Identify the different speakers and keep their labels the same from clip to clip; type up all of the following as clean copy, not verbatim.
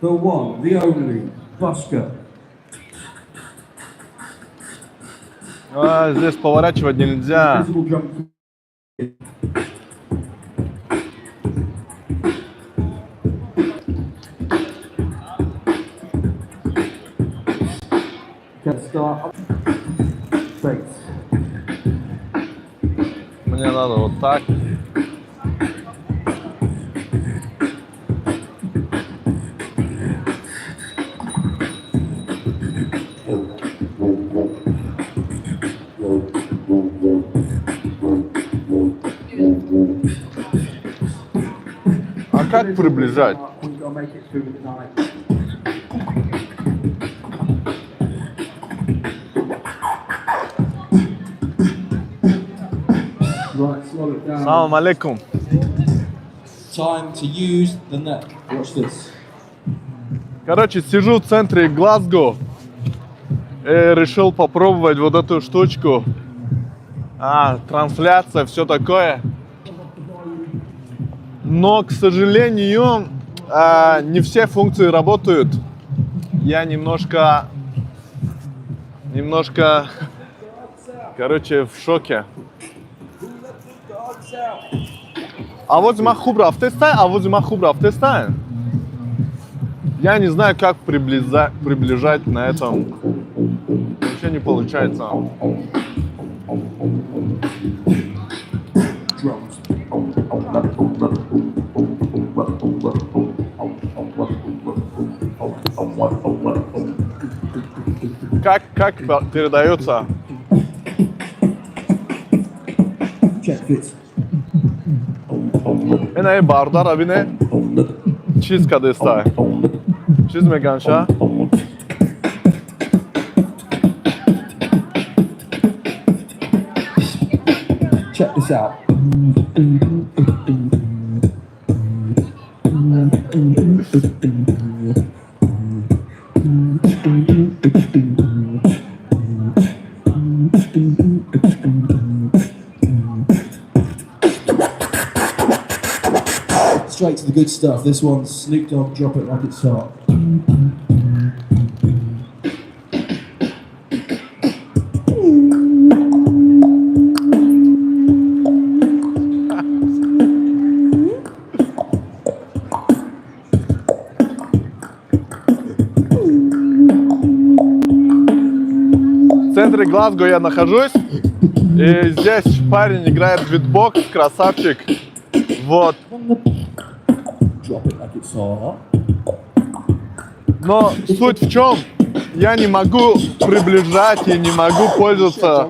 Speaker 1: The one, the only, Busker.
Speaker 2: А, здесь поворачивать нельзя.
Speaker 1: Invisible drum. Can start. Bass.
Speaker 2: Мне надо вот так. А как приближать?
Speaker 1: We've got to make it through the night. Right, slow it down.
Speaker 2: Салам алейкум.
Speaker 1: Time to use the neck. Watch this.
Speaker 2: Короче, сижу в центре Глазго и решил попробовать вот эту штучку. А, трансляция, все такое. Но, к сожалению, не все функции работают. Я немножко, короче, в шоке. Овози ман хуб рафтестай, овози ман хуб рафтестай. Я не знаю, как приближать на этом. Вообще не получается.
Speaker 1: Drums.
Speaker 2: Как передается?
Speaker 1: Check this.
Speaker 2: Ина бардара бине, чиз кадестай. Чиз меганша?
Speaker 1: Check this out. Straight to the good stuff. This one's Snoop Dogg, "Drop It Like It's Hot."
Speaker 2: В центре Глазго я нахожусь. И здесь парень играет в битбокс, красавчик. Вот.
Speaker 1: Drop it like it's hot.
Speaker 2: Но суть в чем? Я не могу приближать и не могу пользоваться,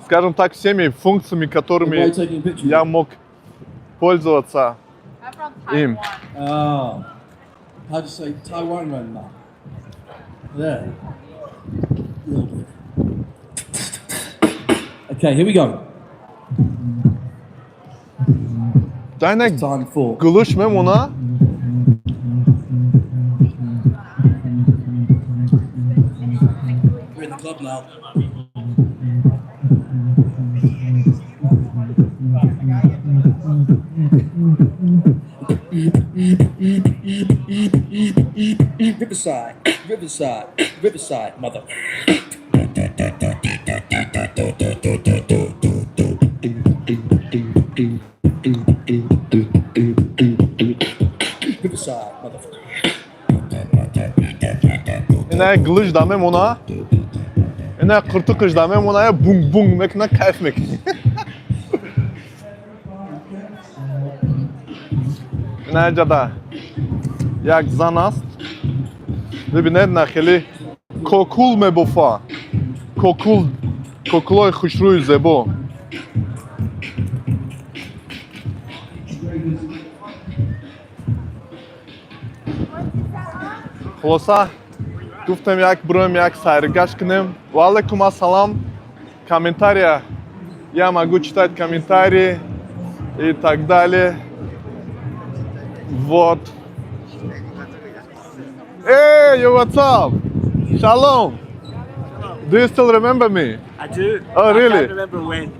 Speaker 2: скажем так, всеми функциями, которыми я мог пользоваться
Speaker 3: I'm from
Speaker 2: им.
Speaker 3: Taiwan.
Speaker 1: Oh. How do you say Taiwan 人吗? There. A little bit. Okay, here we go.
Speaker 2: Дайна
Speaker 1: Time for
Speaker 2: гулуш мемона.
Speaker 1: We're in the club now. Riverside, Riverside, Riverside, mother. Riverside, mother.
Speaker 2: Ина гулуш да мемона. Ина қуртуқш да мемона, я бунг бунг мекуна, кайф мекунӣ. Ина ҷада як зан аст. Бибинед, на хеле кокул мебофа. Кокул, кокулои хушрӯи зебо. Хулоса, гуфтем, як бироем, як сайргашт кунем. Ва алайкум ассалам. Комментария, я могу читать комментарии и так далее. Вот. Hey, yo, what's up? Shalom. Do you still remember me?
Speaker 4: I do.
Speaker 2: Oh,
Speaker 4: I
Speaker 2: really?
Speaker 4: can't remember when.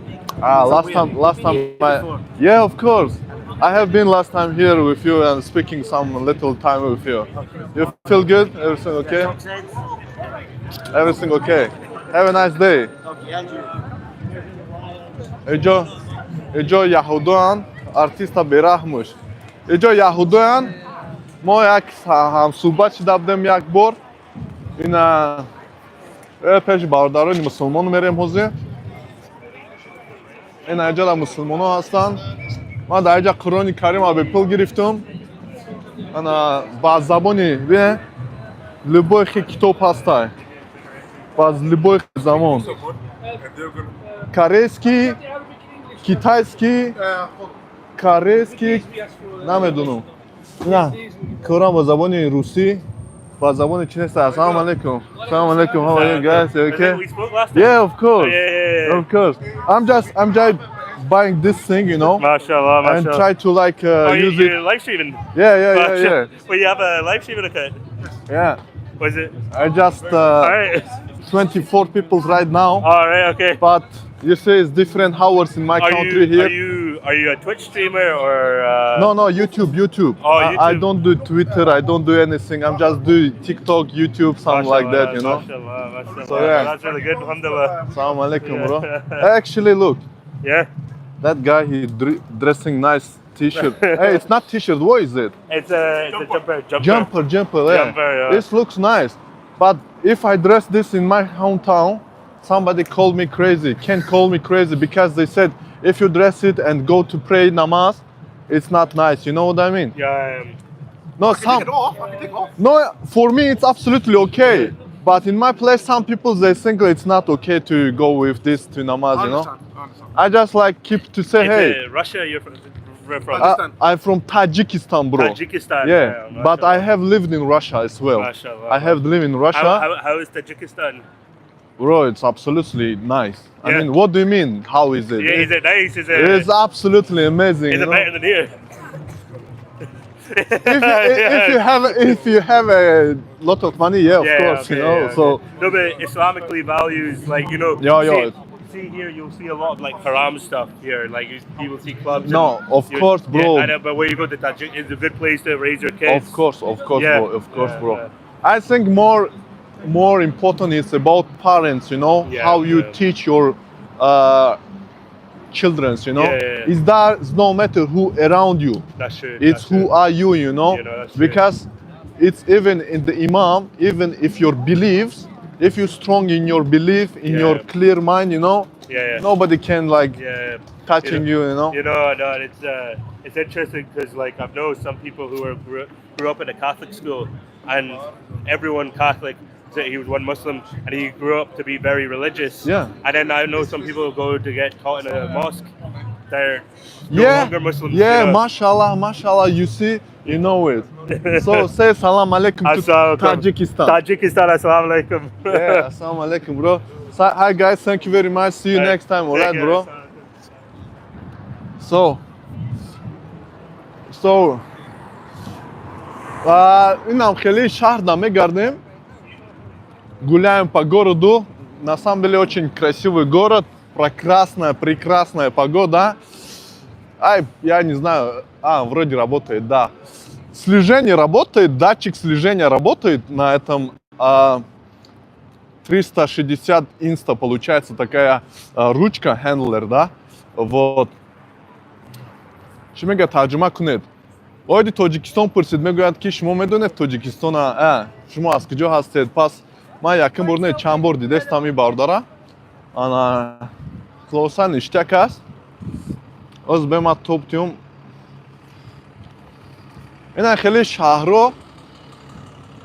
Speaker 2: Ah, last
Speaker 4: Somewhere.
Speaker 2: time, last time.
Speaker 4: Year
Speaker 2: I,
Speaker 4: before.
Speaker 2: Yeah, of course. I have been last time here with you and speaking some little time with you. You feel good? Everything okay? Everything okay. Have a nice day. Иҷо иҷо яҳудоян, артиста бераҳмуш. Иҷо яҳудоян, мо як ҳамсӯҳбат шуда будем як бор. Ина пеши бародарони мусулмон мерем ҳозир. Ина иҷода мусулмонҳо ҳастанд. Ман дар иҷа Қуръони Карим бепул гирифтум. Ана ба забони бе любой хи китоб ҳастай. Ба любой замон. Корейский, китайский, корейский, намедунам. На, Қуръон ба забони русӣ, ба забони чи нест. Ассалому алайкум. Ассалому алайкум. How are you guys? You okay?
Speaker 3: We spoke last time.
Speaker 2: Yeah, of course.
Speaker 3: Yeah.
Speaker 2: Of course. I'm just buying this thing
Speaker 3: Mashallah,
Speaker 2: and
Speaker 3: mashallah.
Speaker 2: try to like
Speaker 3: Oh, you,
Speaker 2: use it.
Speaker 3: you're live streaming?
Speaker 2: Yeah.
Speaker 3: Well, you have a live streaming account?
Speaker 2: Yeah.
Speaker 3: Was it?
Speaker 2: I just
Speaker 3: All right.
Speaker 2: 24 people right now,
Speaker 3: All right. Okay.
Speaker 2: but you see it's different hours in my
Speaker 3: Are
Speaker 2: country
Speaker 3: you
Speaker 2: here.
Speaker 3: are you a Twitch streamer or?
Speaker 2: No, YouTube, YouTube.
Speaker 3: Oh,
Speaker 2: I
Speaker 3: YouTube.
Speaker 2: don't do Twitter. I don't do anything. I'm just do TikTok, YouTube, something like that, you know.
Speaker 3: Mashallah, mashallah.
Speaker 2: So, yeah.
Speaker 3: That's really good. Alhamdulillah.
Speaker 2: Assalamu alaikum, bro. Actually, look, that guy, he dressing nice T-shirt. Hey, it's not T-shirt. What is it?
Speaker 3: It's a jumper. Jumper.
Speaker 2: Jumper, jumper. Yeah.
Speaker 3: Jumper, yeah.
Speaker 2: This looks nice, but if I dress this in my hometown, somebody called me crazy. Can call me crazy because they said if you dress it and go to pray namaz, it's not nice. You know what I mean?
Speaker 3: Yeah.
Speaker 2: No,
Speaker 4: I can
Speaker 2: some
Speaker 4: take it off. I can take it off.
Speaker 2: No, for me it's absolutely okay. But in my place, some people, they think it's not okay to go with this to namaz.
Speaker 4: I
Speaker 2: You know?
Speaker 4: understand. I understand.
Speaker 2: I just like keep to say,
Speaker 3: It's
Speaker 2: hey,
Speaker 3: Russia. You're from? We're from?
Speaker 2: I'm from Tajikistan, bro.
Speaker 3: Tajikistan.
Speaker 2: Yeah, but I
Speaker 3: mashallah.
Speaker 2: Have lived in Russia as well.
Speaker 3: Mashallah.
Speaker 2: I have lived in Russia.
Speaker 3: How is Tajikistan?
Speaker 2: Bro, it's absolutely nice. I mean, what do you mean? How is it?
Speaker 3: Yeah, is it nice? Is it?
Speaker 2: It's absolutely amazing.
Speaker 3: Is
Speaker 2: You
Speaker 3: it
Speaker 2: know?
Speaker 3: better than here?
Speaker 2: If you have a lot of money, yeah, of course, you know.
Speaker 3: Yeah,
Speaker 2: So
Speaker 3: okay. No, but Islamically values, like see here, you'll see a lot of like haram stuff here. Like you will see clubs.
Speaker 2: No,
Speaker 3: and
Speaker 2: of course, bro.
Speaker 3: Yeah, I know, but where you go to Tajik is a good place to raise your kids.
Speaker 2: Of course, bro, of course, bro. I think more important is about parents, how you teach your children.
Speaker 3: Yeah.
Speaker 2: It's that it's no matter who around you.
Speaker 3: That's true.
Speaker 2: It's
Speaker 3: That's
Speaker 2: who
Speaker 3: true.
Speaker 2: are you, you know?
Speaker 3: You know, that's true.
Speaker 2: Because it's even in the imam, even if your beliefs, if you're strong in your belief, in your clear mind, nobody can like touching you, you know?
Speaker 3: No, it's interesting because like I've known some people who grew up in a Catholic school, and everyone Catholic. So he was one Muslim, and he grew up to be very religious. And then I know some people who go to get taught in a mosque. They're no longer Muslims.
Speaker 2: Yeah,
Speaker 3: You know?
Speaker 2: Mashallah, mashallah, you see, you know it. So say salam alaikum to
Speaker 3: Assalamu alaikum.
Speaker 2: Tajikistan.
Speaker 3: Tajikistan, assalamu alaikum.
Speaker 2: Yeah, assalamu alaikum, bro. So, hi guys, thank you very much. See you next time,
Speaker 3: Take
Speaker 2: alright,
Speaker 3: care.
Speaker 2: Bro? So, инам хеле шаҳр намегардем. Гуляем по городу. На самом деле очень красивый город. Прекрасная, прекрасная погода. Ай, я не знаю. А, вроде работает, да. Слежение работает, датчик слежения работает на этом 360 инста, получается такая ручка, handler, да? Вот. Чӣ мега, тарҷума кунед. Оиди Тоҷикистон пурсид, мегӯяд, ки шумо медонед Тоҷикистона, шумо аз куҷо ҳастед? Пас ман якум бор не, чанд бор дидестам ин бардора. Ана хулоса, ништяк аст. Оз бема топ тиюм. Ина хеле шаҳрҳо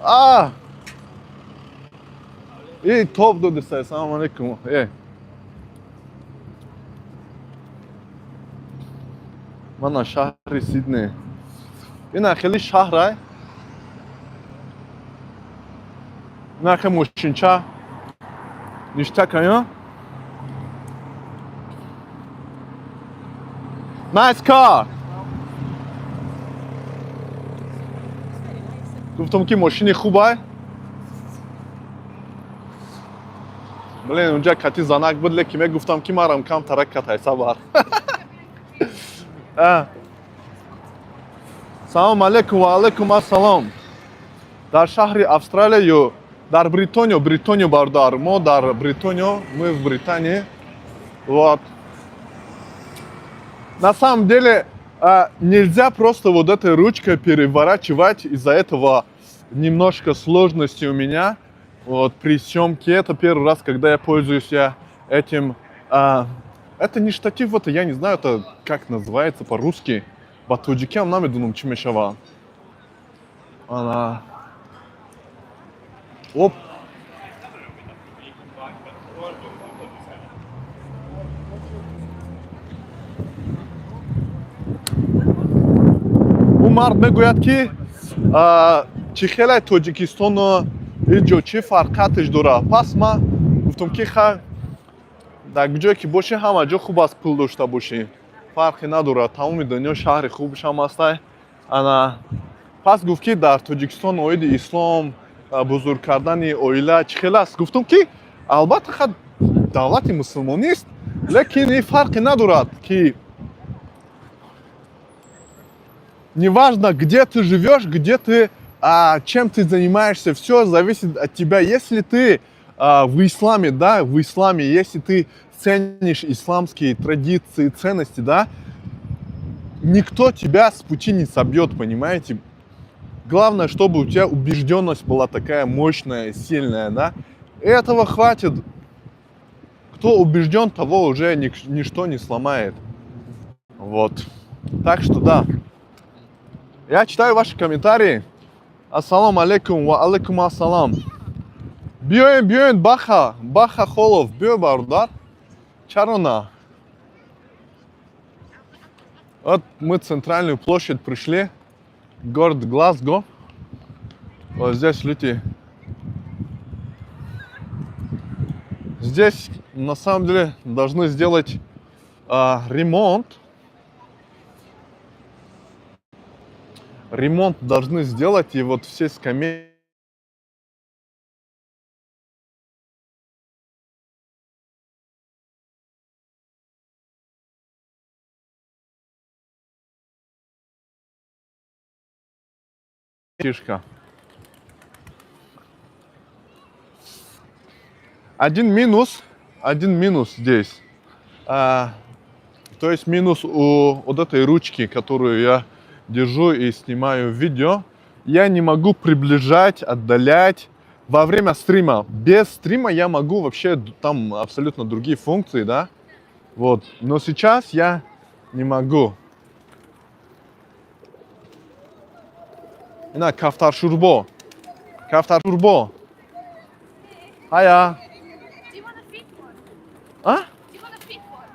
Speaker 2: а и топ додиста. Ассалому алайкум. Мана шаҳри Сидней. Ина хеле шаҳрай. Ина хе мошинча ништякая. Nice car. Гуфтам, ки мошини хубай. Блин, унҷа кати занак буд, леки мегуфтам, ки марам кам тарак катайса бар. Салом алейкум, ва алейкум ассалом. Дар шаҳри Австралия ё дар Бритониё? Бритониё, бародар, мо дар Бритониё, мы в Британии. Вот. На самом деле нельзя просто вот этой ручкой переворачивать, из-за этого немножко сложности у меня. Вот при съемке это первый раз, когда я пользуюсь я этим. Это не штатив, это я не знаю, это как называется по-русски. Ба тоҷикиам намедунам чӣ мешава. Ана. Оп. Ӯ мард мегӯяд, ки чӣ хеле Тоҷикистону инҷо чӣ фарқияташ дорад. Пас ман гуфтам, ки ха, дар ҷое ки бошӣ, ҳама ҷо хуб аст, пул дошта бошӣ, фарқе надорад, тамоми дунё шаҳри хубшам ҳастай. Ана пас гуфт, ки дар Тоҷикистон оиди ислом, бузург кардани оила чӣ хел аст. Гуфтам, ки албатта ха, давлати мусулмонист, лекин ин фарқе надорад, ки неважно, где ты живешь, где ты, чем ты занимаешься, все зависит от тебя. Если ты в исламе, да, в исламе, если ты ценишь исламские традиции, ценности, да, никто тебя с пути не собьет, понимаете? Главное, чтобы у тебя убежденность была такая мощная, сильная, да. И этого хватит. Кто убежден, того уже ничто не сломает. Вот. Так что да. Я читаю ваши комментарии. Ассалам алейкум, ва алейкум ассалам. Биёем, биёем, Баха, Баха Холов, биё, бародар. Чаро на? Вот мы в центральную площадь пришли. Город Глазго. Вот здесь люди. Здесь на самом деле должны сделать ремонт. Ремонт должны сделать, и вот все скамейки Тишка. Один минус здесь. То есть минус у вот этой ручки, которую я держу и снимаю видео. Я не могу приближать, отдалять во время стрима. Без стрима я могу вообще там абсолютно другие функции, да. Вот. Но сейчас я не могу. Ина кафтар шурбо. Кафтар шурбо. Hiya.
Speaker 4: Do you want to feed one?
Speaker 2: Huh?
Speaker 4: Do you want to feed one?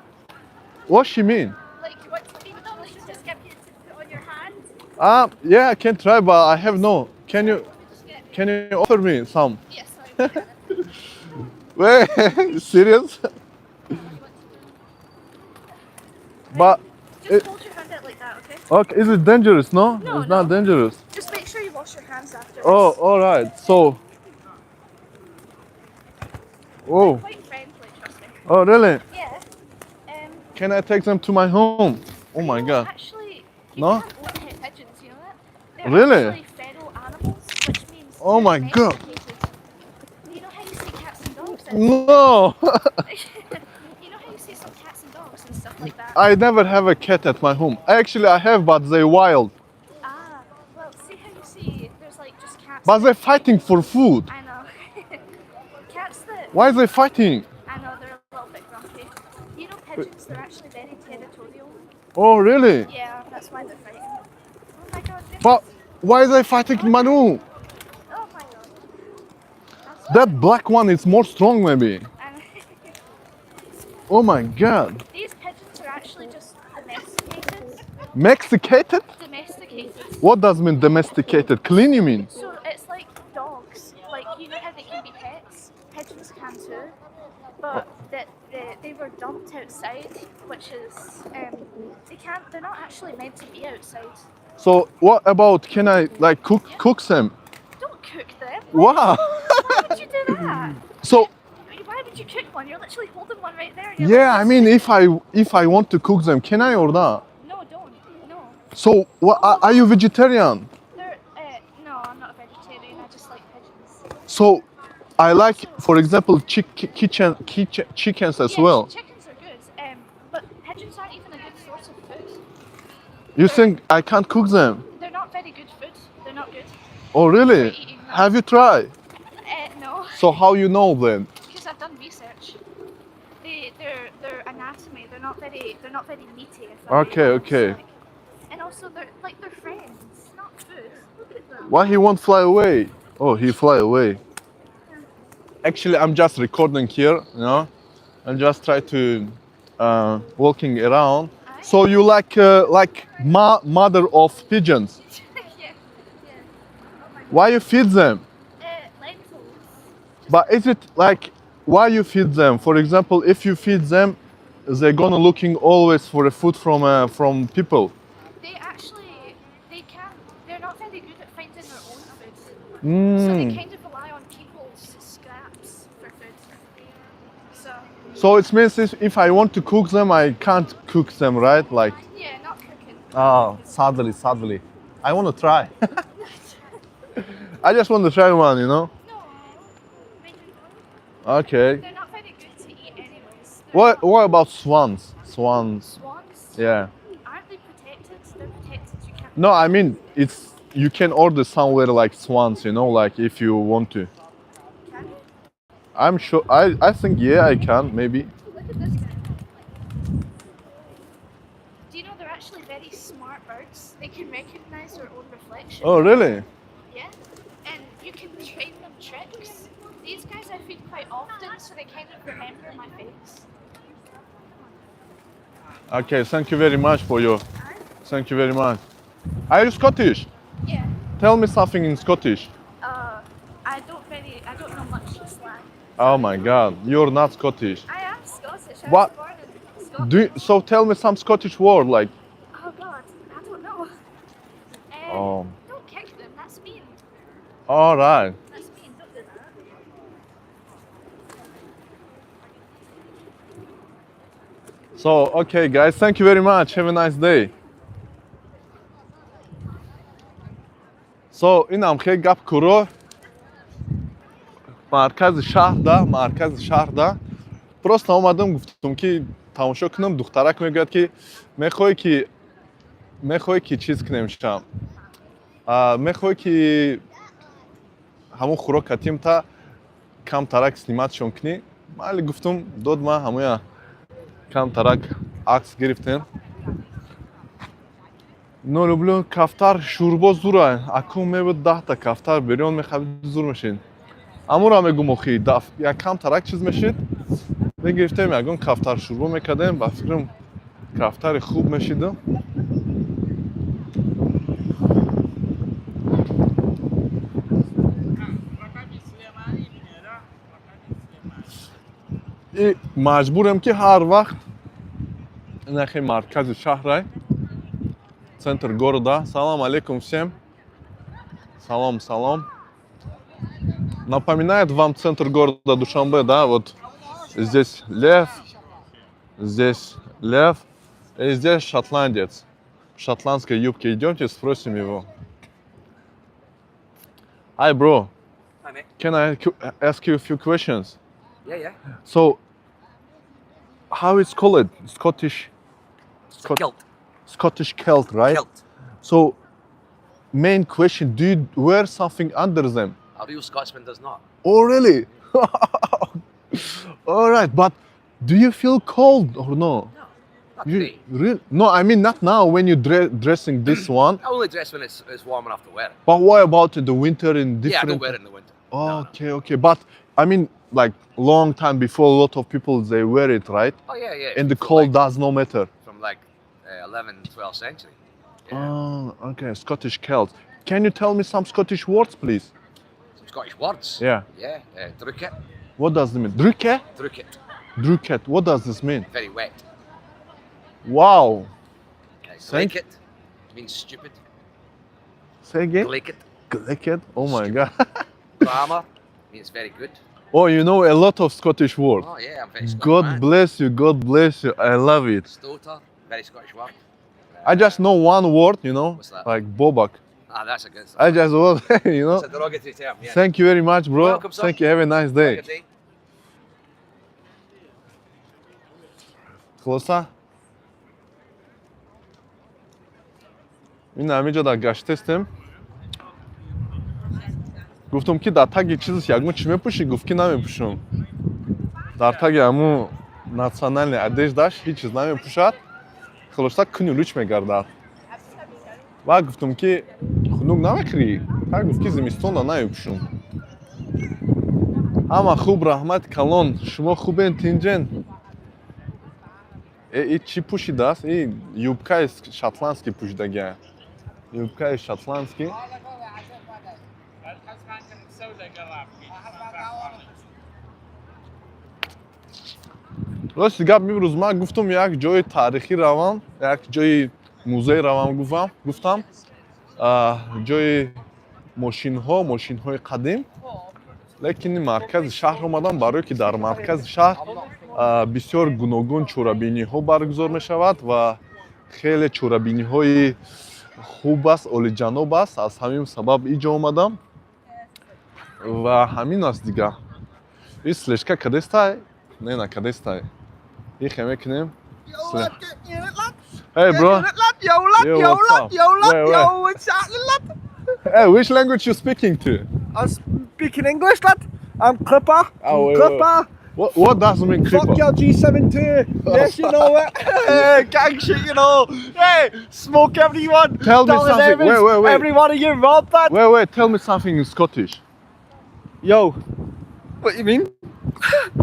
Speaker 2: What she mean?
Speaker 4: Like, you want to feed them? Like, just get you to put on your hand?
Speaker 2: Yeah, I can try, but I have no. Can you
Speaker 4: Let me just get.
Speaker 2: can you offer me some?
Speaker 4: Yes, sorry.
Speaker 2: Wait, serious? But
Speaker 4: Just hold your hand out like that, okay?
Speaker 2: Okay, is it dangerous? No,
Speaker 4: No,
Speaker 2: it's not
Speaker 4: no.
Speaker 2: dangerous.
Speaker 4: Just make sure you wash your hands afterwards.
Speaker 2: Oh, all right. So, oh,
Speaker 4: Quite friendly, trust me.
Speaker 2: Oh, really?
Speaker 4: Yeah.
Speaker 2: Can I take them to my home? Oh my
Speaker 4: No,
Speaker 2: God.
Speaker 4: actually, you
Speaker 2: No?
Speaker 4: can't own pet pigeons, you know that? They're
Speaker 2: Really?
Speaker 4: actually feral animals, which means
Speaker 2: Oh
Speaker 4: they're
Speaker 2: my God.
Speaker 4: domesticated. You know how you see cats and dogs? And
Speaker 2: No,
Speaker 4: you know how you see some cats and dogs and stuff like that?
Speaker 2: I never have a cat at my home. Actually, I have, but they wild.
Speaker 4: Ah, well, see how you see there's like just cats.
Speaker 2: But they're fighting for food.
Speaker 4: I know. Cats that
Speaker 2: Why are they fighting?
Speaker 4: I know they're a little bit grumpy. You know pigeons, they're actually very territorial.
Speaker 2: Oh, really?
Speaker 4: Yeah, that's why they're fighting. Oh my God.
Speaker 2: But why are they fighting, Manu?
Speaker 4: Oh my God. That's
Speaker 2: That black one is more strong, maybe.
Speaker 4: And
Speaker 2: Oh my God.
Speaker 4: these pigeons are actually just domesticated.
Speaker 2: Mexicated?
Speaker 4: Domesticated.
Speaker 2: What does mean domesticated? Clean, you mean?
Speaker 4: So it's like dogs. Like, you know how they can be pets? Pigeons can too. But that they were dumped outside, which is they can't. They're not actually meant to be outside.
Speaker 2: So what about, can I like cook them?
Speaker 4: Don't cook them.
Speaker 2: Wow.
Speaker 4: Why would you do that?
Speaker 2: So
Speaker 4: Why would you cook one? You're literally holding one right there. And you're
Speaker 2: yeah,
Speaker 4: like,
Speaker 2: I mean, if I want to cook them, can I or not?
Speaker 4: No, don't. No.
Speaker 2: So, what, are you vegetarian?
Speaker 4: They're no, I'm not a vegetarian. I just like pigeons.
Speaker 2: So, I like, for example, chickens as
Speaker 4: Yeah,
Speaker 2: well.
Speaker 4: chickens are good, but pigeons aren't even a good source of food.
Speaker 2: You think I can't cook them?
Speaker 4: They're not very good food. They're not good.
Speaker 2: Oh, really?
Speaker 4: For eating them.
Speaker 2: Have you tried?
Speaker 4: No,
Speaker 2: So how you know then?
Speaker 4: because I've done research. Their anatomy. They're not very. They're not very meaty. If I'm being
Speaker 2: Okay,
Speaker 4: honest,
Speaker 2: okay.
Speaker 4: like. And also, they're like they're friends, not food. Look at them.
Speaker 2: Why he won't fly away? Oh, he fly away. Actually, I'm just recording here. I'm just try to walking around.
Speaker 4: Aye.
Speaker 2: So you like mother of pigeons?
Speaker 4: Yeah.
Speaker 2: Why you feed them?
Speaker 4: Lentils. Just
Speaker 2: But is it like why you feed them? For example, if you feed them, they're gonna looking always for the food from people.
Speaker 4: They actually, they can't. They're not very good at finding their own food. So they kind of rely on people's scraps for food. So
Speaker 2: So it means if I want to cook them, I can't cook them, right? Like,
Speaker 4: yeah, not cooking.
Speaker 2: oh, sadly, sadly, I want to try. I just want to try one.
Speaker 4: No, maybe not.
Speaker 2: Okay.
Speaker 4: They're not very good to eat anyways. They're
Speaker 2: What
Speaker 4: not-
Speaker 2: What about swans? Swans.
Speaker 4: Swans?
Speaker 2: Yeah.
Speaker 4: Aren't they protected? They're protected. You can't.
Speaker 2: No, I mean it's you can order somewhere like swans, like if you want to.
Speaker 4: Can you?
Speaker 2: I'm sure. I think, yeah, I can maybe.
Speaker 4: Look at this guy. Do you know they're actually very smart birds? They can recognize their own reflection.
Speaker 2: Oh, really?
Speaker 4: Yeah, and you can train them tricks. These guys I feed quite often, so they kind of remember my face.
Speaker 2: Okay. Thank you very much for your. Thank you very much. Are you Scottish?
Speaker 4: Yeah.
Speaker 2: Tell me something in Scottish.
Speaker 4: I don't know much slang.
Speaker 2: Oh my God, you're not Scottish.
Speaker 4: I am Scottish. I
Speaker 2: What?
Speaker 4: was born in Scotland.
Speaker 2: So tell me some Scottish word like.
Speaker 4: Oh God, I don't know. Don't kick them. That's mean.
Speaker 2: All right.
Speaker 4: That's mean. Don't do that.
Speaker 2: So okay, guys, thank you very much. Have a nice day. So инам хел гап куро маркази шаҳрда просто омадам, гуфтум ки тамошо кунам. Духтарак мегӯяд ки мехоҳӣ ки чиз кунем шам, мехоҳӣ ки ҳамон хӯрок катим та камтарак снимать-шон кунӣ. Майли, гуфтум, дод ма ҳамоя камтарак акс гирифтем. Но люблю кафтар шӯрбо зура. Акун мебуд 10-та кафтар бирён мехабид, зур мешид. Амура мегум, охи як камтарак чиз мешид, мегирифтем, ягон кафтар шӯрбо мекардем, ба фикрам кафтари хуб мешиду. И маҷбурем ки ҳар вақт нахи маркази шаҳрай, центр города. Салам алейкум всем. Салом, салом. Напоминает вам центр города Душанбе, да? Вот здесь лев, здесь лев, и здесь шотландец. В шотландской юбке. Идемте, спросим его. Hi, bro.
Speaker 5: Hi, mate.
Speaker 2: Can I ask you a few questions?
Speaker 5: Yeah.
Speaker 2: So, how it's called? Scottish,
Speaker 5: Kilt.
Speaker 2: Scottish kilt, right?
Speaker 5: Kilt.
Speaker 2: So, main question: do you wear something under them?
Speaker 5: A real Scotsman does not.
Speaker 2: Oh, really? All right, but do you feel cold or no?
Speaker 5: No. Not
Speaker 2: You
Speaker 5: today.
Speaker 2: really? No, I mean not now when you dressing this one.
Speaker 5: I only dress when it's warm enough to wear it.
Speaker 2: But what about in the winter in different?
Speaker 5: Yeah, I don't wear it in the winter.
Speaker 2: Oh,
Speaker 5: No, no.
Speaker 2: okay. But I mean, like long time before, a lot of people they wear it, right?
Speaker 5: Oh, yeah.
Speaker 2: And the
Speaker 5: From
Speaker 2: cold
Speaker 5: like,
Speaker 2: does no matter.
Speaker 5: From like 11th, 12th century. Yeah.
Speaker 2: Oh, okay. Scottish kilt. Can you tell me some Scottish words, please?
Speaker 5: Some Scottish words.
Speaker 2: Yeah.
Speaker 5: Yeah. Drookit.
Speaker 2: What does it mean? Druke?
Speaker 5: Drookit.
Speaker 2: Druket. What does this mean?
Speaker 5: Very wet.
Speaker 2: Wow. Thank-
Speaker 5: Glaikit means stupid.
Speaker 2: Say again.
Speaker 5: Glaikit.
Speaker 2: Glaikit? Oh my God.
Speaker 5: Grammar means very good.
Speaker 2: Oh, you know a lot of Scottish words.
Speaker 5: Oh, yeah, I'm very Scottish
Speaker 2: God
Speaker 5: man.
Speaker 2: bless you. God bless you. I love it.
Speaker 5: Stoter, very Scottish word.
Speaker 2: I just know one word,
Speaker 5: What's that?
Speaker 2: like bobak.
Speaker 5: Ah, that's a good.
Speaker 2: I just want, you know.
Speaker 5: It's a derogatory term. Yeah.
Speaker 2: Thank you very much, bro.
Speaker 5: Welcome, sir.
Speaker 2: Thank you. Have a nice
Speaker 5: Have a
Speaker 2: day.
Speaker 5: good day.
Speaker 2: Хулоса, ин ҳамин дар гаштестем. Гуфтам, ки дар таги чизаш ягон чӣ мепӯшӣ? Гуфт, ки намепӯшам. Дар таги ҳамун национальный одежда ш ҳеҷ чиз намепӯшад. Хулоса, куни луч мегардад. Ва гуфтам, ки хунук намекунӣ? Ҳа, гуфт, ки зимистонда намепӯшам. Ҳама хуб, раҳмати калон. Шумо хубен, тинҷен? Э, и чӣ пӯшидааст? И юбка и шотландский пӯшидагия, юбка и шотландский. Рости гап, имрӯз ман гуфтам, як ҷои таърихӣ равам, як ҷои музей равам, гуфтам, ҷои мошинҳо, мошинҳои қадим. Лекин маркази шаҳр омадам, барое ки дар маркази шаҳр бисёр гуногун чорабиниҳо баргузор мешавад ва хеле чорабиниҳои хуб аст, олиҷаноб аст. Аз ҳамин сабаб иҷо омадам ва ҳамин аст дига. И слежка кадестай, не, накадестай, ихе мекунем. Hey, bro.
Speaker 6: Yo, lad,
Speaker 2: Yo,
Speaker 6: yo,
Speaker 2: what's
Speaker 6: lad,
Speaker 2: up?
Speaker 6: Yo, lad,
Speaker 2: Wait, wait.
Speaker 6: Yo, what's happening, lad?
Speaker 2: Hey, which language you speaking to?
Speaker 6: I'm speaking English, lad. I'm Clipper.
Speaker 2: Oh, wait, wait.
Speaker 6: Clipper.
Speaker 2: What does mean
Speaker 6: Fuck
Speaker 2: creeper?
Speaker 6: your G72. Yes, you know it. Hey, gang shit, you know. Hey, smoke everyone.
Speaker 2: Tell me
Speaker 6: Darren
Speaker 2: something.
Speaker 6: Evans,
Speaker 2: Wait, wait, wait.
Speaker 6: Every one of you robbed, lad.
Speaker 2: Wait, wait, tell me something in Scottish.
Speaker 6: Yo, what you mean?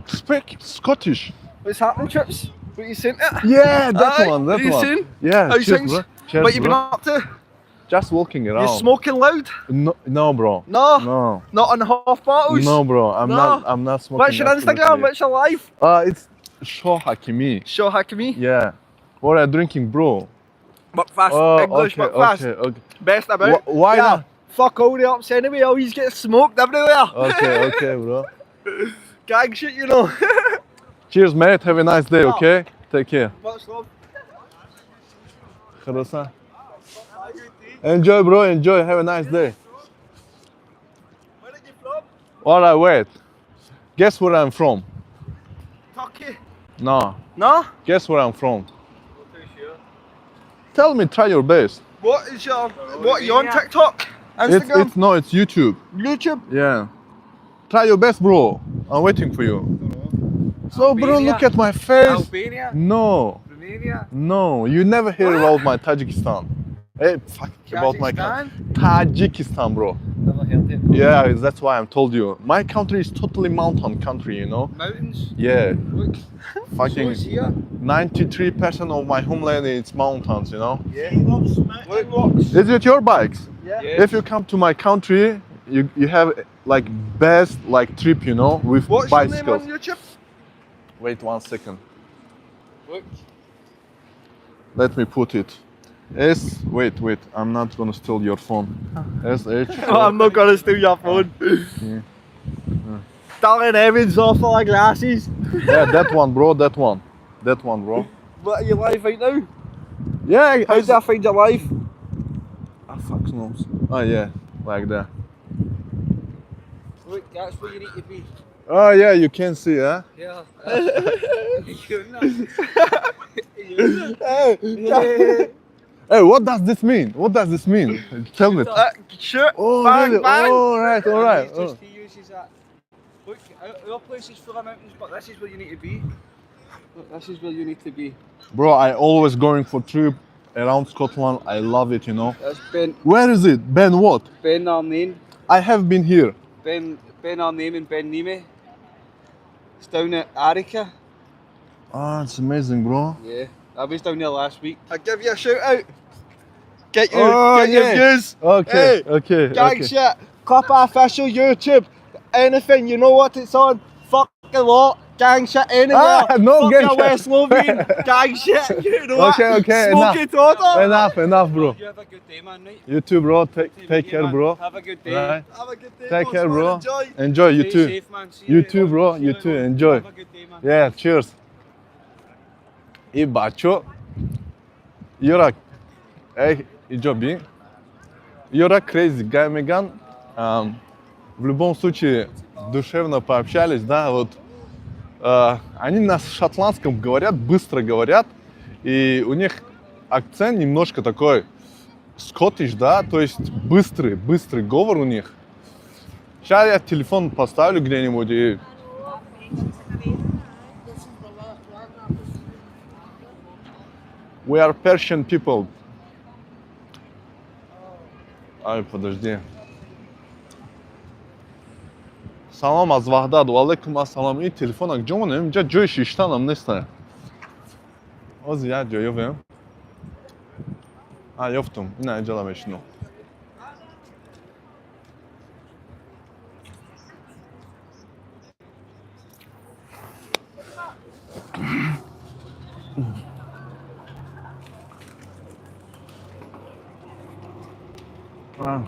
Speaker 2: Speak Scottish.
Speaker 6: What's happening, Trips? What you saying?
Speaker 2: Yeah, that
Speaker 6: Aye,
Speaker 2: one, that
Speaker 6: what you
Speaker 2: one.
Speaker 6: saying?
Speaker 2: Yeah,
Speaker 6: How you
Speaker 2: cheers,
Speaker 6: things?
Speaker 2: bro. Cheers,
Speaker 6: What you been
Speaker 2: bro.
Speaker 6: up to?
Speaker 2: Just walking around.
Speaker 6: You smoking loud?
Speaker 2: No, no, bro.
Speaker 6: No.
Speaker 2: No.
Speaker 6: Not on half bottles?
Speaker 2: No, bro. I'm
Speaker 6: No.
Speaker 2: not. I'm not smoking.
Speaker 6: What's your Instagram?
Speaker 2: Absolutely.
Speaker 6: What's your life?
Speaker 2: It's Shaw Hakimi.
Speaker 6: Sure, Hakimi.
Speaker 2: Yeah. What are you drinking, bro?
Speaker 6: Work fast.
Speaker 2: Oh,
Speaker 6: English,
Speaker 2: okay,
Speaker 6: work fast.
Speaker 2: okay.
Speaker 6: Best about.
Speaker 2: Why
Speaker 6: Yeah.
Speaker 2: not?
Speaker 6: Fuck all the ups anyway, always get smoked everywhere.
Speaker 2: Okay, bro.
Speaker 6: Gang shit.
Speaker 2: Cheers, mate. Have a nice day, okay? Take care.
Speaker 6: Much love.
Speaker 2: Хулоса. Enjoy, bro. Enjoy. Have a nice day.
Speaker 6: Where are you from?
Speaker 2: All right, wait. Guess where I'm from?
Speaker 6: Turkey.
Speaker 2: No.
Speaker 6: No?
Speaker 2: Guess where I'm from? Tell me. Try your best.
Speaker 6: What are you on TikTok?
Speaker 2: It's,
Speaker 6: Instagram?
Speaker 2: it's no, it's YouTube.
Speaker 6: YouTube?
Speaker 2: Yeah. Try your best, bro. I'm waiting for you. So, bro,
Speaker 5: Albania.
Speaker 2: Look at my face.
Speaker 5: Albania,
Speaker 2: No,
Speaker 5: Romania,
Speaker 2: no, you never hear about my Tajikistan. Hey, fuck about my country. Tajikistan, bro.
Speaker 5: Never heard it.
Speaker 2: Yeah, that's why I'm told you. My country is totally mountain country.
Speaker 5: Mountains.
Speaker 2: Yeah,
Speaker 5: Look,
Speaker 2: fucking
Speaker 5: so it's here.
Speaker 2: 93% of my homeland is mountains.
Speaker 5: Yeah.
Speaker 6: Look, rocks.
Speaker 2: Is it your bikes?
Speaker 6: Yeah.
Speaker 5: Yeah.
Speaker 2: If you come to my country, you have like best like trip with
Speaker 6: What's your name
Speaker 2: bicycles.
Speaker 6: on YouTube?
Speaker 2: Wait one second.
Speaker 5: Look.
Speaker 2: Let me put it. S. Wait, wait. I'm not gonna steal your phone. S H.
Speaker 6: I'm not gonna steal your phone. Darren Evans off all glasses.
Speaker 2: Yeah, that one, bro. That one. That one, bro.
Speaker 6: What are you live right now?
Speaker 2: Yeah.
Speaker 6: How do I find your live?
Speaker 2: Ah, fuck knows. Oh yeah, like that.
Speaker 5: Look, that's where you need to be.
Speaker 2: Oh yeah, you can see, huh?
Speaker 5: Yeah.
Speaker 6: Hey,
Speaker 2: Hey, what does this mean? What does this mean? Tell me.
Speaker 6: Shoot.
Speaker 2: Oh,
Speaker 6: Bang,
Speaker 2: really?
Speaker 6: bang.
Speaker 2: All right, all right.
Speaker 5: He's just, he uses that. Look, our place is full of mountains, but this is where you need to be. Look, this is where you need to be.
Speaker 2: Bro, I always going for trip around Scotland. I love it.
Speaker 5: That's Ben
Speaker 2: Where is it? Ben what?
Speaker 5: Ben Narnain.
Speaker 2: I have been here.
Speaker 5: Ben Narnain and Ben Nime. It's down at Arica.
Speaker 2: Ah, it's amazing, bro.
Speaker 5: Yeah. I was down there last week.
Speaker 6: I give you a shout out. Get your,
Speaker 2: Oh,
Speaker 6: get your
Speaker 2: yeah.
Speaker 6: views.
Speaker 2: Okay,
Speaker 6: Hey,
Speaker 2: okay,
Speaker 6: Gang
Speaker 2: okay.
Speaker 6: shit. Clipper official YouTube. Anything, you know what it's on. Fuck the lot. Gang shit anywhere.
Speaker 2: Ah, no
Speaker 6: Fuck
Speaker 2: gang
Speaker 6: your
Speaker 2: shit.
Speaker 6: West Lothian. Gang shit. You know
Speaker 2: Okay,
Speaker 6: what?
Speaker 2: okay,
Speaker 6: Smoke
Speaker 2: enough.
Speaker 6: it order.
Speaker 2: Enough, enough, bro.
Speaker 5: You have a good day, man, right?
Speaker 2: You too, bro. Take care,
Speaker 5: man.
Speaker 2: bro.
Speaker 5: Have a good day.
Speaker 2: Right.
Speaker 6: Have a good day.
Speaker 2: Take
Speaker 6: boss,
Speaker 2: care,
Speaker 6: man.
Speaker 2: bro.
Speaker 6: Enjoy.
Speaker 2: Enjoy, you
Speaker 5: Stay
Speaker 2: too.
Speaker 5: safe, man. See
Speaker 2: You
Speaker 5: later
Speaker 2: too,
Speaker 5: on.
Speaker 2: bro.
Speaker 5: See
Speaker 2: You
Speaker 5: later
Speaker 2: too.
Speaker 5: on.
Speaker 2: Enjoy.
Speaker 5: Have a good day, man.
Speaker 2: Yeah, cheers. И бачо, Юра, Эй, иҷо би. Ёра crazy guy меган. В любом случае, душевно пообщались, да, вот. Они на шотландском говорят, быстро говорят, и у них акцент немножко такой Scottish, да, то есть быстрый, быстрый говор у них. Сейчас я телефон поставлю где-нибудь и. We are Persian people. Ай, подожди. Салом аз Ваҳдат. Ва алайкум ассалом. Ин телефон ак ҷо монем? Инҷа ҷои шиштанам нест. Ҳозир як ҷо ёбем. А, ёфтум. Ина иҷода мешинам. А.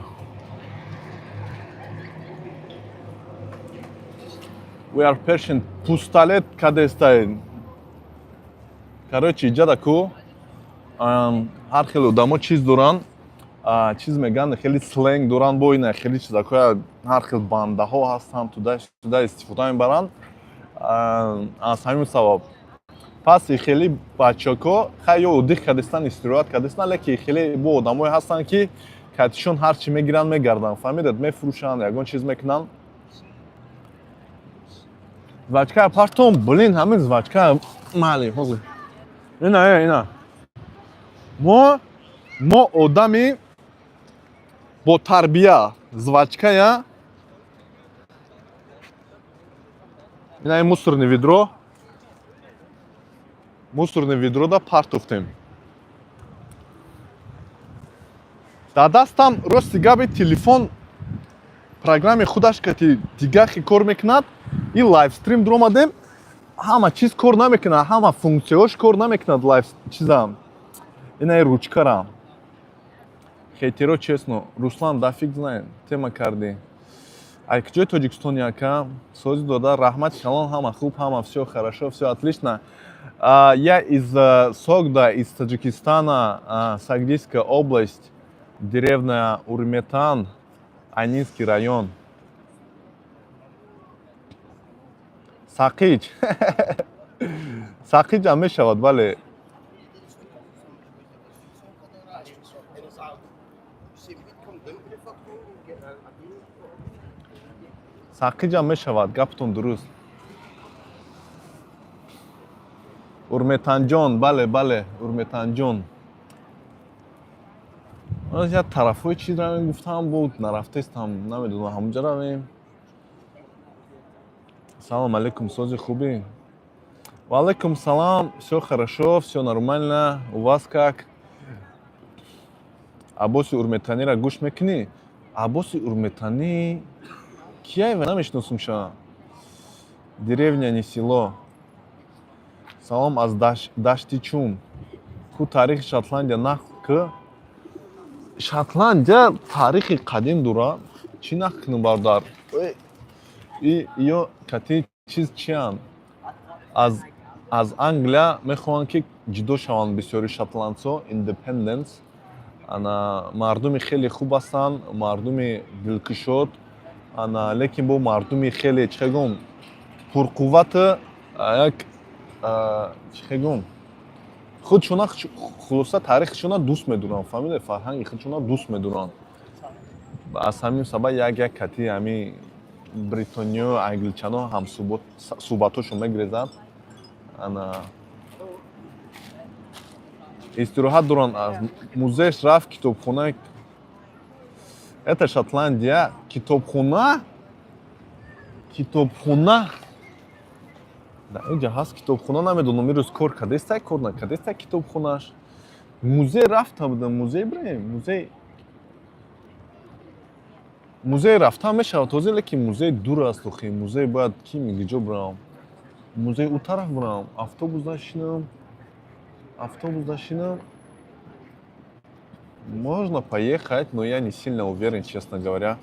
Speaker 2: We are Persian. Пусталет кадестай. Короче, иҷада ку ҳар хел одамо чиз доранд, чиз мегӯянд, хеле сленг доранд, бо ина хеле чизакоя, ҳар хел бандаҳо ҳастанд, туда сюда истифода мебаранд. Аз ҳамин сабаб пас хеле бачако хай ё отдых кардистанд, истироҳат кардистанд, лекин хеле бо одамое ҳастанд, ки катишон ҳар чӣ мегиранд, мегарданд, фаҳмидед, мефурӯшанд, ягон чиз мекунанд. Жвачка партом, блин, ҳамин жвачка майли ҳозир. Ина, ина. Мо одами бо тарбия жвачкая. Ина ин мусорный ведро. Мусорный ведро да партофтем. Дар дастам, рости габи, телефон программи худаш кати дигахи кор мекунад. Ин livestream дуромадем, ҳама чиз кор намекунад, ҳама функсияҳош кор намекунад live чизам. Ина ин ручкарам. Хейтеро, честно, Руслан, да фиг знает, тема кардӣ. Ай куҷои Тоҷикистони, ака? Сози дода, раҳмати калон, ҳама хуб, ҳама всё хорошо, всё отлично. Я из Согда, из Таджикистана, Согдийская область, деревня Урметан, Айнинский район. Сақиҷ. Сақиҷ ҳам мешавад, бале. Сақиҷ ҳам мешавад, гаптон дуруст. Урметанҷон, бале, бале, Урметанҷон. Як тарафҳои чиз равем гуфтам, буд, нарафтестам, намедонам, ҳамонҷа равем. Салом алейкум, сози, хубӣ? Ва алейкум салам, всё хорошо, всё нормально. У вас как? Аббоси Урметаниро гӯш мекунӣ? Аббоси Урметанӣ кияй, ва намешиносумша. Деревня, не село. Салом аз Дашти Чум. Ку таърихи Шотландия нақл ки. Шотландия таърихи қадим дорад. Чӣ нақл кунам, бародар? И ё кати чиз чиянд? Аз Англия мехоҳанд, ки ҷудо шаванд бисёри шотландсо, independence. Ана мардуми хеле хуб ҳастанд, мардуми дилкушод, ана лекин бо мардуми хеле, чӣ гӯм, пурқуввату як, чӣ гӯм, худшона, хулоса, таърихшона дӯст медоранд, фаҳмиде, фарҳанги худшона дӯст медоранд. Аз ҳамин сабаб як як кати ҳамин бритониё, англичано ҳам суҳбатҳошон мегирезанд. Ана истироҳат доранд. Аз музеяш рафт, китобхона. Это Шотландия, китобхона, китобхона дар инҷа ҳаст. Китобхона намедонам, имрӯз кор кардестай, кор накардестай китобхонааш. Музей рафта будам, музей бирем, музей, музей рафтан мешавад ҳозир, лекин музей дур аст. Охи, музей бояд ки куҷо бирам? Музей ӯ тараф бирам, автобус нашинам, автобус нашинам. Можно поехать, но я не сильно уверен, честно говоря.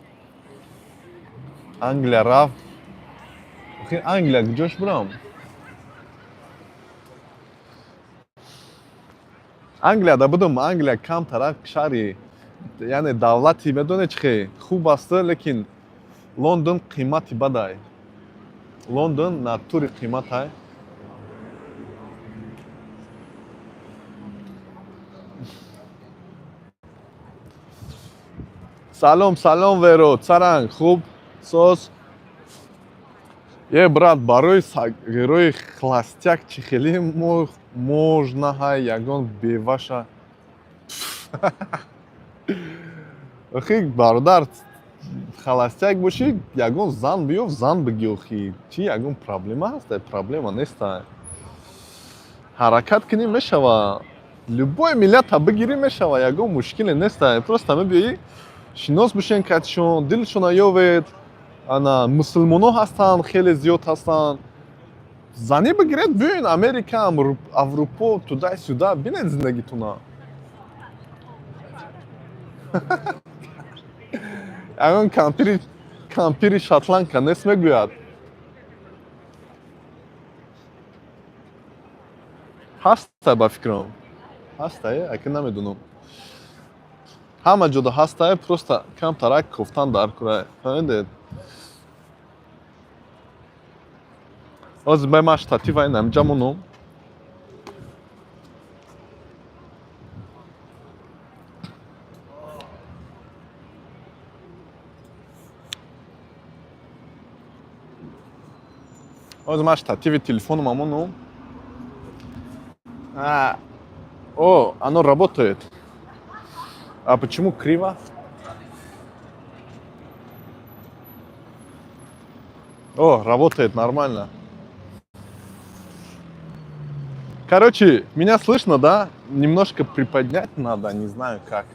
Speaker 2: Англия рафт. Охи, Англия куҷош бирам? Англияда будум, Англия камтарак шаҳри, яъне давлати, медонед чӣ хе хуб аст, лекин Лондон қимати бадай. Лондон натури қиматай. Салом, салом, Веро, царанг, хуб, соз. Е, брат, барои сагирои холостяк чӣ хеле можно ҳай ягон беваша. Охи, бародар, холостяк бошӣ, ягон зан биёв, зан бигӣ, охи. Чӣ ягон проблема ҳаста? Проблема неста. Ҳаракат кунӣ, мешава. Любой миллата бигирӣ, мешава, ягон мушкиле неста. Просто мебиёӣ, шинос бошен катишон, дилшона ёвед. Ана мусулмоно ҳастанд, хеле зиёд ҳастанд. Занӣ бигиред, биёен Америка, Аврупо, туда сюда, бинед зиндагитона. Ягон кампири шотландка нест, мегӯяд. Ҳаста, ба фикрам. Ҳаста, е, ака намедонам. Ҳама ҷода ҳаста, просто камтарак кофтан дар кора. Фаҳмидед? Ҳозир бай ман штатива ин ҳамҷа монам. Ҳозир ман штативи телефонам монам. А, о, оно работает. А почему криво? О, работает нормально. Короче, меня слышно, да? Немножко приподнять надо, не знаю как.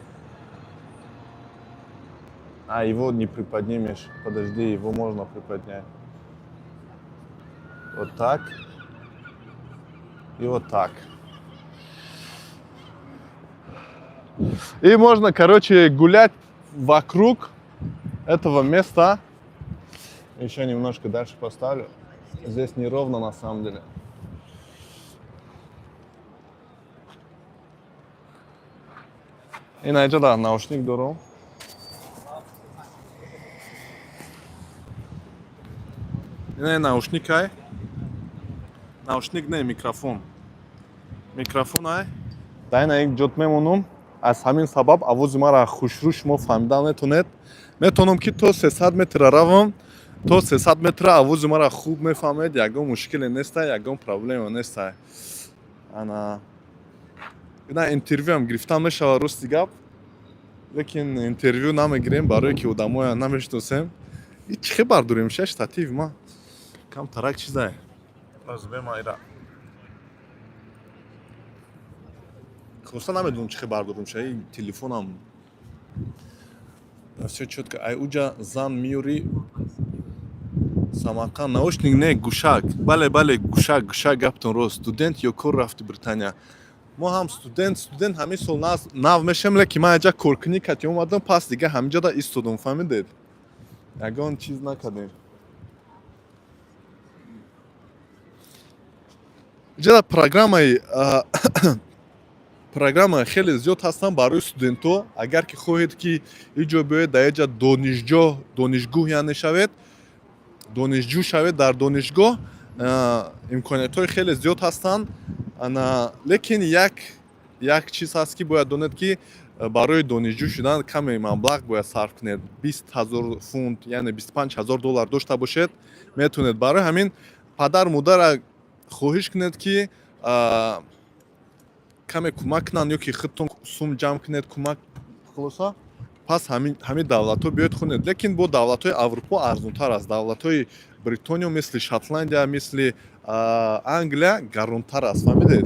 Speaker 2: А, его не приподнимешь. Подожди, его можно приподнять. Вот так. И вот так. И можно, короче, гулять вокруг этого места. Еще немножко дальше поставлю. Здесь неровно на самом деле. Ина иҷода наушник дорум. Ина наушник ай. Наушник не, микрофон. Микрофон ай. Да, ина як ҷот мемонум. Аз ҳамин сабаб овози мара хушрӯ шумо фаҳмида метонед. Метавонам ки то 300 метра равам, то 300 метра овози мара хуб мефаҳмед, ягон мушкиле неста, ягон проблема неста. Ана ина интервюам гирифтан мешавад, рости гап, лекин интервю намегирем, барое ки одамоя намешиносем. И чӣ хе бардорем ша штатив ма? Камтарак чизае. Азбема ира. Хулоса, намедонам чӣ хе бардорем ша и телефонам. Все чётко. Ай уҷа зан миёри Самарқанд. Наушник не, гӯшак. Бале, бале, гӯшак, гӯшак, гаптон рост. Студент ё кор рафти Британия? Мо ҳам студент ҳамин сол нав мешем, лекин ман аҷа коркунӣ кати омадам, пас дига ҳаминҷода истодум, фаҳмидед? Ягон чиз накардем. Иҷода программа хеле зиёд ҳастанд барои студентҳо. Агар ки хоҳед ки иҷо биёед, дар иҷа донишҷо, донишгӯҳ яъне шавед, донишҷӯ шавед дар донишгоҳ, имкониятҳои хеле зиёд ҳастанд. Ана лекин як чиз ҳаст, ки бояд донед, ки барои донишҷӯ шудан каме маблағ бояд сарф кунед. 20 000 фунт, яъне 25 000 доллар дошта бошед, метавонед. Барои ҳамин падар модарра хоҳиш кунед, ки каме кӯмак кунанд ё ки худтон сум ҷамъ кунед, кӯмак, хулоса, пас ҳамин давлатҳо биёед, хунед. Лекин бо давлатҳои Аврупо арзонтар аст. Давлатҳои Бритониё, мисли Шотландия, мисли Англия гаронтар аст, фаҳмидед?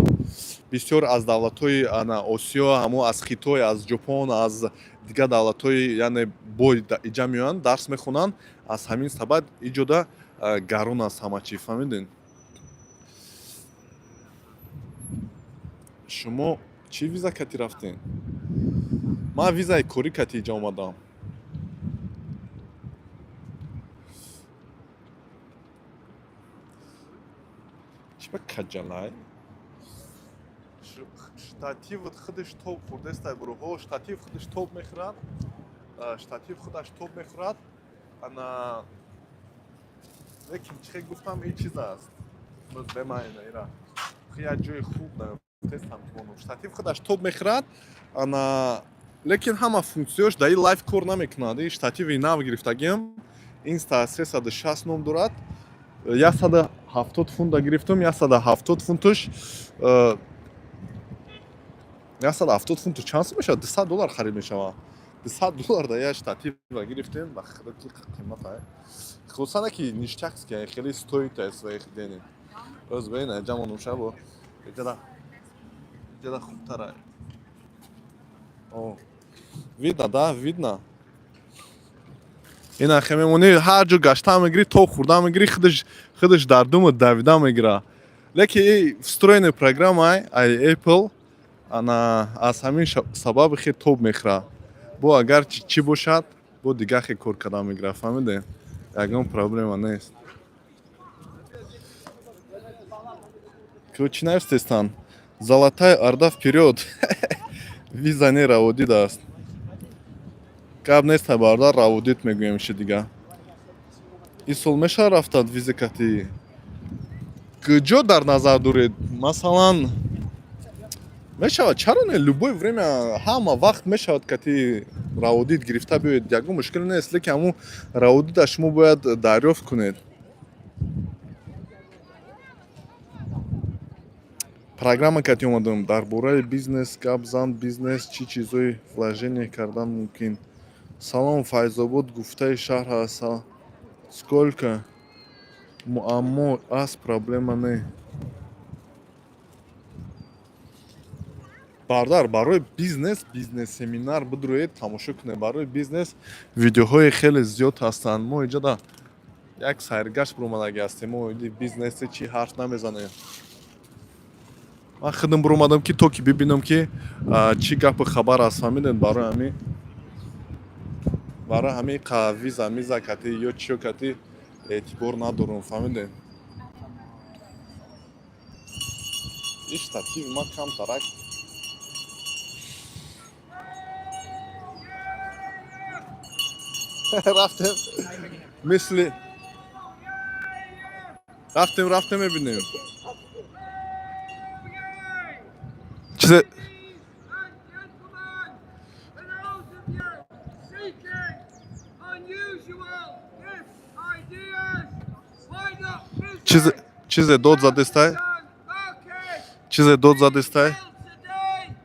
Speaker 2: Бисёр аз давлатҳои ана Осиё, ҳамо аз Хитой, аз Ҷопон, аз дигар давлатҳои, яъне бой иҷа меоянд, дарс мехонанд. Аз ҳамин сабаб иҷода гарон аст ҳама чӣ, фаҳмидед? Шумо чӣ виза кати рафтем? Ман визаи корӣ кати иҷа омадам. Чӣ ба каҷалай? Штатив худаш тоб хӯрдестай, буруҳо. Штатив худаш тоб мехӯрад. Штатив худаш тоб мехӯрад. Ана, лекин чӣ гуфтам, ин чиз аст, боз бемаъна ира як ҷои хуб наёфтестам ки монам. Штатив худаш тоб мехӯрад. Ана, лекин ҳама функсияш дар ин лайв кор намекунад. Ин штативи нав гирифтагиам, Инста 360 ном дорад. 170 фунта гирифтам. 170 фунтуш, 170 фунту чанд сум мешавад? 200 доллар харид мешавад. 200 доллар да як штатива гирифтем. Ба худо, ки қимата. Хусана ки ништяк ки хеле стоит своих денег. Боз бина, ҷамонум шабо иҷада, иҷада хубтара. О, видно, да, видно. Ина хе мемонӣ, ҳар ҷо гашта мегирӣ, тоб хӯрда мегирӣ, худаш дар думат давида мегира. Лекин и встроенная программа ай Apple, ана, аз ҳамин сабаби хе тоб мехӯра. Бо агар чӣ бошад, бо дигар хе кор карда мегира, фаҳмиде? Ягон проблема нест. Чӣ навистестан? Золотая Орда вперёд! Виза не, раводид аст. Гап нест, бародар, раводид мегӯем ши дига. Ин сол мешавад рафтад виза кати? Куҷо дар назар доред? Масалан, мешавад, чаро не? Любое время, ҳама вақт мешавад кати раводид гирифта биёед, ягон мушкиле нест. Лекин ҳамун раводида шумо бояд дарёфт кунед. Программа кати омадам, дар бораи бизнес гап зан. Бизнес чӣ чизҳои вложение кардан мумкин? Салом, Файзобод гуфтаи шаҳр аст. Сколько муаммо аст, проблема не. Бародар, барои бизнес бизнес семинар бидуроед, тамошо кунед. Барои бизнес видеоҳои хеле зиёд ҳастанд. Мо иҷода як сайргашт буромадаги ҳастем. Мо иди бизнеси чӣ ҳарф намезанем. Ман худам буромадам, ки то ки бибинам, ки чӣ гапу хабар аст, фаҳмидед? Барои ҳамин виза миза кати ё чиё кати эътибор надорам, фаҳмидед? Ин штативи ман камтарак рафтем, мисли рафтем, рафтем, мебинем чизе.
Speaker 7: Gentlemen, for those of you seeking unusual gift ideas, why not visit
Speaker 2: Чизе дод задестай?
Speaker 7: Market
Speaker 2: Чизе дод задестай?
Speaker 7: till today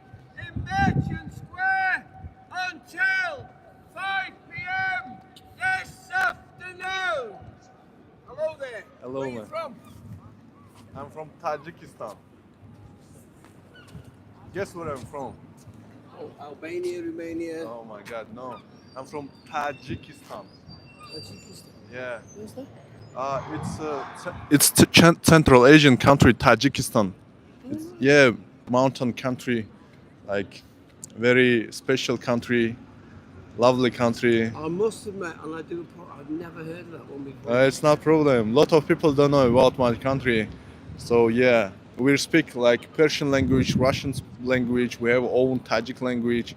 Speaker 7: in Merchant Square until 5 p.m. this afternoon. Hello there.
Speaker 2: Hello,
Speaker 7: Where are you
Speaker 2: man.
Speaker 7: from?
Speaker 2: I'm from Tajikistan. Guess where I'm from?
Speaker 1: Oh, Albania, Romania.
Speaker 2: Oh my God, no. I'm from Tajikistan.
Speaker 1: Tajikistan.
Speaker 2: Yeah.
Speaker 1: Where's that?
Speaker 2: It's Central Asian country, Tajikistan. It's, yeah, mountain country, like very special country, lovely country.
Speaker 1: I must admit, and I do, I've never heard of that one before.
Speaker 2: It's not problem. Lot of people don't know about my country, so yeah, we speak like Persian language, Russian language. We have own Tajik language,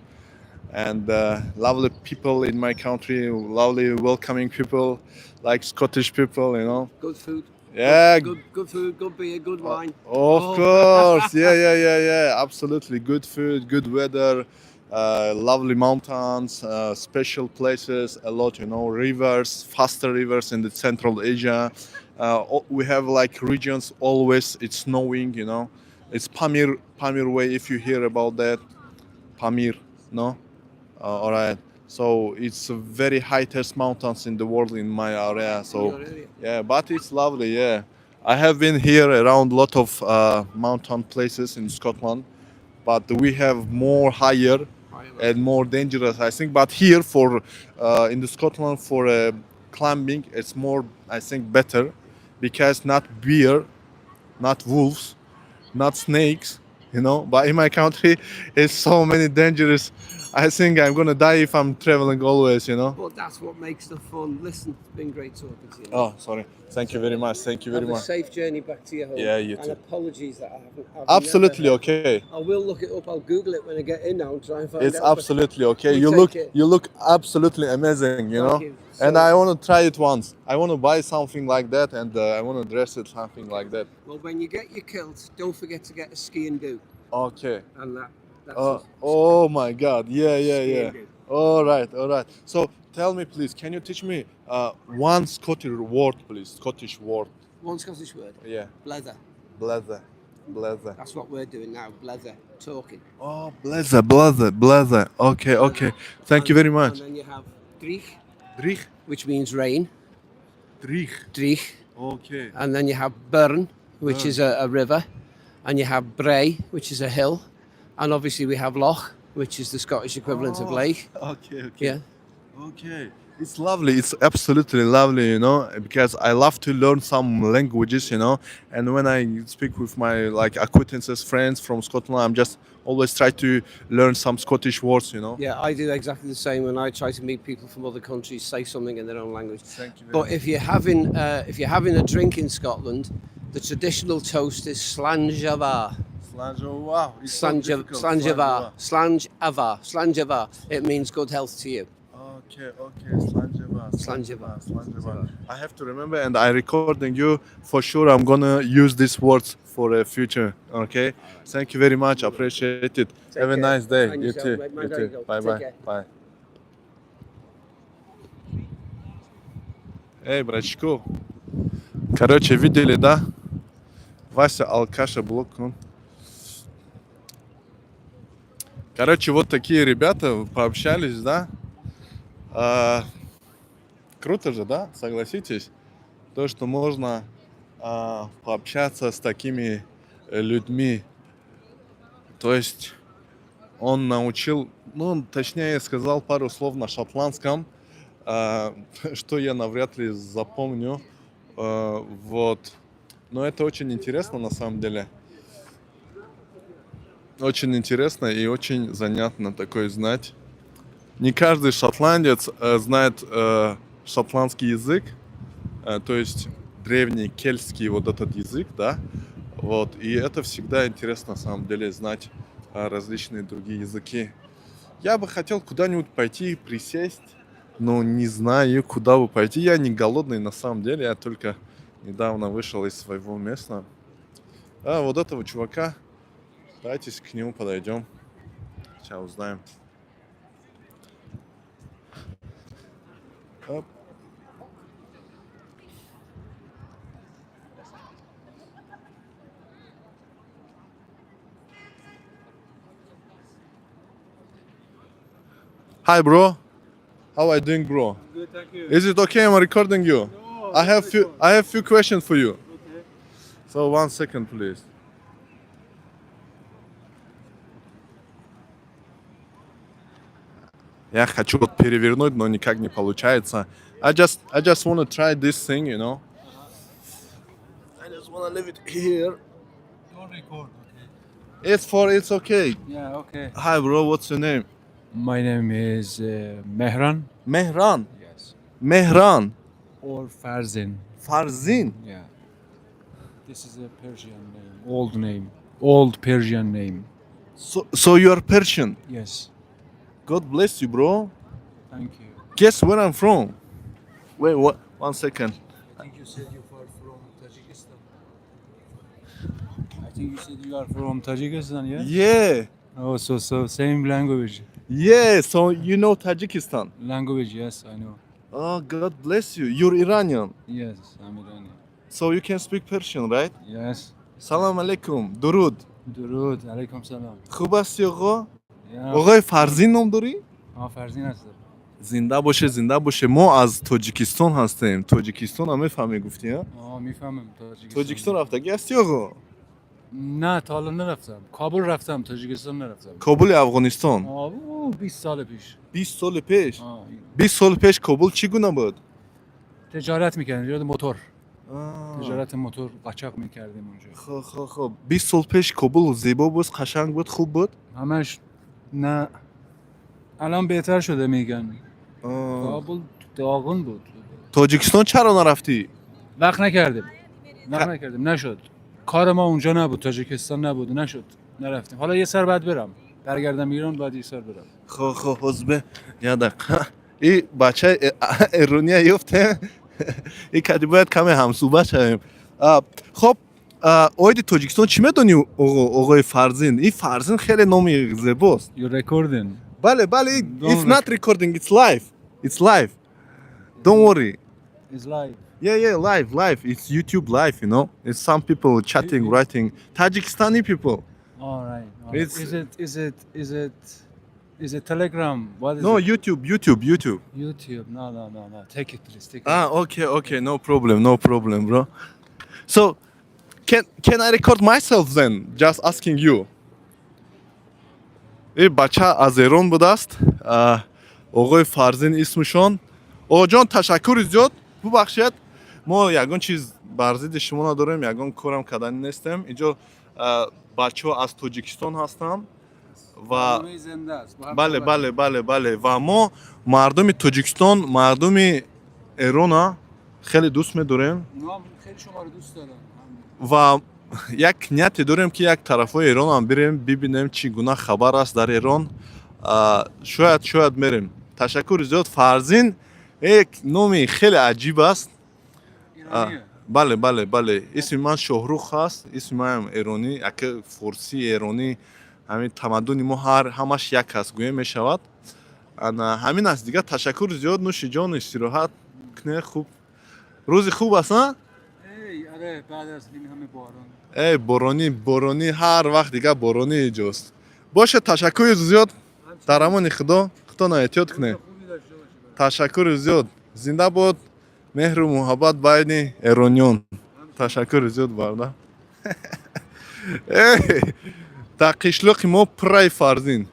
Speaker 2: and lovely people in my country, lovely, welcoming people, like Scottish people.
Speaker 1: Good food.
Speaker 2: Yeah.
Speaker 1: Good food, good beer, good wine.
Speaker 2: Of
Speaker 1: Oh.
Speaker 2: course, yeah. Absolutely, good food, good weather, lovely mountains, special places, a lot, rivers, faster rivers in the Central Asia. We have like regions always it's snowing. It's Pamir, Pamir way. If you hear about that, Pamir, no? All right. So it's a very highest mountains in the world in my area. So.
Speaker 1: In your area.
Speaker 2: Yeah, but it's lovely. Yeah, I have been here around a lot of mountain places in Scotland, but we have more higher and more dangerous, I think. But here for in the Scotland for climbing, it's more, I think, better because not bear, not wolves, not snakes. But in my country, it's so many dangerous I think I'm gonna die if I'm traveling always.
Speaker 7: But that's what makes the fun. Listen, it's been great talking to you.
Speaker 2: Oh, sorry. Thank you very much. Thank you very
Speaker 7: Have a
Speaker 2: much.
Speaker 7: safe journey back to your home.
Speaker 2: Yeah, you
Speaker 7: And
Speaker 2: too.
Speaker 7: apologies that I haven't. I've
Speaker 2: Absolutely
Speaker 7: never-
Speaker 2: okay.
Speaker 7: I will look it up. I'll Google it when I get in now and try and find
Speaker 2: It's
Speaker 7: out.
Speaker 2: absolutely okay.
Speaker 7: You
Speaker 2: You
Speaker 7: take
Speaker 2: look
Speaker 7: care.
Speaker 2: you look absolutely amazing, you
Speaker 7: Thank
Speaker 2: know.
Speaker 7: you.
Speaker 2: And
Speaker 7: So-
Speaker 2: I want to try it once. I want to buy something like that and I want to dress it something like that.
Speaker 7: Well, when you get your kilt, don't forget to get a ski and do.
Speaker 2: Okay.
Speaker 7: And that. That's it.
Speaker 2: Oh my God. Yeah,
Speaker 7: Ski
Speaker 2: yeah.
Speaker 7: and do.
Speaker 2: All right, all right. So tell me, please, can you teach me one Scottish word, please? Scottish word.
Speaker 7: One Scottish word.
Speaker 2: Yeah.
Speaker 7: Blether.
Speaker 2: Blether. Blether.
Speaker 7: That's what we're doing now. Blether. Talking.
Speaker 2: Oh, blether, blether, blether. Okay. Thank you very much.
Speaker 7: And then you have dreich,
Speaker 2: Drich.
Speaker 7: which means rain.
Speaker 2: Drich.
Speaker 7: Dreich.
Speaker 2: Okay.
Speaker 7: And then you have burn, which is a river. And you have brae, which is a hill. And obviously we have loch, which is the Scottish equivalent of lake.
Speaker 2: Okay.
Speaker 7: Yeah.
Speaker 2: Okay. It's lovely. It's absolutely lovely, because I love to learn some languages. And when I speak with my like acquaintances, friends from Scotland, I'm just always try to learn some Scottish words.
Speaker 7: Yeah, I do exactly the same when I try to meet people from other countries, say something in their own language.
Speaker 2: Thank you very
Speaker 7: But if you're having a drink in Scotland, the traditional toast is Slàinte mhath.
Speaker 2: Wow. It's so
Speaker 7: Slàinte
Speaker 2: difficult.
Speaker 7: Slàinte mhath. Slàinte mhath. Slàinte mhath. It means good health to you.
Speaker 2: Okay, Slàinte mhath,
Speaker 7: Slàinte mhath.
Speaker 2: Slàinte mhath. I have to remember, and I recording you for sure. I'm gonna use these words for the future. Okay, thank you very much. Appreciate it.
Speaker 7: Take
Speaker 2: Have a
Speaker 7: care.
Speaker 2: nice day.
Speaker 7: And
Speaker 2: You
Speaker 7: yourself,
Speaker 2: too.
Speaker 7: mate.
Speaker 2: You
Speaker 7: Mind how
Speaker 2: too.
Speaker 7: you go.
Speaker 2: Bye
Speaker 7: Take
Speaker 2: bye.
Speaker 7: care.
Speaker 2: Bye. Эй, братишку. Короче, видели, да? Вася алкаша блок. Он. Короче, вот такие ребята пообщались, да? А, круто же, да? Согласитесь? То, что можно пообщаться с такими людьми. То есть он научил, ну, точнее сказал пару слов на шотландском, что я навряд ли запомню. Вот. Но это очень интересно на самом деле. Очень интересно и очень занятно такое знать. Не каждый шотландец знает шотландский язык, то есть древний кельтский вот этот язык, да, вот, и это всегда интересно на самом деле знать различные другие языки. Я бы хотел куда-нибудь пойти, присесть, но не знаю, куда бы пойти. Я не голодный на самом деле, я только недавно вышел из своего места. А, вот этого чувака, давайте к нему подойдем. Сейчас узнаем. Оп. Hi, bro. How are you doing, bro?
Speaker 5: Good, thank you.
Speaker 2: Is it okay? I'm recording you.
Speaker 5: No,
Speaker 2: I have few questions for you.
Speaker 5: Okay.
Speaker 2: So one second, please. Я хочу вот перевернуть, но никак не получается. I just want to try this thing. I just want to leave it here.
Speaker 5: Don't record, okay?
Speaker 2: It's okay.
Speaker 5: Yeah, okay.
Speaker 2: Hi, bro. What's your name?
Speaker 5: My name is Mehran.
Speaker 2: Mehran.
Speaker 5: Yes.
Speaker 2: Mehran.
Speaker 5: Or Farzin.
Speaker 2: Farzin.
Speaker 5: Yeah. This is a Persian name. Old name. Old Persian name.
Speaker 2: So you are Persian.
Speaker 5: Yes.
Speaker 2: God bless you, bro.
Speaker 5: Thank you.
Speaker 2: Guess where I'm from? Wait, what? One second.
Speaker 5: I think you said you are from Tajikistan. I think you said you are from Tajikistan, yeah?
Speaker 2: Yeah.
Speaker 5: Oh, so same language.
Speaker 2: Yeah, so you know Tajikistan.
Speaker 5: Language, yes, I know.
Speaker 2: Oh, God bless you. You're Iranian.
Speaker 5: Yes, I'm Iranian.
Speaker 2: So you can speak Persian, right?
Speaker 5: Yes.
Speaker 2: سلام علیکم. درود.
Speaker 5: درود، علیکم سلام.
Speaker 2: خوب هستی آقا؟
Speaker 5: Yeah.
Speaker 2: آقای فرزین نام داری؟
Speaker 5: آه فرزین هستم.
Speaker 2: زنده باشه زنده باشه ما از تاجیکستان هستیم تاجیکستان هم میفهمی گفتی ها؟
Speaker 5: آه میفهمم تاجیکستان.
Speaker 2: تاجیکستان رفتگی هستی آقا؟
Speaker 5: نه تا حالا نرفتم. کابل رفتم، تاجیکستان نرفتم.
Speaker 2: کابل افغانستان.
Speaker 5: آه او 20 سال پیش.
Speaker 2: 20 سال پیش.
Speaker 5: آه
Speaker 2: 20 سال پیش کابل چگونه بود؟
Speaker 5: تجارت میکردیم، تجارت موتور.
Speaker 2: آه.
Speaker 5: تجارت موتور قاچاق میکردیم اونجا.
Speaker 2: خب خب خب 20 سال پیش کابل زیبا بود قشنگ بود خوب بود؟
Speaker 5: همش نه.
Speaker 8: الان بهتر شده میگن. کابل داغون بود.
Speaker 2: Тоҷикистон чаро нарафтӣ?
Speaker 8: وقت نکردیم، وقت نکردیم، نشد. کار ما اونجا نبود، تاجیکستان نبود، نشد، نرفتیم. حالا یه سر بعد برم، برگردم ایران، بعد یه سر برم.
Speaker 2: Хо, хо, ҳозбе як дақиқа, и бачаи эрония ёфтем, и кади бояд каме ҳамсӯҳбат шавем. Хоб, оиди Тоҷикистон чӣ медонӣ, оғои Фарзин? И Фарзин хеле номи зебост.
Speaker 8: You recording?
Speaker 2: Бале.
Speaker 8: Don't.
Speaker 2: It's not recording, it's live, it's live, don't worry.
Speaker 8: Is live?
Speaker 2: Yeah, live, live. It's YouTube live. It's some people chatting, writing, Tajikistani people.
Speaker 8: All right, all right. Is it Telegram? What is
Speaker 2: No.
Speaker 8: it?
Speaker 2: YouTube, YouTube, YouTube.
Speaker 8: YouTube. No, take it, please, take it.
Speaker 2: Ah, okay, no problem, no problem, bro. So, can I record myself then? Just asking you. Э бача аз Эрон будааст. Оғои Фарзин исмшон. Оғоҷон, ташаккури зиёд. Бубахшед, мо ягон чиз бар зидди шумо надорем, ягон корам кардани нестем. Инҷо бачаҳо аз Тоҷикистон ҳастанд ва
Speaker 8: برنامه زنده است. با هم
Speaker 2: бале.
Speaker 8: صحبت.
Speaker 2: Бале, ва мо мардуми Тоҷикистон, мардуми Эрона хеле дӯст медорем.
Speaker 8: اونا هم خیلی شما رو دوست دارن.
Speaker 2: Ва як нияте дорем, ки як тарафҳои Эронам бирем, бибинем, чӣ гуна хабар аст дар Эрон. Шояд мерем. Ташаккури зиёд. Фарзин як номи хеле аҷиб аст.
Speaker 8: ایرانیه؟
Speaker 2: Бале, исми ман Шоҳрух аст, исми манам эронӣ, яке форсии эронӣ. Ҳамин тамаддуни мо ҳар ҳамаш як аст, гӯя мешавад. Ана ҳамин аст дигар. Ташаккури зиёд, нӯши ҷон, истироҳат кне. Хуб, рӯзи хуб аст, а?
Speaker 8: ای آره، بعد از این همه باران.
Speaker 2: Эй, боронӣ, боронӣ, ҳар вақт дигар боронӣ иҷост. Бошад, ташаккури зиёд, дар амони Худо, худтона эҳтиёт кунед.
Speaker 8: خوبی داشته باشی.
Speaker 2: Ташаккури зиёд. Зинда бод меҳру муҳаббат байни эрониён. Ташаккури зиёд, бародар. Эй, дар қишлоқи мо пурраи Фарзин.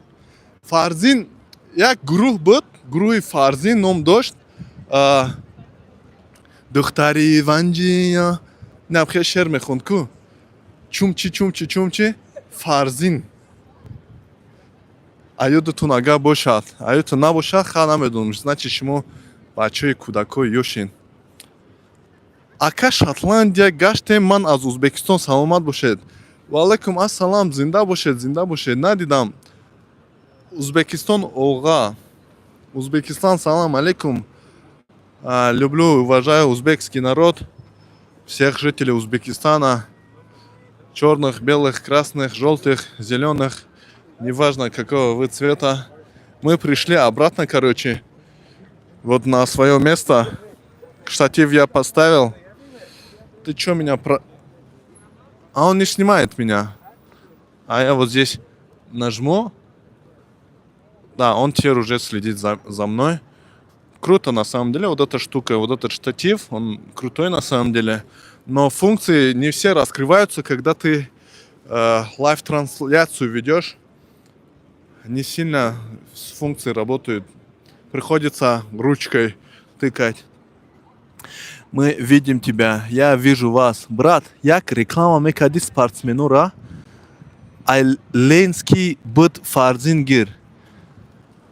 Speaker 2: Фарзин як гурӯҳ буд, гурӯҳи Фарзин ном дошт. Духтари ванҷия инам хел шеър мехонд ку, чумчи, чумчи, чумчи, Фарзин. Аёдатон агар бошад, аёдатон набошад, ха, намедонам, значит, шумо бачаҳои кӯдакҳои ёшин. Ака, Шотландия гаштем, ман аз Узбекистон, саломат бошед. Ваалайкум ассалам, зинда бошед, зинда бошед. Надидам Узбекистон, оға. Узбекистан, салам алейкум. Люблю, уважаю узбекский народ, всех жителей Узбекистана, черных, белых, красных, желтых, зеленых, неважно, какого вы цвета. Мы пришли обратно, короче, вот на свое место. Штатив я поставил. Ты чё меня про? А он не снимает меня. А я вот здесь нажму. Да, он теперь уже следит за мной. Круто на самом деле, вот эта штука, вот этот штатив, он крутой на самом деле. Но функции не все раскрываются, когда ты live-трансляцию ведешь. Не сильно функции работают. Приходится ручкой тыкать. Мы видим тебя, я вижу вас. Брат, як реклама мекади спортсменура. Ай Ленский буд, Фарзин гир.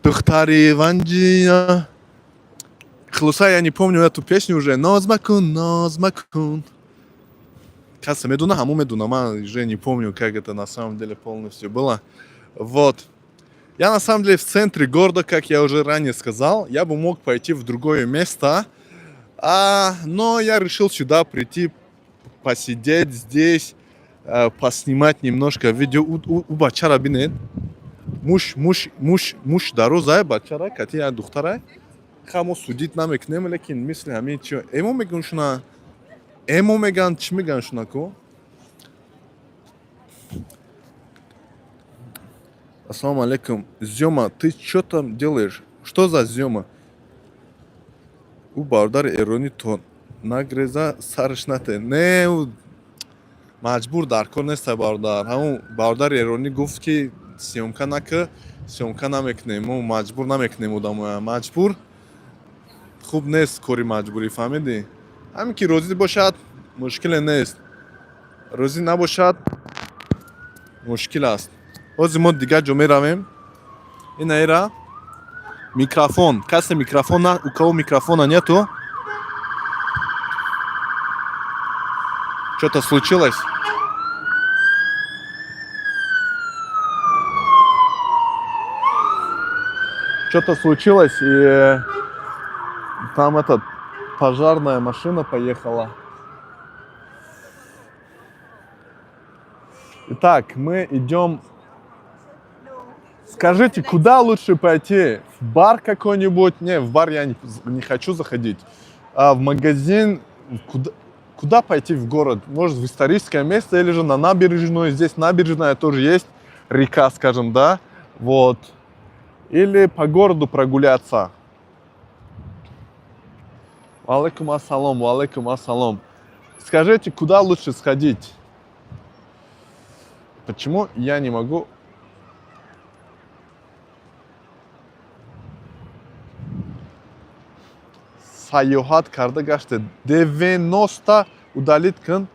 Speaker 2: Духтари Ванджия. Хулоса, я не помню эту песню уже. Ноз макун, ноз макун. Каса медуна, ҳаму медуна. Ман уже не помню, как это на самом деле полностью было. Вот. Я на самом деле в центре города, как я уже ранее сказал. Я бы мог пойти в другое место. Но я решил сюда прийти, посидеть здесь, поснимать немножко видео. У бачара бинед. Муш, муш, муш, муш дарозай, бачара, кати я духтарай. Ха, мо судить намекунем, лекин мисли ҳамин чи эмо мегӯн шуна, эмо меган, чӣ меган шуна ку? Ассалому алейкум. Зёма, ты чё там делаешь? Что за Зёма? Ӯ бародари эронӣ то нагреза сараш нате. Не, ӯ маҷбур дар кор нестай, бародар. Ҳамун бародари эронӣ гуфт, ки съёмка нака, съёмка намекунем. Мо маҷбур намекунем одамоя. Маҷбур хуб нест, кори маҷбурӣ, фаҳмидӣ? Ҳамин ки розӣ бошад, мушкиле нест. Розӣ набошад, мушкил аст. Ҳозир мо дигар ҷо меравем. Ина ира. Микрофон. Касе микрофон на, у кого микрофона нету? Что-то случилось? Что-то случилось, и там этот пожарная машина поехала. Итак, мы идем. Скажите, куда лучше пойти? В бар какой-нибудь? Не, в бар я не хочу заходить. А в магазин? Куда пойти в город? Может, в историческое место или же на набережную? Здесь набережная тоже есть, река, скажем, да? Вот. Или по городу прогуляться. Валейкум ассалом, валейкум ассалом. Скажите, куда лучше сходить? Почему я не могу? Саёҳат карда гаште. 90 удалить кун.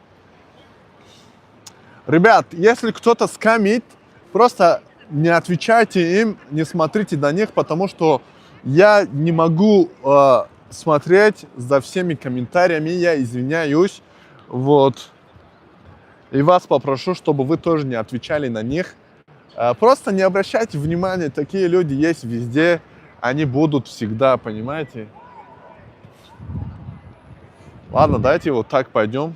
Speaker 2: Ребят, если кто-то скамит, просто не отвечайте им, не смотрите на них, потому что я не могу смотреть за всеми комментариями, я извиняюсь. Вот. И вас попрошу, чтобы вы тоже не отвечали на них. Просто не обращайте внимания, такие люди есть везде, они будут всегда, понимаете? Ладно, давайте вот так пойдем.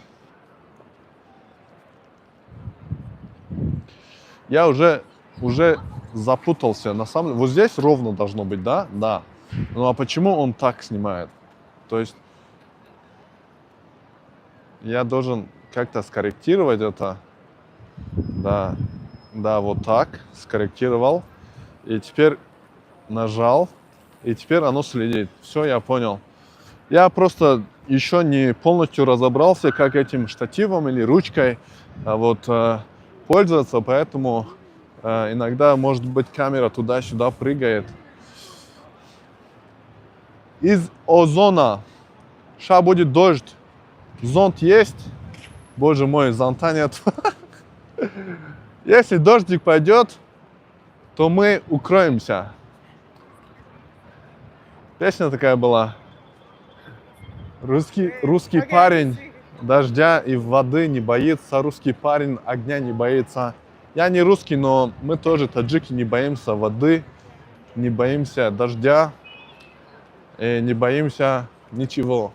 Speaker 2: Я уже запутался. На самом деле, вот здесь ровно должно быть, да? Да. Ну а почему он так снимает? То есть я должен как-то скорректировать это. Да, да, вот так скорректировал. И теперь нажал. И теперь оно следит. Все, я понял. Я просто еще не полностью разобрался, как этим штативом или ручкой вот, пользоваться, поэтому иногда, может быть, камера туда-сюда прыгает. Из Озона. Ша будет дождь. Зонт есть? Боже мой, зонта нет. Если дождик пойдет, то мы укроемся. Песня такая была. Русский парень дождя и воды не боится, русский парень огня не боится. Я не русский, но мы тоже, таджики, не боимся воды, не боимся дождя, и не боимся ничего.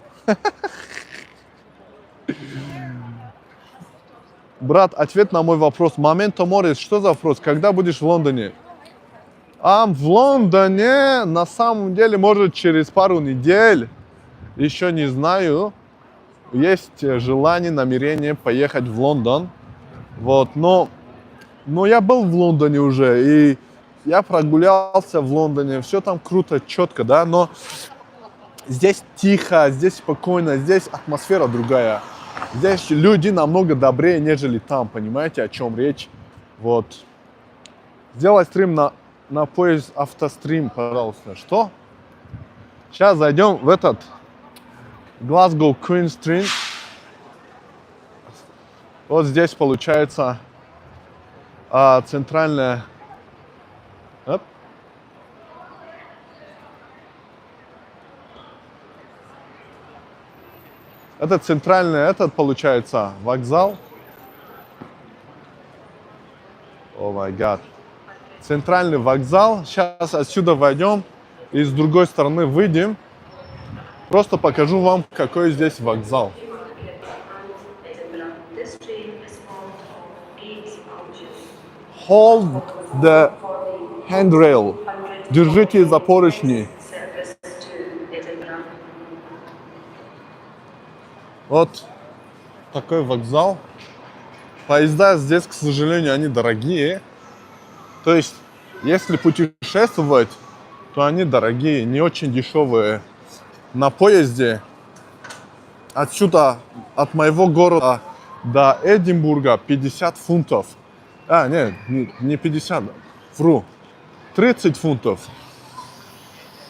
Speaker 2: Брат, ответ на мой вопрос. Моменто морис, что за вопрос? Когда будешь в Лондоне? А в Лондоне, на самом деле, может, через пару недель. Еще не знаю. Есть желание, намерение поехать в Лондон. Вот, но я был в Лондоне уже, и я прогулялся в Лондоне. Все там круто, четко, да, но здесь тихо, здесь спокойно, здесь атмосфера другая. Здесь люди намного добрее, нежели там, понимаете, о чем речь? Вот. Сделай стрим на поезд автострим, пожалуйста. Что? Сейчас зайдем в этот Glasgow Queen Street. Вот здесь получается центральная... Оп. Это центральный, этот получается вокзал. Oh my God. Центральный вокзал. Сейчас отсюда войдем и с другой стороны выйдем. Просто покажу вам, какой здесь вокзал. Hold the handrail. Держите за поручни. Вот такой вокзал. Поезда здесь, к сожалению, они дорогие. То есть, если путешествовать, то они дорогие, не очень дешевые. На поезде отсюда, от моего города до Эдинбурга 50 фунтов. А, нет, не 50, вру. 30 фунтов.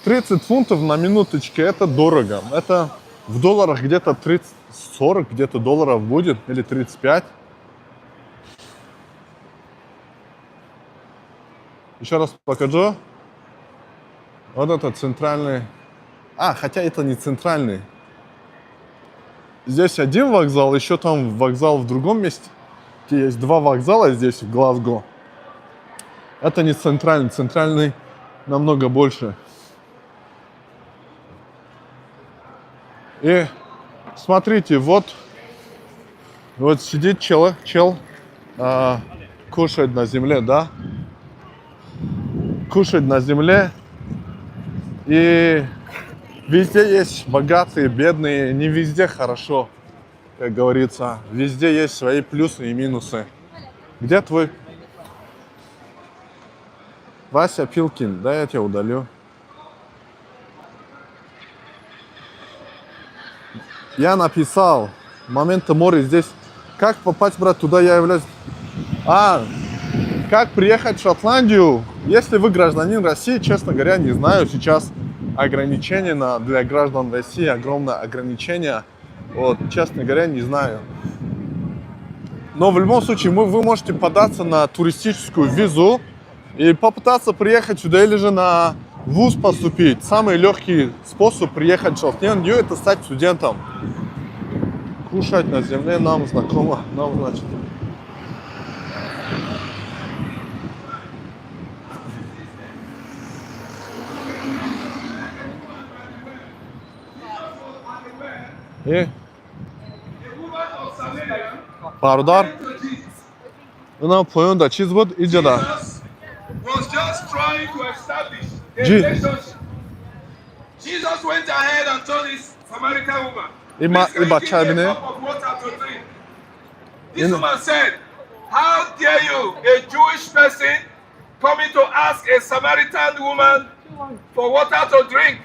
Speaker 2: 30 фунтов на минуточке, это дорого. Это в долларах где-то 30, 40 где-то долларов будет, или 35. Еще раз покажу. Вот это центральный. А, хотя это не центральный. Здесь один вокзал, еще там вокзал в другом месте. Есть два вокзала здесь, в Глазго. Это не центральный, центральный намного больше. И смотрите, вот сидит чел, кушает на земле, да? Кушает на земле. И везде есть богатые, бедные, не везде хорошо, как говорится. Везде есть свои плюсы и минусы. Где твой Вася Пилкин? Да, я тебя удалю. Я написал Момента море здесь. Как попасть, брат, туда я являюсь... А, как приехать в Шотландию? Если вы гражданин России, честно говоря, не знаю. Сейчас ограничения для граждан России, огромное ограничение. Вот, честно говоря, не знаю. Но в любом случае вы можете податься на туристическую визу и попытаться приехать сюда или же на вуз поступить. Самый легкий способ приехать в Шотландию – это стать студентом. Кушать на земле нам знакомо, нам, значит. И бародар, инам поёнда чиз буд иҷада.
Speaker 7: Jesus was just trying to establish a relationship. Jesus went ahead and told this Samaritan woman, "Please, can you
Speaker 2: Iba
Speaker 7: give me a
Speaker 2: чай.
Speaker 7: Cup of water to drink?" This woman said, "How dare you, a Jewish person, coming to ask a Samaritan woman for water to drink?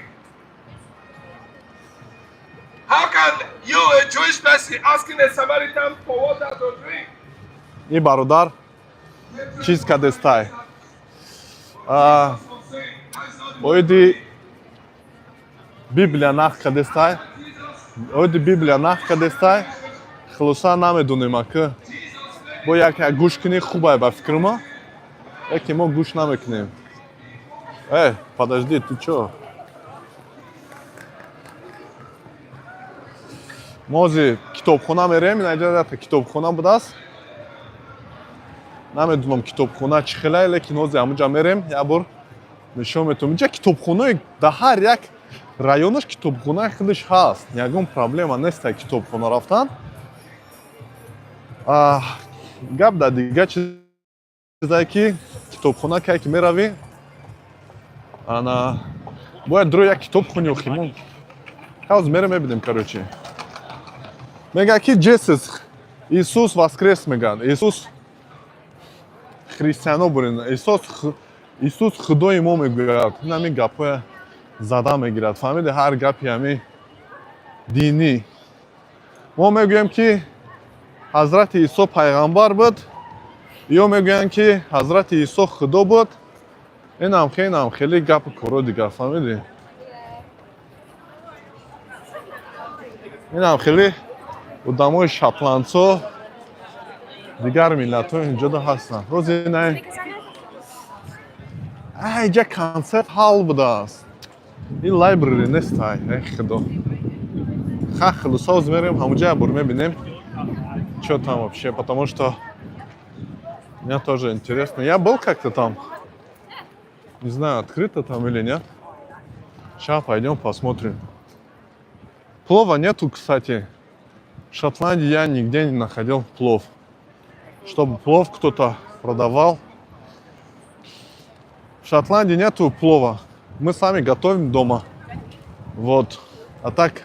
Speaker 7: How can you, a Jewish person, asking a Samaritan for water to drink?"
Speaker 2: И бародар чиз кадестай.
Speaker 7: Was saying, "That's not the
Speaker 2: Оиди Библия нах кадестай. Оиди Библия нах кадестай. Хулоса, намедонем, ака. Бо як як гӯш кунӣ, хубай ба фикр ма. Яке мо гӯш намекунем. Э, подожди, ты чё? Мо ҳозир китобхона мерем, инаҷа якта китобхона будааст. Намедонам, китобхона чӣ хелае, лекин ҳозир ҳамуҷа мерем, як бор нишон метавонам. Инҷа китобхонаи дар ҳар як районаш китобхонаи худаш ҳаст. Ягон проблема нест дар китобхона рафтан. Гап дар дигар чизае, ки китобхона кае ки меравӣ, ана бояд дурӯ як китоб хунӣ. Охи мо ҳоз мерем, мебинем. Короче, мегӯяд, ки Jesus, Иисус воскрес, мегӯянд. Иисус христиано бурин, Иисус худои мо, мегӯяд. Ин ҳамин гапҳоя зада мегирад, фаҳмиди? Ҳар гапи ҳамин динӣ. Мо мегӯем, ки ҳазрати Исо пайғамбар буд, ё мегӯянд, ки ҳазрати Исо худо буд. Инам хеле гапу коро дигар, фаҳмидӣ? Инам хеле одамои шотландсо, дигар миллатҳо инҷода ҳастанд. Рози най.
Speaker 4: Because I know
Speaker 2: А, инҷа concert hall будааст. Ин library нестай, эй худо. Ха, хулоса, ҳозир мерем ҳамуҷа, бур мебинем, что там вообще, потому что мне тоже интересно. Я был как-то там, не знаю, открыто там или нет. Сейчас пойдем посмотрим. Плова нету, кстати. В Шотландии я нигде не находил плов, чтобы плов кто-то продавал. В Шотландии нету плова. Мы сами готовим дома. Вот. А так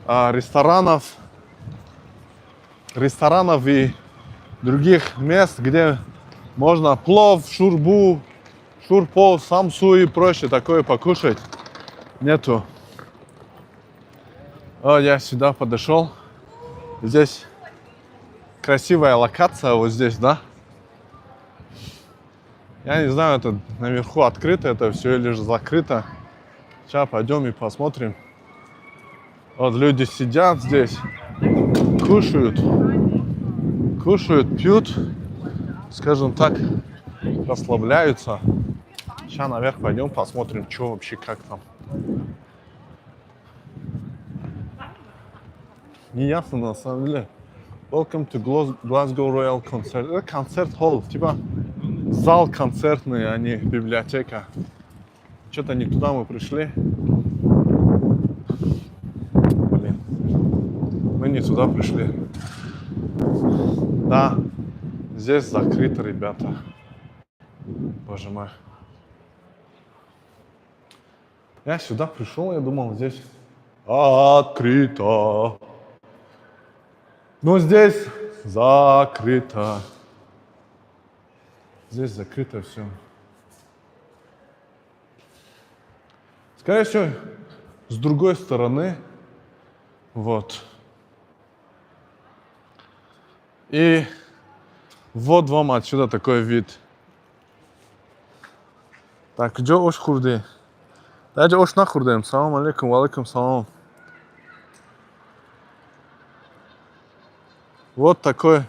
Speaker 2: ресторанов и других мест, где можно плов, шурбу, шурпо, самсу и прочее такое покушать, нету. О, я сюда подошел. Здесь красивая локация вот здесь, да? Я не знаю, это наверху открыто это все или же закрыто. Сейчас пойдем и посмотрим. Вот люди сидят здесь, кушают, кушают, пьют, скажем так, расслабляются. Сейчас наверх пойдем, посмотрим, что вообще, как там. Не ясно на самом деле. Welcome to Glasgow Royal Concert. Это concert hall, типа зал концертный, а не библиотека. Что-то не туда мы пришли. Блин. Мы не туда пришли. Да, здесь закрыто, ребята. Боже мой. Я сюда пришел, я думал, здесь открыто. Но здесь закрыто. Здесь закрыто все. Скорее всего, с другой стороны. Вот. И вот вам отсюда такой вид. Так, где ош хурди? Даже ош нахурдем. Салам алейкум, валейкум салам. Вот такой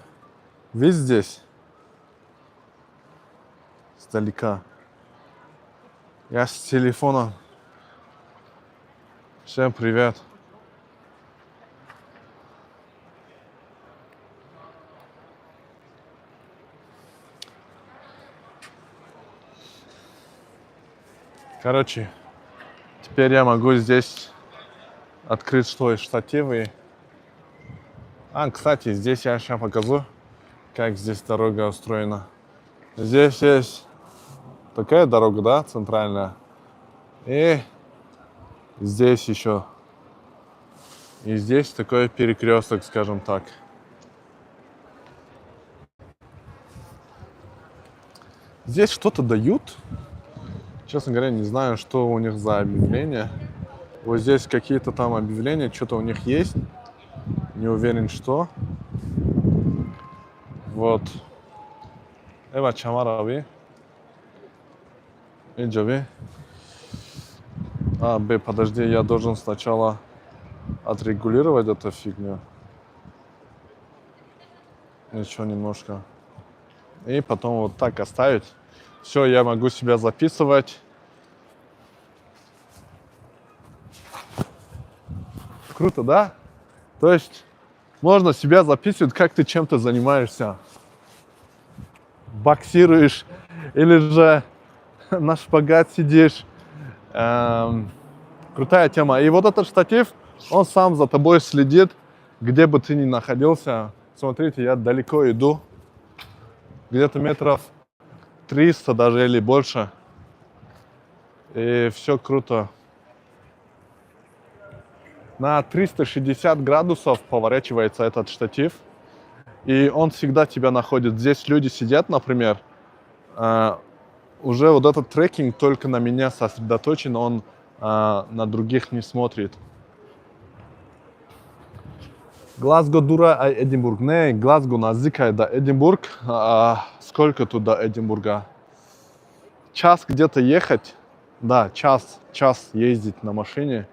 Speaker 2: вид здесь. Издалека. Я с телефона. Всем привет. Короче, теперь я могу здесь открыть свой штатив и... А, кстати, здесь я сейчас покажу, как здесь дорога устроена. Здесь есть такая дорога, да, центральная. И здесь еще. И здесь такой перекресток, скажем так. Здесь что-то дают. Честно говоря, не знаю, что у них за объявление. Вот здесь какие-то там объявления, что-то у них есть. Не уверен, что. Вот. Эва чамарави. Иджави. А, Б, подожди, я должен сначала отрегулировать эту фигню. Еще немножко. И потом вот так оставить. Все, я могу себя записывать. Круто, да? То есть можно себя записывать, как ты чем-то занимаешься. Боксируешь или же на шпагат сидишь. Крутая тема. И вот этот штатив, он сам за тобой следит, где бы ты ни находился. Смотрите, я далеко иду. Где-то метров 300 даже или больше. И все круто. На 360 градусов поворачивается этот штатив. И он всегда тебя находит. Здесь люди сидят, например. Уже вот этот tracking только на меня сосредоточен, он на других не смотрит. Глазго дура, а Эдинбург. Не, Глазго наздикай до Эдинбург. Сколько тут до Эдинбурга? Час где-то ехать. Да, час ездить на машине.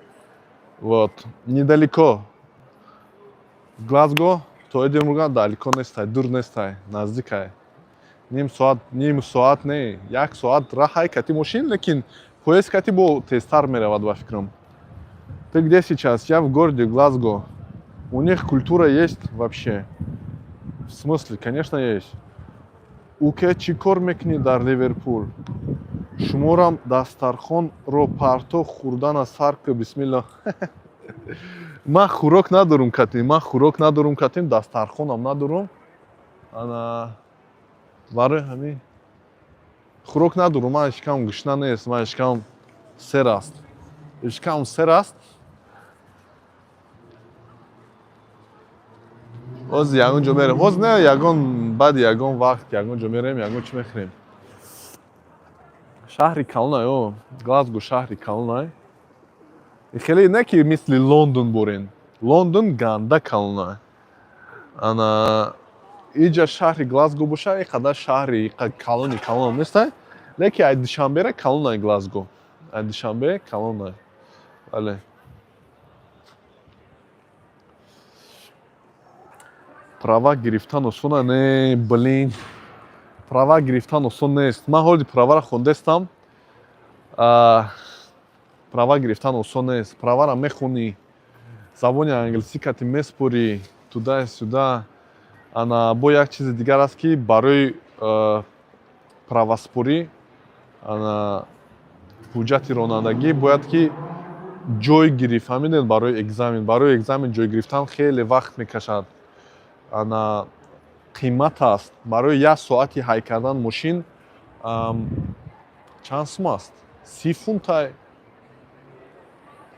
Speaker 2: Вот, недалеко. Глазго, то Эдинбурга далеко нестай, дур нестай, наздикай. Ним соат не, як соат раҳай кати мошин, лекин поезд кати бо тезтар меравад ба фикрам. Ты где сейчас? Я в городе Глазго. У них культура есть вообще? В смысле? Конечно, есть. Уке чӣ кор мекунӣ дар Ливерпул? Шуморам дастархонро парто хӯрдана сар кӯ, бисмилло. Ман хӯрок надорум катим, ман хӯрок надорум катим, дастархонам надорум. Ана барои ҳамин хӯрок надорум, ман ишкам гушна нест, ман ишкам сер аст. Ишкам сер аст. Ҳозир ягон ҷо мерем. Ҳозир не, ягон баъди ягон вақт ягон ҷо мерем, ягон чӣ мехӯрем. Шаҳри калонай, о, Глазго шаҳри калонай. Хеле не ки мисли Лондон бурен. Лондон ганда калонай. Ана иҷа шаҳри Глазго боша, ин қадар шаҳри калони калон нестай, лекин ай Душанбера калонай Глазго. Ай Душанбе калонай. Бале. Права гирифтан осона не, блин. Права гирифтан осон нест. Ман ҳоли праваро хондестам. Права гирифтан осон нест. Правара мехонӣ, забони англисӣ кати меспорӣ, туда-сюда. Ана бо як чизи дигар аст, ки барои праваспорӣ, ана ҳуҷҷати ронандагӣ бояд ки ҷой гирифт, фаҳмидед, барои экзамен. Барои экзамен ҷой гирифтан хеле вақт мекашад. Ана қимат аст. Барои як соати ҳай кардан мошин чанд сум аст? 30 фунтай?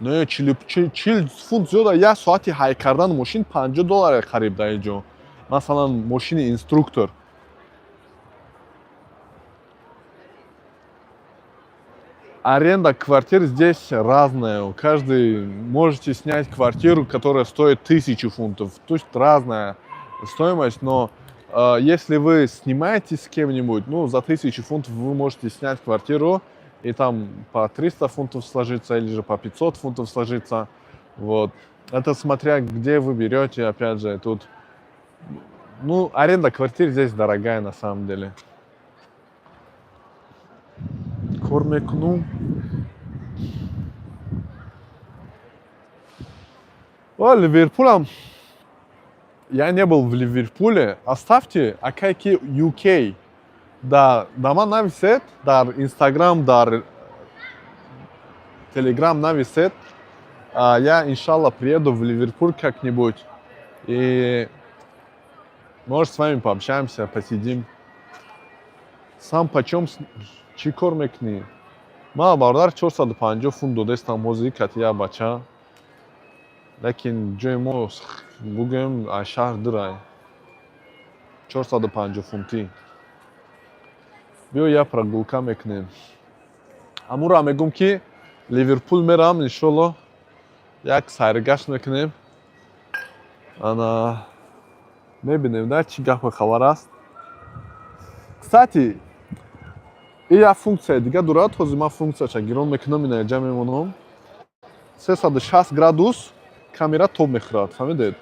Speaker 2: Не, 40 фунт зиёда. Як соати ҳай кардан мошин 50 долларе қариб дар ин ҷо. Масалан, мошини инструктор. Аренда квартир здесь разная. Каждый можете снять квартиру, которая стоит 1000 фунтов. То есть разная стоимость, но если вы снимаете с кем-нибудь, ну, за 1000 фунтов вы можете снять квартиру и там по 300 фунтов сложиться или же по 500 фунтов сложиться. Вот. Это смотря где вы берете, опять же, тут. Ну, аренда квартир здесь дорогая на самом деле. Кор мекунум. О, Ливерпулам. Я не был в Ливерпуле. Оставьте акайки UK. Да, да ман нависед, дар Инстаграм, дар Телеграм нависед. Я, иншалла, приеду в Ливерпуль как-нибудь. И, может, с вами пообщаемся, посидим. Сам почем чӣ кор мекунӣ? Ман, бародар, 450 фунт додестам ҳозир кати як бача. Лекин ҷои мо, бугӯем, аз шаҳр дурай. 450 фунтӣ. Биё, як прогулка мекунем. Ҳамура мегӯм, ки Ливерпул мерам, иншолло, як сайргашт мекунем. Ана мебинем да, чӣ гапу хабар аст. Кстати, и як функсияи дига дорад. Ҳозир ман функсияша гирон мекунам, ина ҷа мемонам. 360 градус камера тоб мехӯрад, фаҳмидед?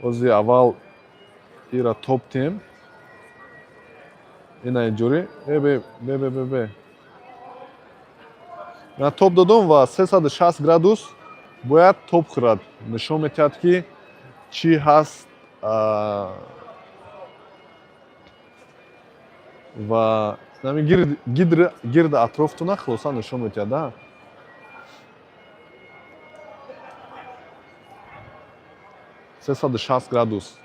Speaker 2: Ҳозир аввал ира тоб тем. Ина инҷурӣ. Бе, бе, бе, бе, бе. Ман тоб додум ва 360 градус бояд тоб хӯрад. Нишон медиҳад, ки чӣ ҳаст ва ҳамин гирди атрофтона хулоса нишон медиҳад, да? 360 градус.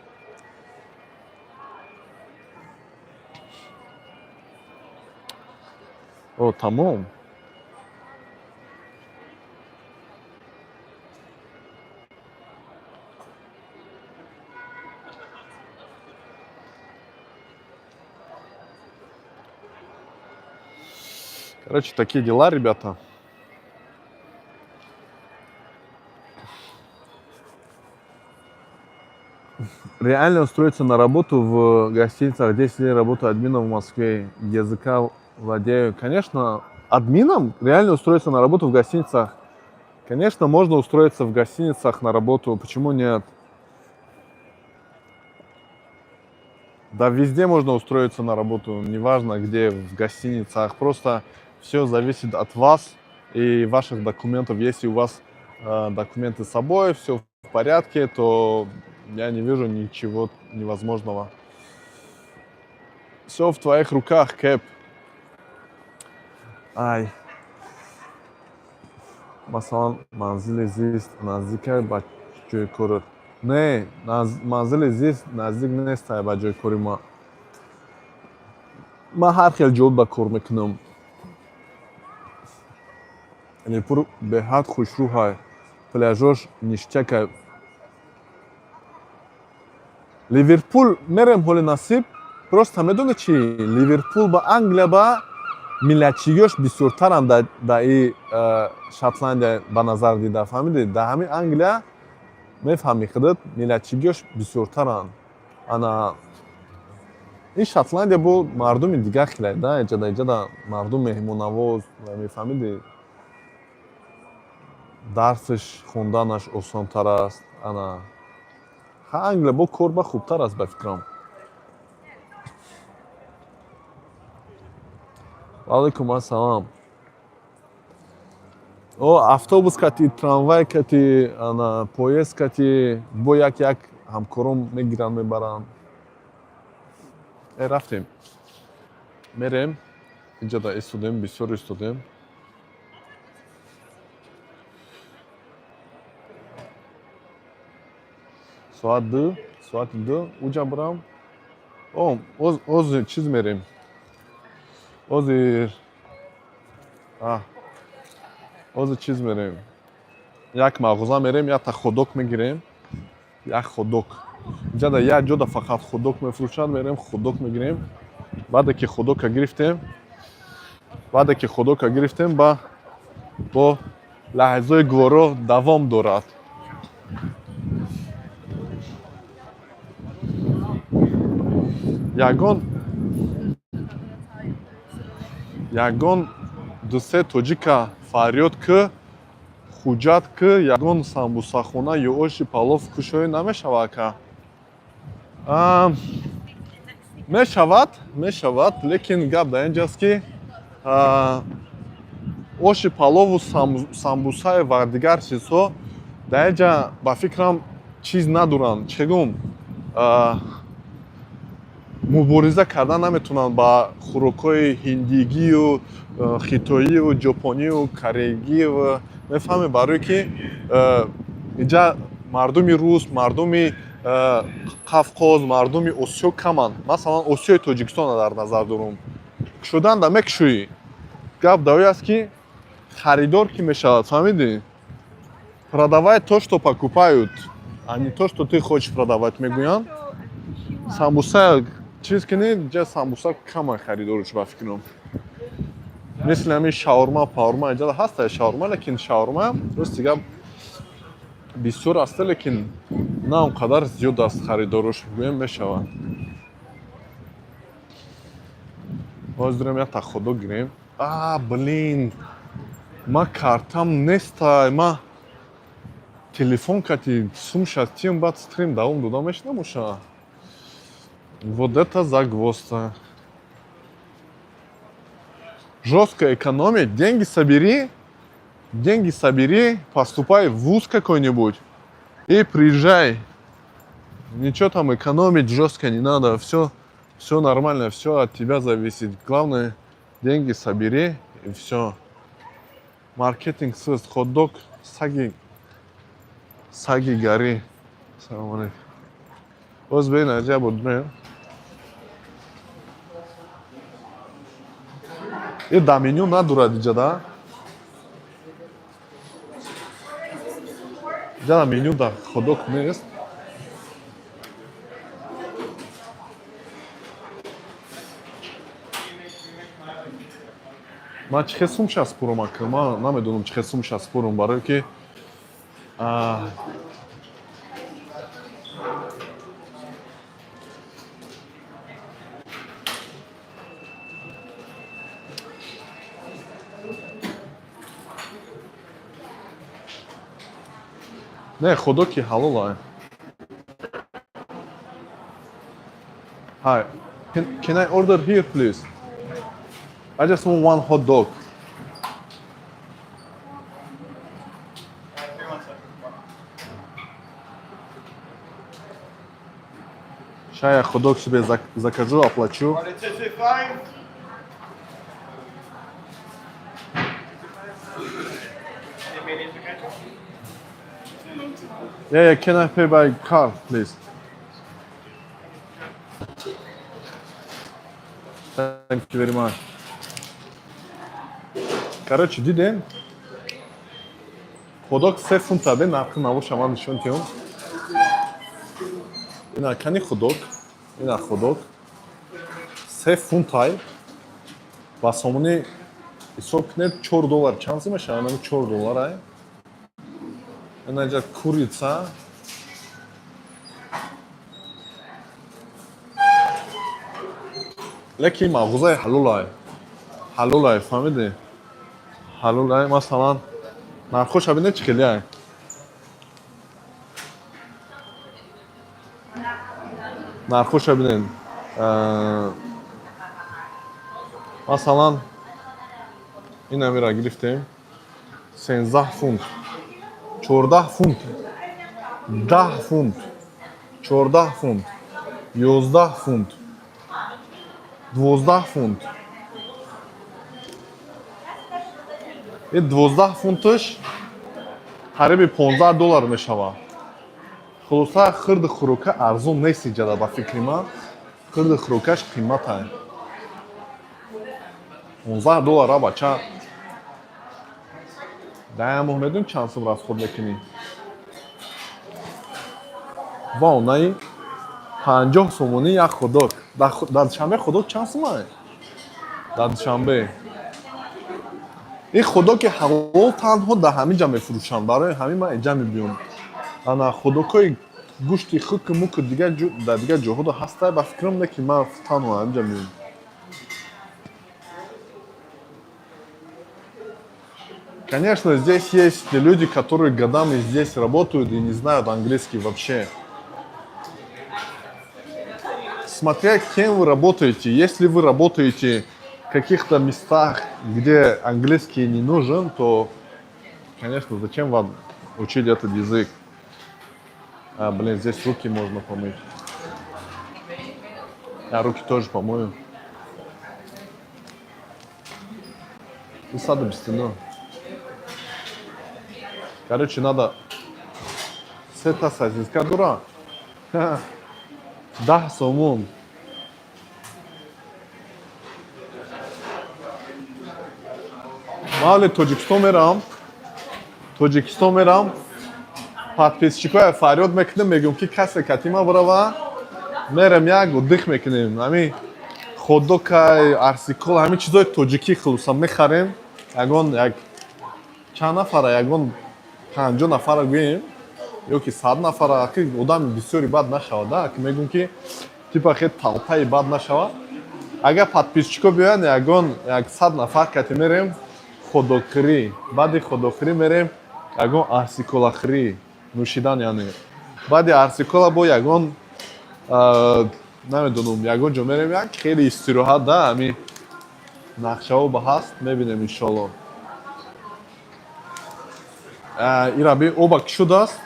Speaker 2: О, тамом. Короче, такие дела, ребята. Реально устроиться на работу в гостиницах, 10 лет работаю админом в Москве, языка владею. Конечно, админом реально устроиться на работу в гостиницах. Конечно, можно устроиться в гостиницах на работу, почему нет? Да везде можно устроиться на работу, неважно где, в гостиницах. Просто все зависит от вас и ваших документов. Если у вас документы с собой, все в порядке, то я не вижу ничего невозможного. Все в твоих руках, Кэп. Ай. Масалан, манзили зист наздика ба ҷои корат? Не, манзили зист наздик нестай ба ҷои кори ма. Ман ҳар хел ҷо ба кор мекунам. Ливерпул беҳад хушрӯҳай, пляжош ништякай. Ливерпул мерем ҳоли, насиб. Просто медони чи, Ливерпул ба Англия ба миллатчигиёш бисёртаранд да и Шотландия ба назар дида, фаҳмидӣ? Да ҳамин Англия, мефаҳмӣ худат, миллатчигиёш бисёртаранд. Ана ин Шотландия бо мардуми дигар хелай да, иҷада мардум меҳмоннавоз, мефаҳмидӣ, дарсаш хонданаш осонтар аст. Ана ха, Англия бо кор ба хубтар аст, ба фикрам. Ваалайкум ассалом. О, автобус кати, трамвай кати, ана поезд кати, бо як як ҳамкорон мегиранд, мебаранд. Рафтем, мерем. Инҷа истодем, бисёр истодем. Соат 2, соати 2 уҷа бирам. О, озир чиз мерем, озир озир чиз мерем, як мағоза мерем, якта хот-дог мегирем, як хот-дог. Инҷа як ҷода фақат хот-дог мефурӯшанд. Мерем, хот-дог мегирем. Баъде ки хот-дога гирифтем, баъде ки хот-дога гирифтем, ба бо лаҳзаи гуворо давом дорад. Ягон дусе тоҷика фарёд ки, хуҷат ки, ягон самбусахона ё оши палов кушоӣ намешавад, ака? Мешавад, мешавад, лекин гап дар инҷаст, ки оши палову самбусаю ва дигар чизҳо дар инҷа, ба фикрам, чиз надоранд. Чӣ гум, мубориза кардан наметавонанд ба хӯрокҳои ҳиндигию хитоию ҷопонию кореягию, мефаҳмед? Барое ки инҷа мардуми рус, мардуми Қавқоз, мардуми Осиё каманд. Масалан, Осиёи Тоҷикистонро дар назар дорум. Кушоданда мекушоӣ, гап дар ое аст, ки харидор ки мешавад, фаҳмидӣ? Продавай то, что покупают, а не то, что ты хочешь продавать, мегӯянд. Самбуса чиз кунӣ, инҷа самбуса кама харидорш, ба фикрам. Мисли ҳамин шаурма, паурма инҷа ҳаста шаурма, лекин шаурма, рости гап, бисёр аста, лекин на он қадар зиёд аст харидорош, гӯем, мешавад. Боз дорем, якта хот-дог гирем. А, блин, ма картам нестай, ма телефон кати сумша тием, баъд стрим давом дода мешинамуша. Вот это загвоздка. Жестко экономить. Деньги собери, деньги собери, поступай в вуз какой-нибудь и приезжай. Ничего там экономить жестко не надо, все, все нормально, все от тебя зависит. Главное, деньги собери, и все. Маркетинг с хот-дог, саги, саги гори. Салам алейкум. Боз бин, аҷаб буд. Е, да меню надорад иҷа, да? Иҷа меню да хот-дог нест. Ман чӣ хел сум шаспурам, ака? Ман намедонам, чӣ хел сум шаспурам, барое ки не, хот-дог ки ҳалола. Hi, can I order here, please? I just want one hot dog. Сейчас я хот-дог себе закажу, оплачу.
Speaker 5: 225.
Speaker 2: Yeah, can I pay by card, please? Thank you very much. Короче, дидем. Хот-дог 3 фунта бе нархи навоша ман нишон тиём. Ина кани хот-дог, ина хот-дог. 3 фунтай, ба сомонӣ ҳисоб кунед, 4 доллар чанд мешавад? Ана 4 долларай. Ина инҷа курица. Лекин мағозаи ҳалолай. Ҳалолай, фаҳмидӣ? Ҳалолай, масалан, нархоша бинед, чӣ хелиай. Нархоша бинед. Масалан, ин амира гирифтем. 13 фунт, 14 фунт, 10 фунт, 14 фунт, 11 фунт, 12 фунт. Ин 12 фунташ қариби 15 доллар мешавад. Хулоса, хирди хӯрока арзон нест иҷада. Ба фикри ман, хирди хӯрокаш қимматае. 15 доллар, а бача, дар як моҳ медонӣ чанд сум расход мекунӣ? Ва онаи 50 сомонӣ як хот-дог. Дар Душанбе хот-дог чанд сумае? Дар Душанбе ин хот-доги ҳалол танҳо дар ҳамин ҷа мефурӯшанд. Барои ҳамин ман инҷа мебиём. Ана хот-догҳои гӯшти хуку муку дигар дар дигар ҷоҳо ҳаста, ба фикрам, не ки ман танҳо ҳаминҷа меём. Конечно, здесь есть люди, которые годами здесь работают и не знают английский вообще. Смотря кем вы работаете. Если вы работаете в каких-то местах, где английский не нужен, то, конечно, зачем вам учить этот язык? А, блин, здесь руки можно помыть. Я руки тоже помою. 129. Короче, надо сета сосиска дура. 10 сомон. Ман ҳоле Тоҷикистон мерам. Тоҷикистон мерам. Подписчикоя фарёд мекунем, мегӯм, ки касе катима бирава, мерем, як отдых мекунем. Ҳами хот-догкай, арсикол, ҳамин чизои тоҷикӣ хулоса мехарем. Ягон як чанд нафара, ягон 50 нафара гӯем ё ки 100 нафара, ки одами бисёри бад нашавад, да, ки мегӯм, ки типа хе толпаи бад нашавад. Агар подписчико биёянд, ягон як 100 нафар кати мерем хот-догхӯрӣ, баъди хот-догхӯрӣ мерем ягон арсиколахӯрӣ, нӯшидан яъне. Баъди арсикола бо ягон, намедонам, ягон ҷо мерем, як хеле истироҳат, да, ҳами нақшаҳо ба ҳаст, мебинем, иншолло. Ира би, оба кушудааст,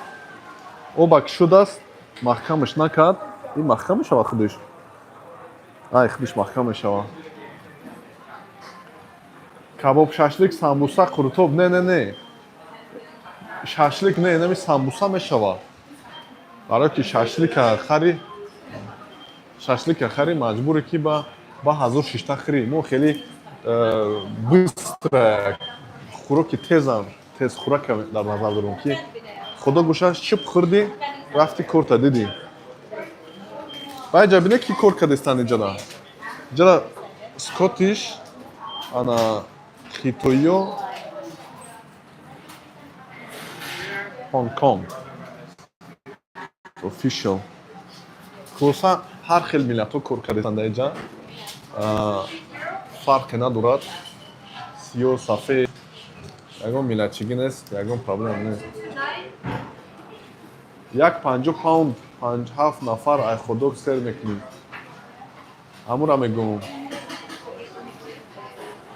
Speaker 2: оба кушудааст, маҳкамаш накард. Ин маҳкам мешавад худиш? Ай, худиш маҳкам мешавад. Кабоб, шашлик, самбуса, қурутоб. Не, не, не, шашлик не, нами самбуса мешавад. Барое ки шашлика хари, шашлика хари, маҷбуре ки ба ҳазор шишта хӯрӣ. Мо хеле быстро хӯроки тезам, тез хӯрака дар назар дорем, ки худо гӯшаш чип хӯрдӣ, рафти корта дидӣ. Баъд ҷа бине, ки кор кардистанд иҷада. Иҷада Scottish, ана хитоиё, Хонконг official. Хулоса, ҳар хел миллатҳо кор кардистанд дар иҷа, фарқе надорад, сиёҳ, сафед, ягон миллатчигӣ нест, ягон проблема нест. Як 50 паунд панҷ ҳафт нафар ай хот-дог сер мекунем. Ҳамура мегӯм.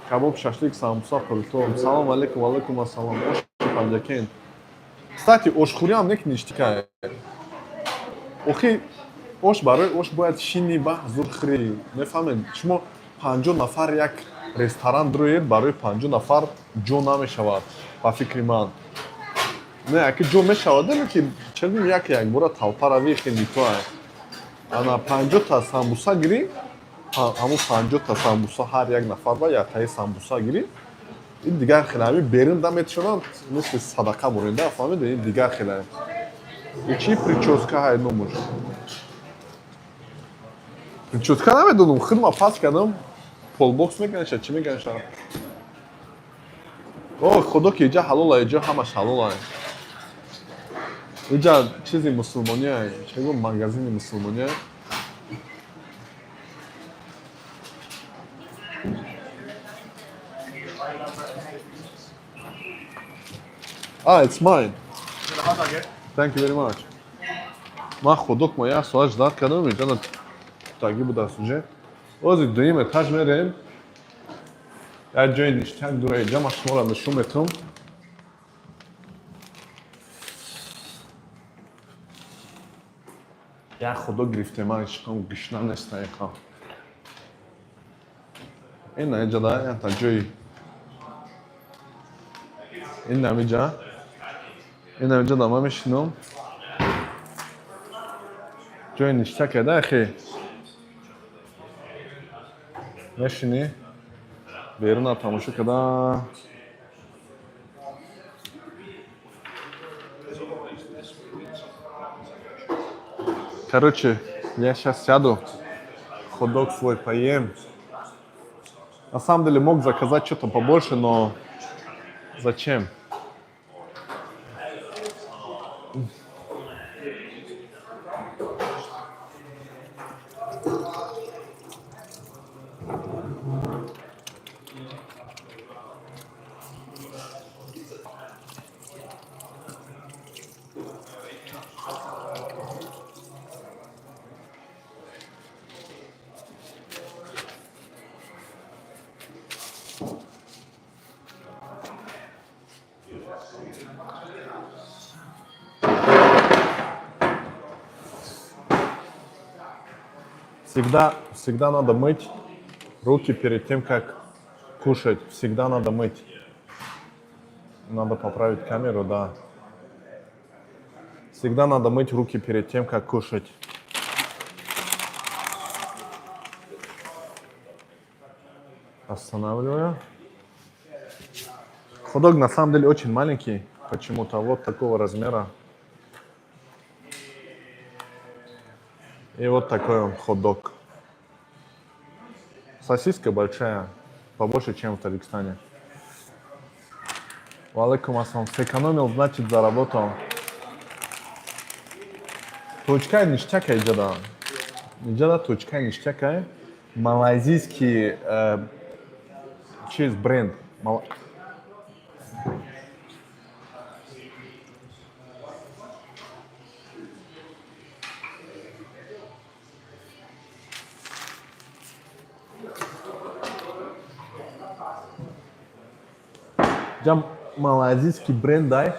Speaker 2: Кабоб, шашлик, самбуса, қурутоб. Салом алейкум. Алейкум ассалом. Оши Панҷакент. Кстати, ошхӯриам не ништяк. Охи, ош, барои ош бояд шини, ба зур хӯрӣ, мефаҳмед? Шумо 50 нафар як ресторан дуроед, барои 50 нафар ҷо намешавад, ба фикри ман. Не, аки ҷо мешавад, ки чагум як якбора толпа равӣ, хеле нитоа. Ана 50-та самбуса гирӣ, ҳамун 50-та самбуса, ҳар як нафар ба яктаи самбуса гирӣ, ин дигар хеле. Ҳамин берун да метишонанд, мисли садақа буринда, фаҳмида, ин дигар хеле. И чи прическа ҳай номуш? Прическа намедонам, хидма пас кардам, полбокс меканиша, чӣ меканиша? О, худо ки иҷа ҳалола, иҷа ҳамаш ҳалола. Иҷа чизи мусулмония, чего, магазини мусулмония. Ah, it's mine. Thank you very much. Ман хот-дог ма як соат ждать кардам, иҷа таги будааст уже. Ози дуюм этаж мерем. Як ҷои ништяк дура иҷа, ман шуморо нишон метавам. Як хот-дог гирифтем, ман ишкам гушна неста яка. Ина иҷа да ята ҷои. Ин амиҷа. Ин амиҷа да ман мешинам. Ҷои ништяк да ахи. Мешинӣ. Беруна тамошо када. Короче, я сейчас сяду, хот-дог свой поем. На самом деле мог заказать что-то побольше, но зачем? Всегда, всегда надо мыть руки перед тем, как кушать. Всегда надо мыть. Надо поправить камеру, да. Всегда надо мыть руки перед тем, как кушать. Останавливаю. Хот-дог на самом деле очень маленький. Почему-то вот такого размера. И вот такой он хот-дог. Сосиска большая, побольше, чем в Таджикистане. Валейкум ассалам. Сэкономил, значит, заработал. Точкай ништякай иҷада. Иҷада точкай ништякай. Малайзийский чиз бренд. Ҷам малайзийский бренд ай.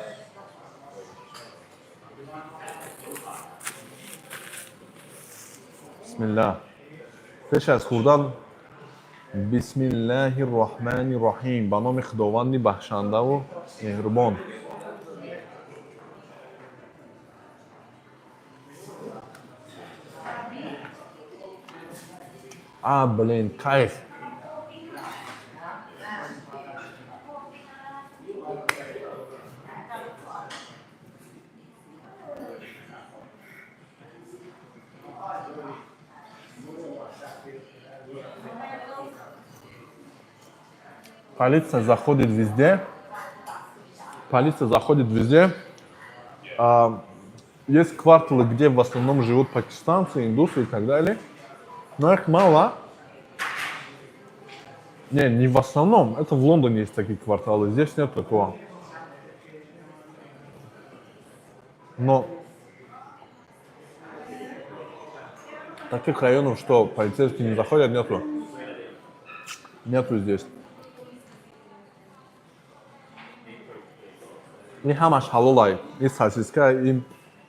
Speaker 2: Бисмилла. Пеш аз хӯрдан бисмиллаҳи роҳмани роҳим, ба номи Худованди бахшандаву меҳрубон. А, блин, кайф. Полиция заходит везде. Полиция заходит везде. Есть кварталы, где в основном живут пакистанцы, индусы и так далее. Но их мало. Не, не в основном. Это в Лондоне есть такие кварталы. Здесь нет такого. Но таких районов, что полицейские не заходят, нету. Нету здесь. Ин ҳамаш ҳалолай. Ин сосиска, ин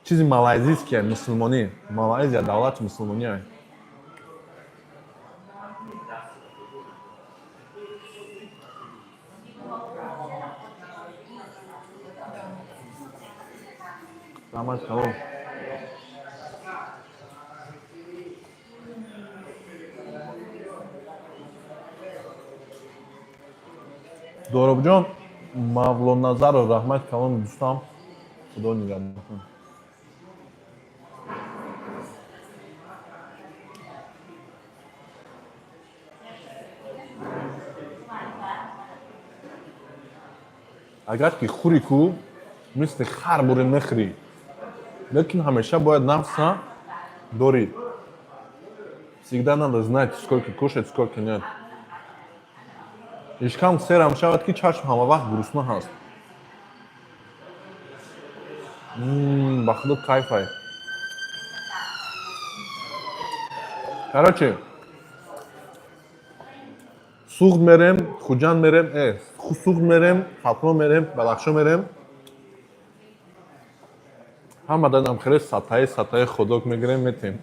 Speaker 2: чизи малайзийския, мусулмонӣ. Малайзия давлати мусулмонӣ. Раҳмат калом. Доробҷон Мавлоназаров, раҳмат калом, дӯстам. Худо нигаҳбон. Агар ки хӯри ку, мисли хар буре мехӯрӣ. Лекин ҳамеша бояд нафса дорӣ. Всегда надо знать, сколько кушать, сколько нет. Ишкам серам шавад, ки чашм ҳама вақт гурусна ҳаст. Ба худо, кайфай. Короче, Суғд мерем, Хуҷанд мерем, Суғд мерем, Хатлон мерем, Бадахшон мерем. Ҳамаданам хеле сатҳаи сатҳаи хот-дог мегирем, метем.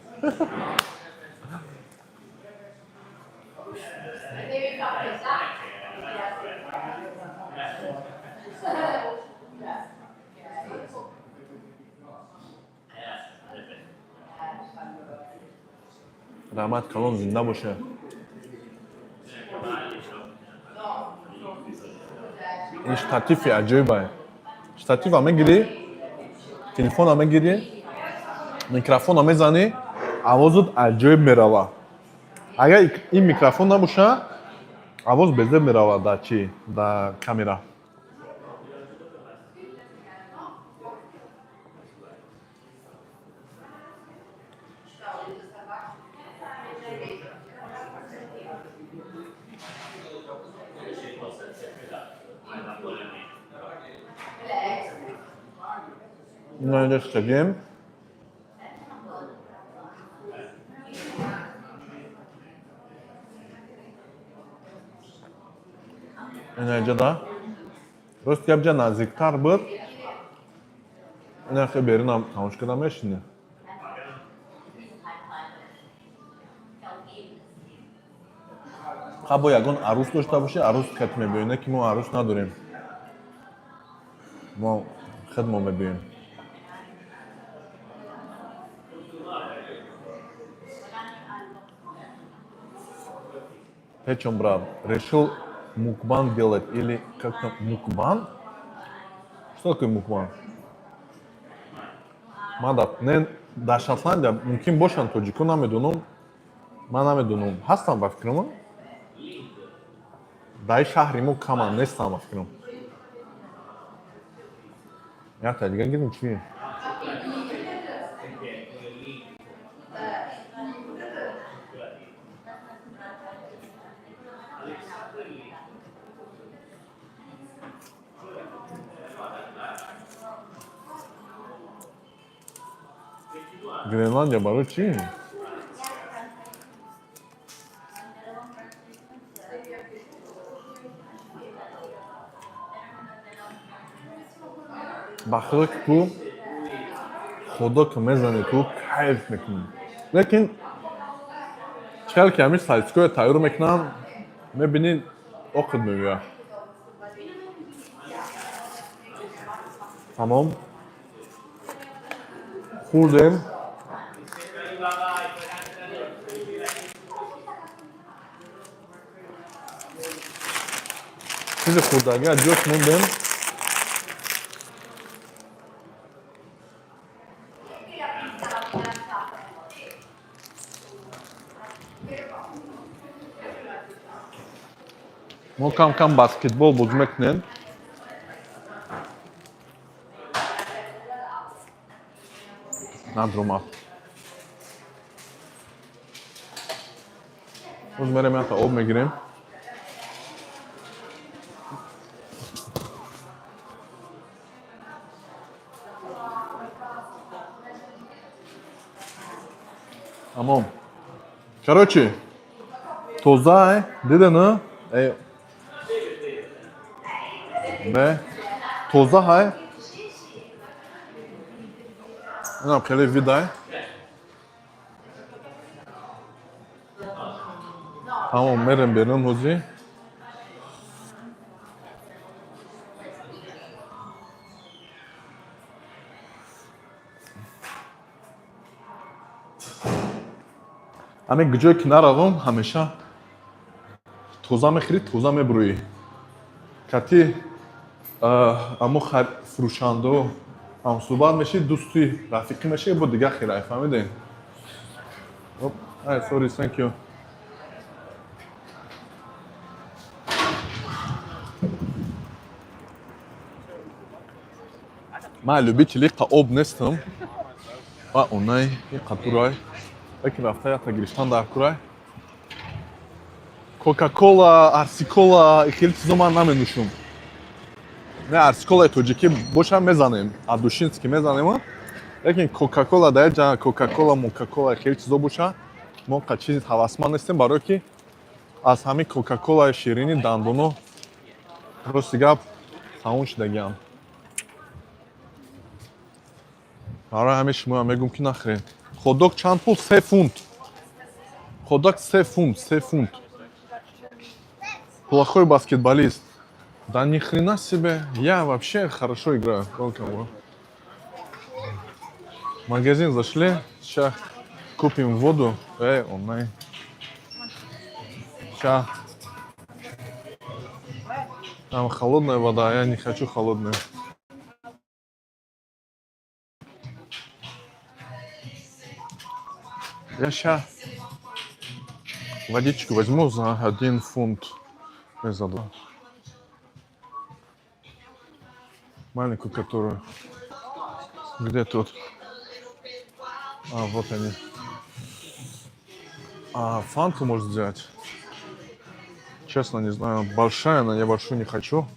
Speaker 2: Раҳмат калон, зинда боша. Ин штативи аҷоибае. Штатива мегирӣ, телефона мегирӣ, микрофона мезанӣ, овозат аҷоиб мерава. Агар ин микрофон набоша, овоз безеб мерава дар чи, дар камера. Наидаштагем. Инаҷада рост гап ҷа наздиктар буд. Ина хе берунам тамош карда мешине. Ха, бо ягон арӯс дошта бошӣ, арӯс кат мебиёй, не ки мо арӯс надорем. Мо худмо мебиёем. Причем, брат, решил мукбан делать или как там, мукбан? Что такое мукбан? Мада, не, дар Шотландия мумкин бошанд тоҷико, намедонам. Ман намедонам. Ҳастам ба фикрам? Дар ин шаҳри мо каманд, нестам ба фикрам. Якта дига гирем чи? Гренландия барои чӣ? Ба худо ки ту худо ки мезанӣ, ту кайф мекунӣ. Лекин чӣ хел ки ҳамин сальское тайёр мекунанд, мебинӣ, оқид мегӯяд. Тамом. Хӯрдем. Чизи хӯрдагӣ аз ҷош мондем. Мо кам кам баскетбол бозӣ мекунем. Надромад. Боз мерем, якта об мегирем. Тамом. Короче, тоза, дидена? Э, бе, тоза ҳай. Инам хеле видай. Тамом, мерем берун ҳозир. Ҳамин ҷое ки наравам, ҳамеша тоза мехӯрӣ, тоза мебурӯӣ. Кати амо фурӯшандао ҳамсӯҳбат мешӣ, дӯсти рафиқӣ мешӣ, бо дигар хелай, фаҳмидем? Ай, sorry, thank you. Ман любители қа об нестам ва онай қа дурай, лекин рафта якта гирифтан дар курай. Кока-кола, арсикола, хеле чизо ман наменӯшум. Не, арсиколаи тоҷикӣ боша, мезанем, адушинский мезанем, лекин кока-кола дар ҷа кока-кола, мокакола, хеле чизо боша, мо қа чизи ҳавасманд нестем, барое ки аз ҳамин кока-колаи ширини дандоно, рости гап, тамом шудагиам. Барои ҳамин шумо мегӯм, ки нахӯред. Хот-дог чанд пул? 3 фунт. Хот-дог 3 фунт, 3 фунт. Плохой баскетболист. Да ни хрена себе, я вообще хорошо играю. Welcome, bro. В магазин зашли, сейчас купим воду. Эй, онлайн. Сейчас. Там холодная вода, а я не хочу холодную. Я сейчас водичку возьму за 1 фунт. Ой, за два. Маленькую, которую. Где тут? А, вот они. А, фанту может взять? Честно, не знаю. Большая, но я большую не хочу.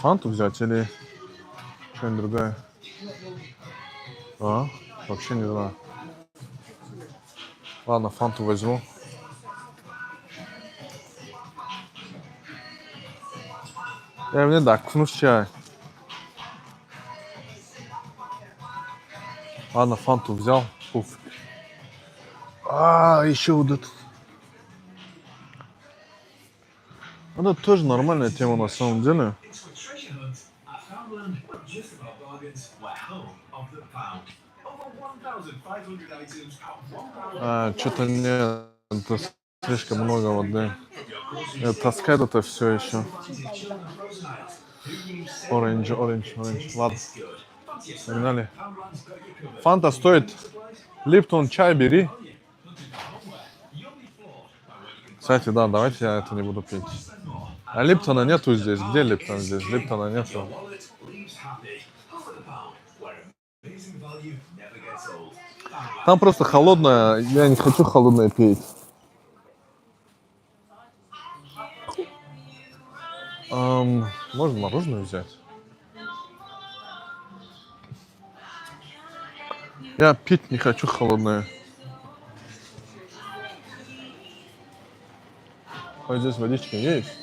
Speaker 2: Фанту взять или что-нибудь другое? А, вообще не знаю. Ладно, фанту возьму. Я мне да, кнуш чай. Ладно, фанту взял. Пуф. А, еще вот этот. Ну, это тоже нормальная тема на самом деле.
Speaker 9: It's a treasure hunt at Poundland, just about bargains. We're home of the pound. Over 1,500 items at £1.
Speaker 2: А, что-то мне это слишком много воды. Таскать это все еще. Orange, orange, orange. Ладно, погнали. Фанта стоит. Липтон чай бери. Кстати, да, давайте я это не буду пить. А Липтона нету здесь. Где Липтон здесь? Липтона нету. Там просто холодная. Я не хочу холодное пить. Можно мороженое взять? Я пить не хочу холодное. А здесь водичка есть?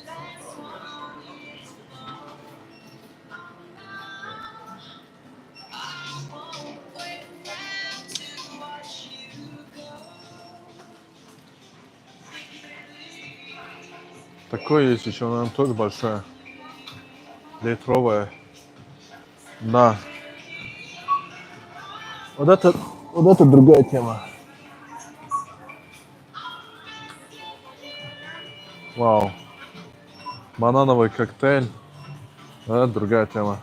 Speaker 2: Такое есть еще, наверное, тоже большая. Литровая. Да. Вот это другая тема. Вау. Банановый коктейль. Это другая тема.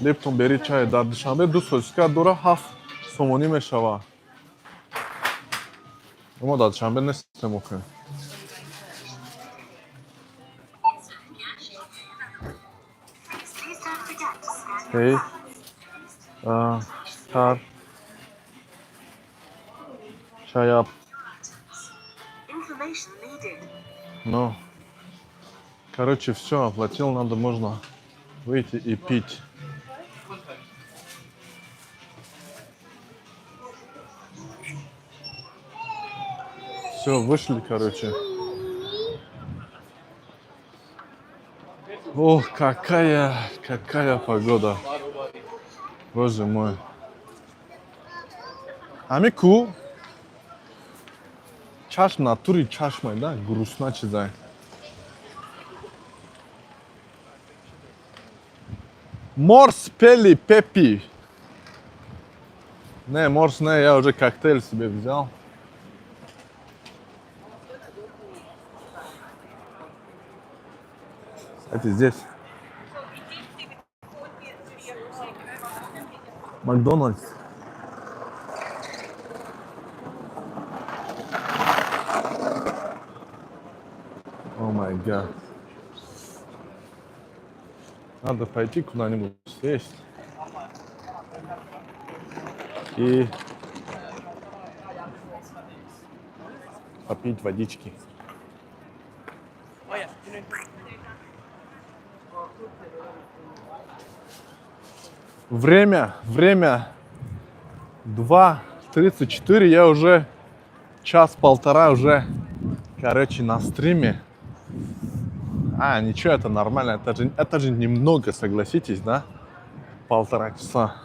Speaker 2: Липтон бери чай. Дар Душанбе ду сосиска дора 7 сомонӣ мешава. Мо дар Душанбе нестем охе. Hey. Car. Чай up. Ну. Короче, все, оплатил, надо, можно выйти и пить. Все, вышли, короче. Ох, какая, какая погода. Боже мой. Амику, чашм натури чашмай, да, грустна чизай. Морс пели пепи. Не, морс не, я уже коктейль себе взял. Кстати, здесь Макдональдс. Oh my God. Надо пойти куда-нибудь сесть. И попить водички. Время 2:34, я уже час-полтора уже, короче, на стриме. А, ничего, это нормально. Это же немного, согласитесь, да? 1,5 часа.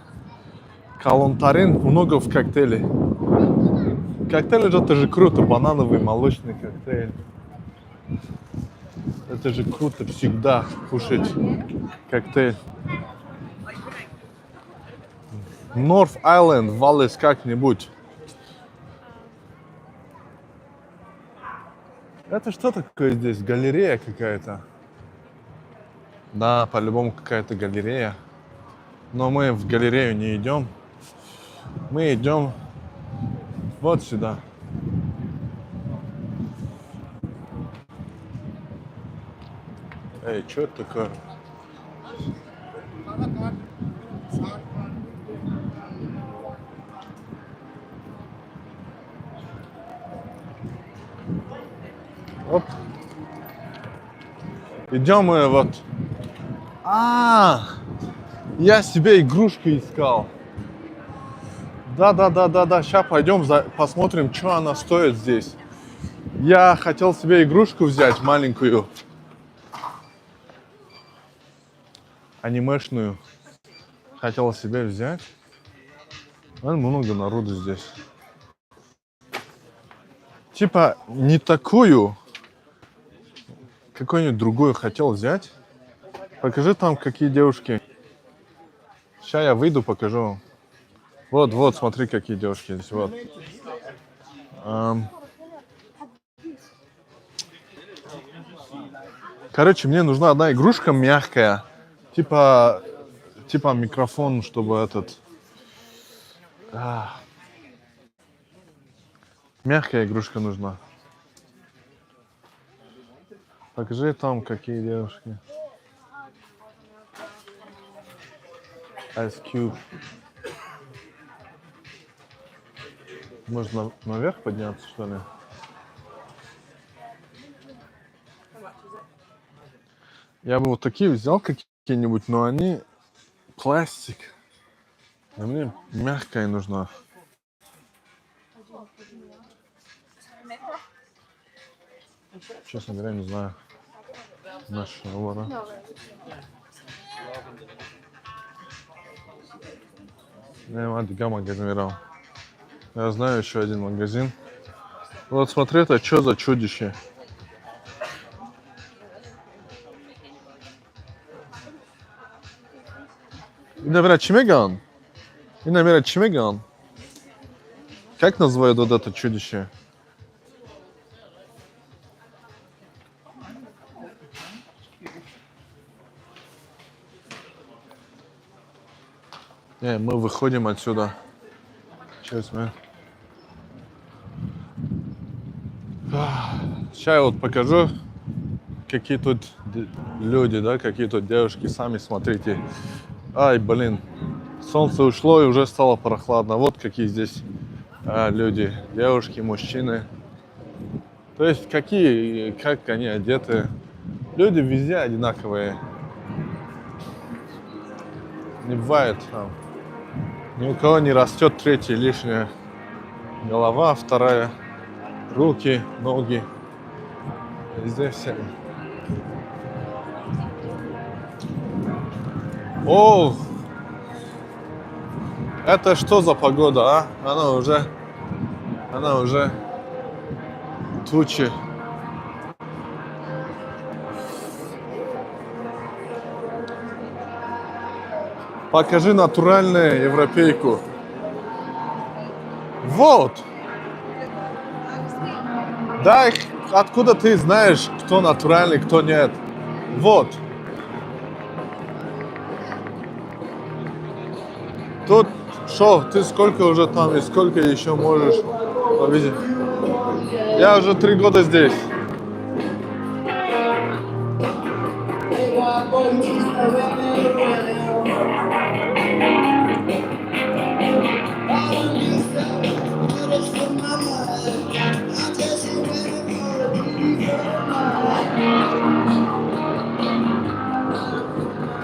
Speaker 2: Калонтарин много в коктейле. Коктейль же это же круто, банановый молочный коктейль. Это же круто всегда кушать коктейль. North Island, Валес как-нибудь. Это что такое здесь? Галерея какая-то? Да, по-любому какая-то галерея. Но мы в галерею не идем. Мы идем вот сюда. Эй, что это такое? Оп. Идем мы вот. А, я себе игрушку искал. Да. Сейчас пойдем посмотрим, что она стоит здесь. Я хотел себе игрушку взять маленькую. Анимешную. Хотел себе взять. Наверное, много народу здесь. Типа не такую, какую-нибудь другую хотел взять. Покажи там, какие девушки. Сейчас я выйду, покажу. Вот, вот, смотри, какие девушки здесь. Вот. Короче, мне нужна одна игрушка мягкая. Типа микрофон, чтобы этот. А. Мягкая игрушка нужна. Покажи там, какие девушки. Ice Cube. Можно наверх подняться, что ли? Я бы вот такие взял какие-нибудь, но они пластик. А мне мягкая нужна. Честно говоря, не знаю. Наша вора. Не, дига магазин мерам. Я знаю еще один магазин. Вот смотри, это что за чудище? Ина чӣ меган? Ина чӣ меган? Как называют вот это чудище? Не, мы выходим отсюда. Cheers, man. Сейчас я вот покажу, какие тут люди, да, какие тут девушки. Сами смотрите. Ай, блин, солнце ушло и уже стало прохладно. Вот какие здесь люди, девушки, мужчины. То есть какие, как они одеты. Люди везде одинаковые. Не бывает там. Ни у кого не растет третья лишняя голова, вторая, руки, ноги. Везде все. О, это что за погода, а? Она уже тучи. Покажи натуральную европейку. Вот. Да, откуда ты знаешь, кто натуральный, кто нет? Вот. Тут что, ты сколько уже там и сколько еще можешь увидеть? Я уже 3 года здесь.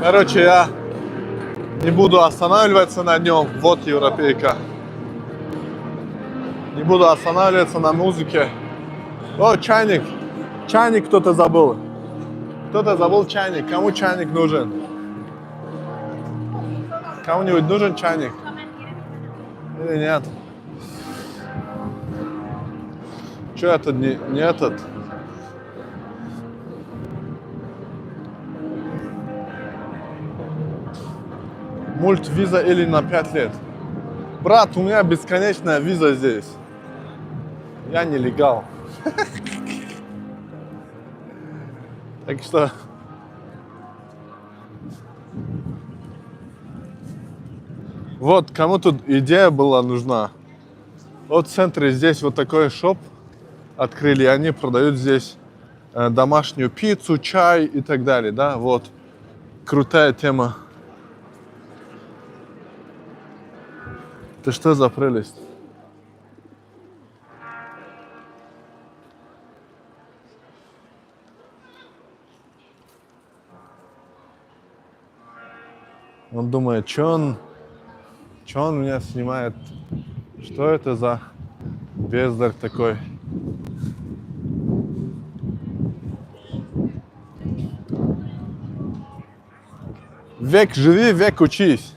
Speaker 2: Короче, я не буду останавливаться на нем. Вот европейка. Не буду останавливаться на музыке. О, чайник. Чайник кто-то забыл. Кто-то забыл чайник. Кому чайник нужен? Кому-нибудь нужен чайник? Или нет? Че это не этот? Мультивиза или на 5 лет? Брат, у меня бесконечная виза здесь. Я нелегал. Так что. Вот, кому тут идея была нужна. Вот в центре здесь вот такой shop открыли. Они продают здесь домашнюю пиццу, чай и так далее, да? Вот. Крутая тема. Это что за прелесть? Он думает, что он меня снимает? Что это за бездарь такой? Век живи, век учись.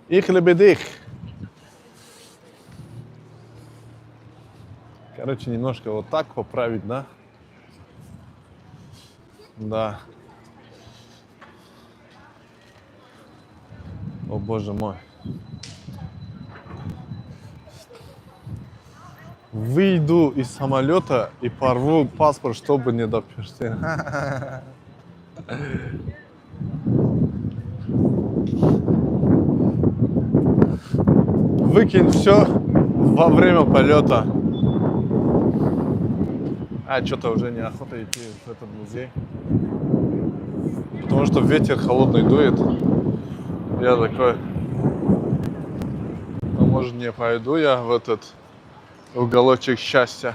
Speaker 2: Ich liebe dich. Короче, немножко вот так поправить, да? Да. О боже мой. Выйду из самолета и порву паспорт, чтобы не доперся. Выкинь все во время полета. А, что-то уже неохота идти в этот музей. Потому что ветер холодный дует. Я такой, ну, может, не пойду я в этот уголочек счастья.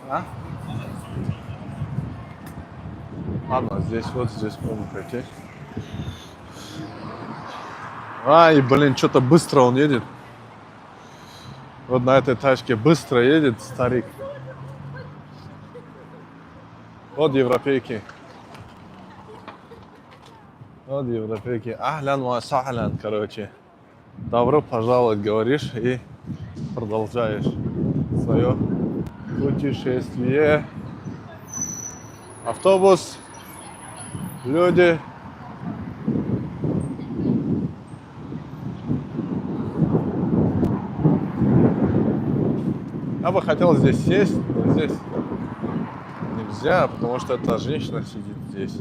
Speaker 2: А? Ладно, здесь вот здесь можно пройти. Ай, блин, что-то быстро он едет. Вот на этой тачке быстро едет старик. Вот европейки. Вот европейки. أهلا وسهلا, короче. Добро пожаловать, говоришь, и продолжаешь свое путешествие. Автобус, люди. Я бы хотел здесь сесть, но здесь нельзя, потому что эта женщина сидит здесь.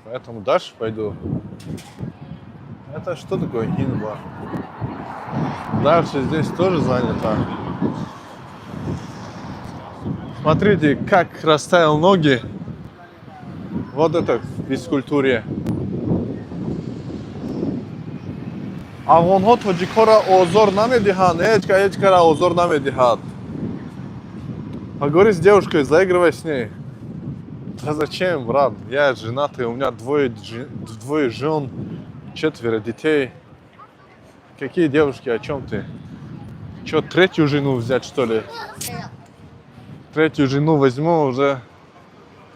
Speaker 2: Поэтому дальше пойду. Это что такое хинба? Дальше здесь тоже занято. Смотрите, как расставил ноги. Вот это в физкультуре. Афғонҳо тоҷикҳоро озор намедиҳанд, ҳеҷ ка ҳеҷ кара озор намедиҳад. Поговори с девушкой, заигрывай с ней. Да зачем, брат? Я женатый, у меня двое жен, четверо детей. Какие девушки, о чем ты? Че, третью жену взять, что ли? Третью жену возьму, уже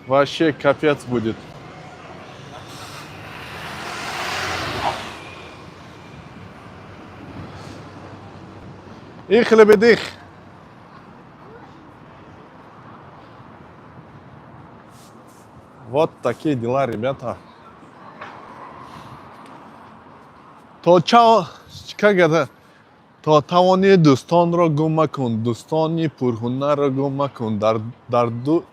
Speaker 2: вообще капец будет. Ich liebe dich. Вот такие дела, ребята. То чао, как это? То тавони дӯстонро гум макун, дӯстони пурҳунарро гум макун. Дар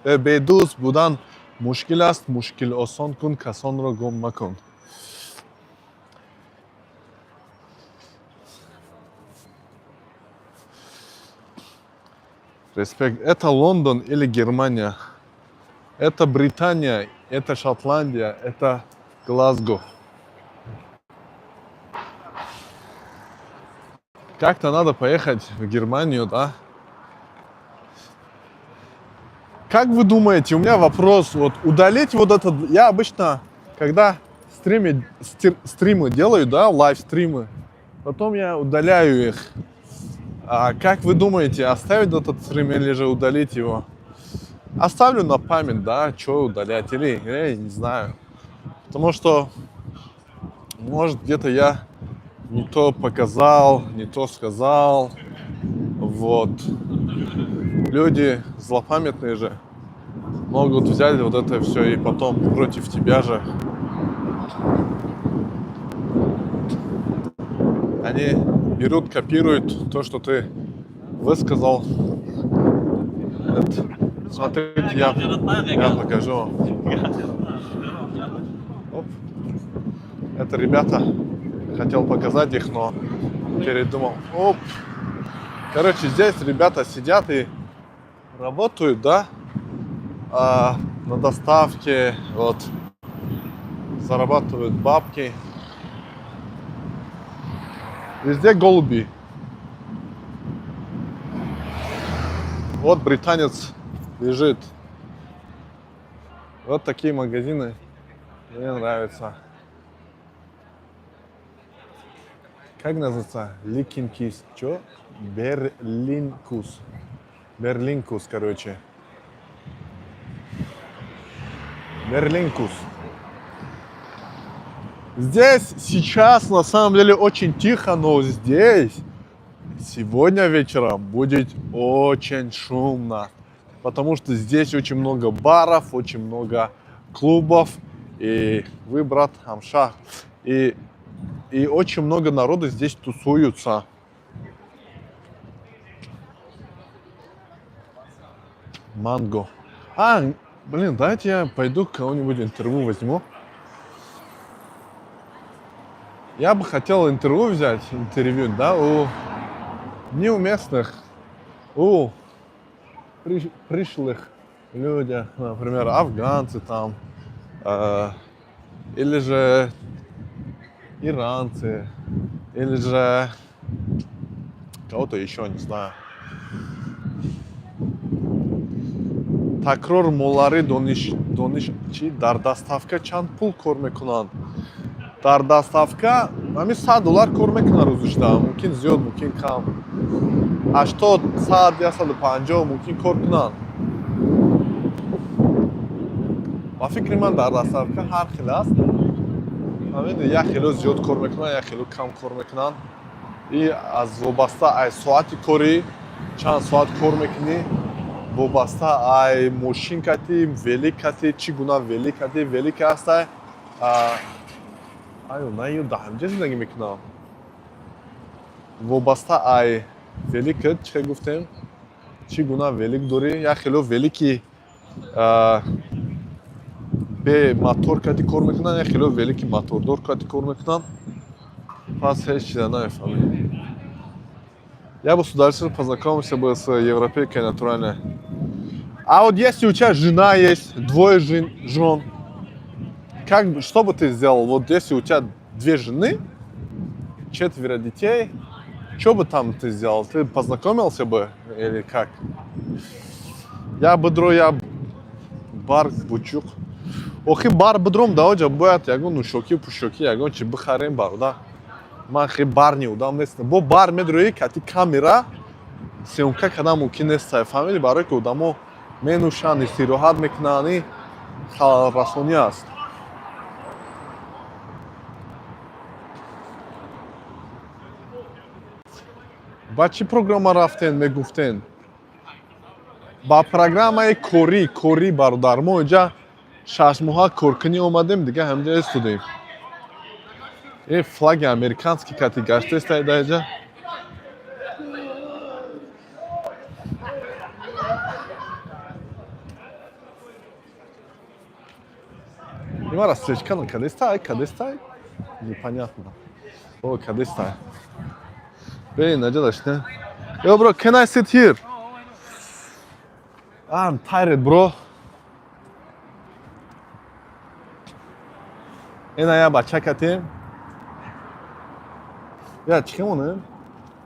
Speaker 2: бедӯст будан мушкил аст, мушкил осон кун, касонро гум макун. Респект. Это Лондон или Германия? Это Британия, это Шотландия, это Глазго. Как-то надо поехать в Германию, да? Как вы думаете, у меня вопрос, вот удалить вот этот, я обычно, когда стримы делаю, да, live-стримы, потом я удаляю их. А как вы думаете, оставить этот стрим или же удалить его? Оставлю на память, да, что удалять, или я не знаю. Потому что, может, где-то я не то показал, не то сказал. Вот. Люди злопамятные же могут взять вот это все и потом против тебя же. Они берут, копируют то, что ты высказал. Это, смотрите, я покажу вам. Оп. Это ребята, хотел показать их, но передумал. Оп. Короче, здесь ребята сидят и работают, да, на доставке, вот, зарабатывают бабки. Везде голуби. Вот британец лежит. Вот такие магазины мне нравятся. Как называется? Ликинкис. Чё? Берлинкус. Берлинкус, короче. Берлинкус. Здесь сейчас на самом деле очень тихо, но здесь сегодня вечером будет очень шумно. Потому что здесь очень много баров, очень много клубов. И вы, брат, Амша. И очень много народа здесь тусуются. Манго. А, блин, давайте я пойду кого-нибудь интервью возьму. Я бы хотел интервью взять, интервью, да, у не у местных, у пришлых людях, например, афганцы там, или же иранцы, или же кого-то еще, не знаю. Такрор молари дониш дониш чи дар доставка чанд пул кор мекунанд? Дар доставка ҳамин 100 доллар кор мекунад рӯзишда, мумкин зиёд, мумкин кам, 80, 100, 150 мумкин кор кунанд. Ба фикри ман, дар доставка ҳар хел аст. Ҳамин як хело зиёд кор мекунанд, як хело кам кор мекунанд. И аз вобаста ай соати корӣ, чанд соат кор мекунӣ, вобаста ай мошин кати, велик кати, чӣ гуна велик кати, велик ҳастай. Аю на ю дар ҳамҷа зиндагӣ мекунам. Вобаста ай великат, чӣ гуфтем, чӣ гуна велик дорӣ. Як хело велики бе мотор кати кор мекунанд, як хело велики мотордор кати кор мекунанд. Пас ҳеҷ чиза намефаҳмем. Я бы с удовольствием познакомился бы с европейкой натуральной. А вот если у тебя жена есть, двое жен, как, что бы ты сделал? Вот если у тебя две жены, четверо детей, что бы там ты сделал? Ты познакомился бы или как? Я бедро, я бар бучук. Охи бар бидром, даоҷа бояд ягон нӯшокӣ пӯшокӣ, ягон чи бихарем, бародар. Ман хе бар неудам нестам. Бо бар медрои, кати камера съёмка кардан мумкин нест, фаҳмиди? Барое ки одамо менӯшанд, истироҳат мекунанд, и халалрасонӣ аст. Ба чӣ программа рафтен, мегуфтен? Ба программаи корӣ, корӣ, бародар. Мо инҷа 6 моҳа коркунӣ омадем, дига ҳамҷа истодем. Э, флаги американский кати гаштеста даҷа. Имара свечка кадестай, кадестай? Непонятно. О, кадестай. Блин, наҷа не? Yo, bro, can I sit here? I'm tired, bro. Ина я бача катем. Я чӣ монем?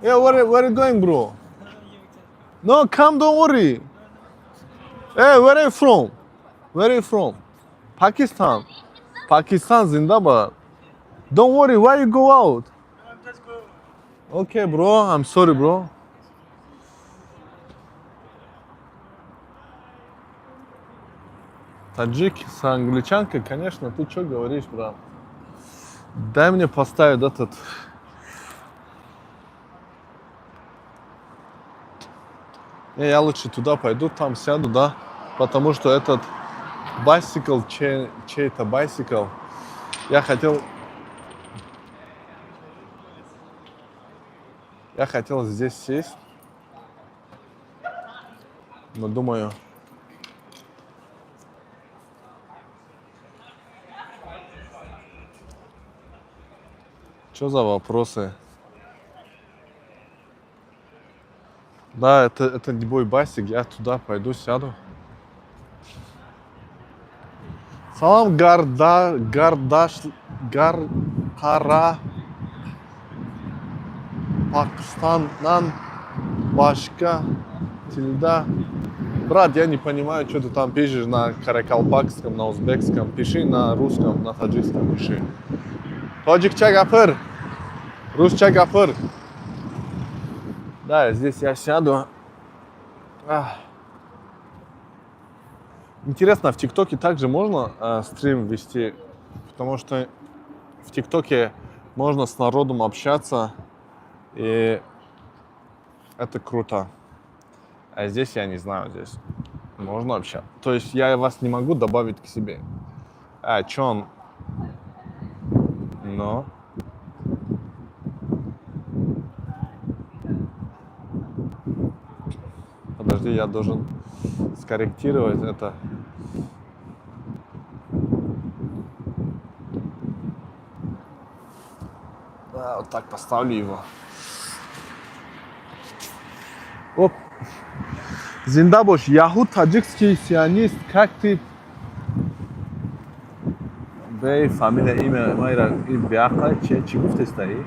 Speaker 2: Yeah, where you going, bro? No, come, don't worry. Hey, where are you from? Where are you from? Pakistan. Pakistan зинда. Don't worry, why you go out? Okay, bro, I'm sorry, bro. Таджик с англичанкой, конечно, ты что говоришь, брат? Дай мне поставить этот. Не, я лучше туда пойду, там сяду, да, потому что этот bicycle, чей-то bicycle, я хотел здесь сесть, но думаю, что за вопросы? Да, это не мой bicycle, я туда пойду, сяду. Салам, гарда, гардаш, гар, қара, Пакистаннан башка тилда. Брат, я не понимаю, что ты там пишешь на каракалпакском, на узбекском. Пиши на русском, на таджикском пиши. Тоҷикча гапир. Русча гапир. Да, здесь я сяду. Ах. Интересно, в ТикТоке также можно стрим вести? Потому что в ТикТоке можно с народом общаться, и это круто. А здесь я не знаю, здесь можно вообще? То есть я вас не могу добавить к себе. А, чё он? Но. Подожди, я должен скорректировать это. Да, вот так поставлю его. Оп. Зинда бош, яҳуд, таджикский сионист, как ты? Бей, фамилия, имя, майра, и бяқа, че, чӣ гуфтестаи?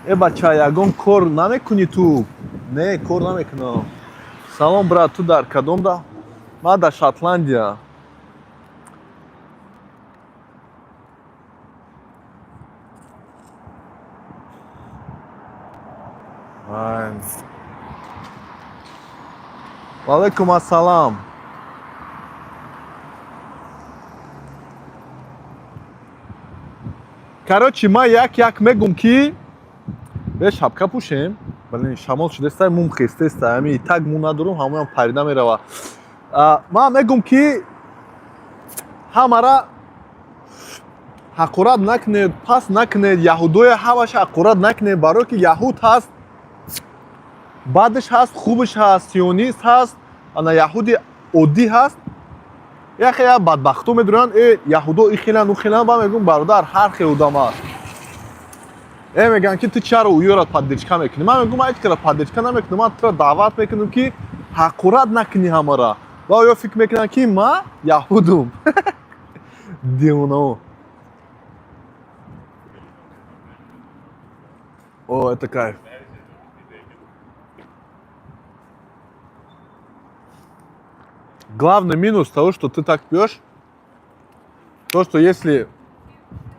Speaker 2: Э, бача, ягон кор намекунӣ ту? Не, кор намекунам. Салом, брат, ту дар кадом да? Ман дар Шотландия. Ай. Валейкум ассалам. Короче, ман як як мегум, ки бе шапка пӯшем. Блин, шамол шудеста, мум хестеста, ами так му надорум, ҳамоям парида мерава. Ман мегум, ки ҳамара ҳақорат накунед, пас накунед, яҳудоя ҳамаша ҳақорат накунед, барое ки яҳуд ҳаст, бадш ҳаст, хубш ҳаст, сионист ҳаст, ана яҳуди оддӣ ҳаст. Яхе я бадбахто медуранд, э, яҳудо ихелан, ухелан. Ба мегум, бародар, ҳар хел одам аст. Э, мегӯянд, ки ту чаро уёра поддержка мекунӣ? Ман мегӯм, ман ҳеҷ кара поддержка намекунам, ман тура даъват мекунам, ки ҳақорат накунӣ ҳамара. Ва оё фикр мекунанд, ки ман яҳудум? Девонао. О, это кайф. Главный минус того, что ты так пьешь, то, что если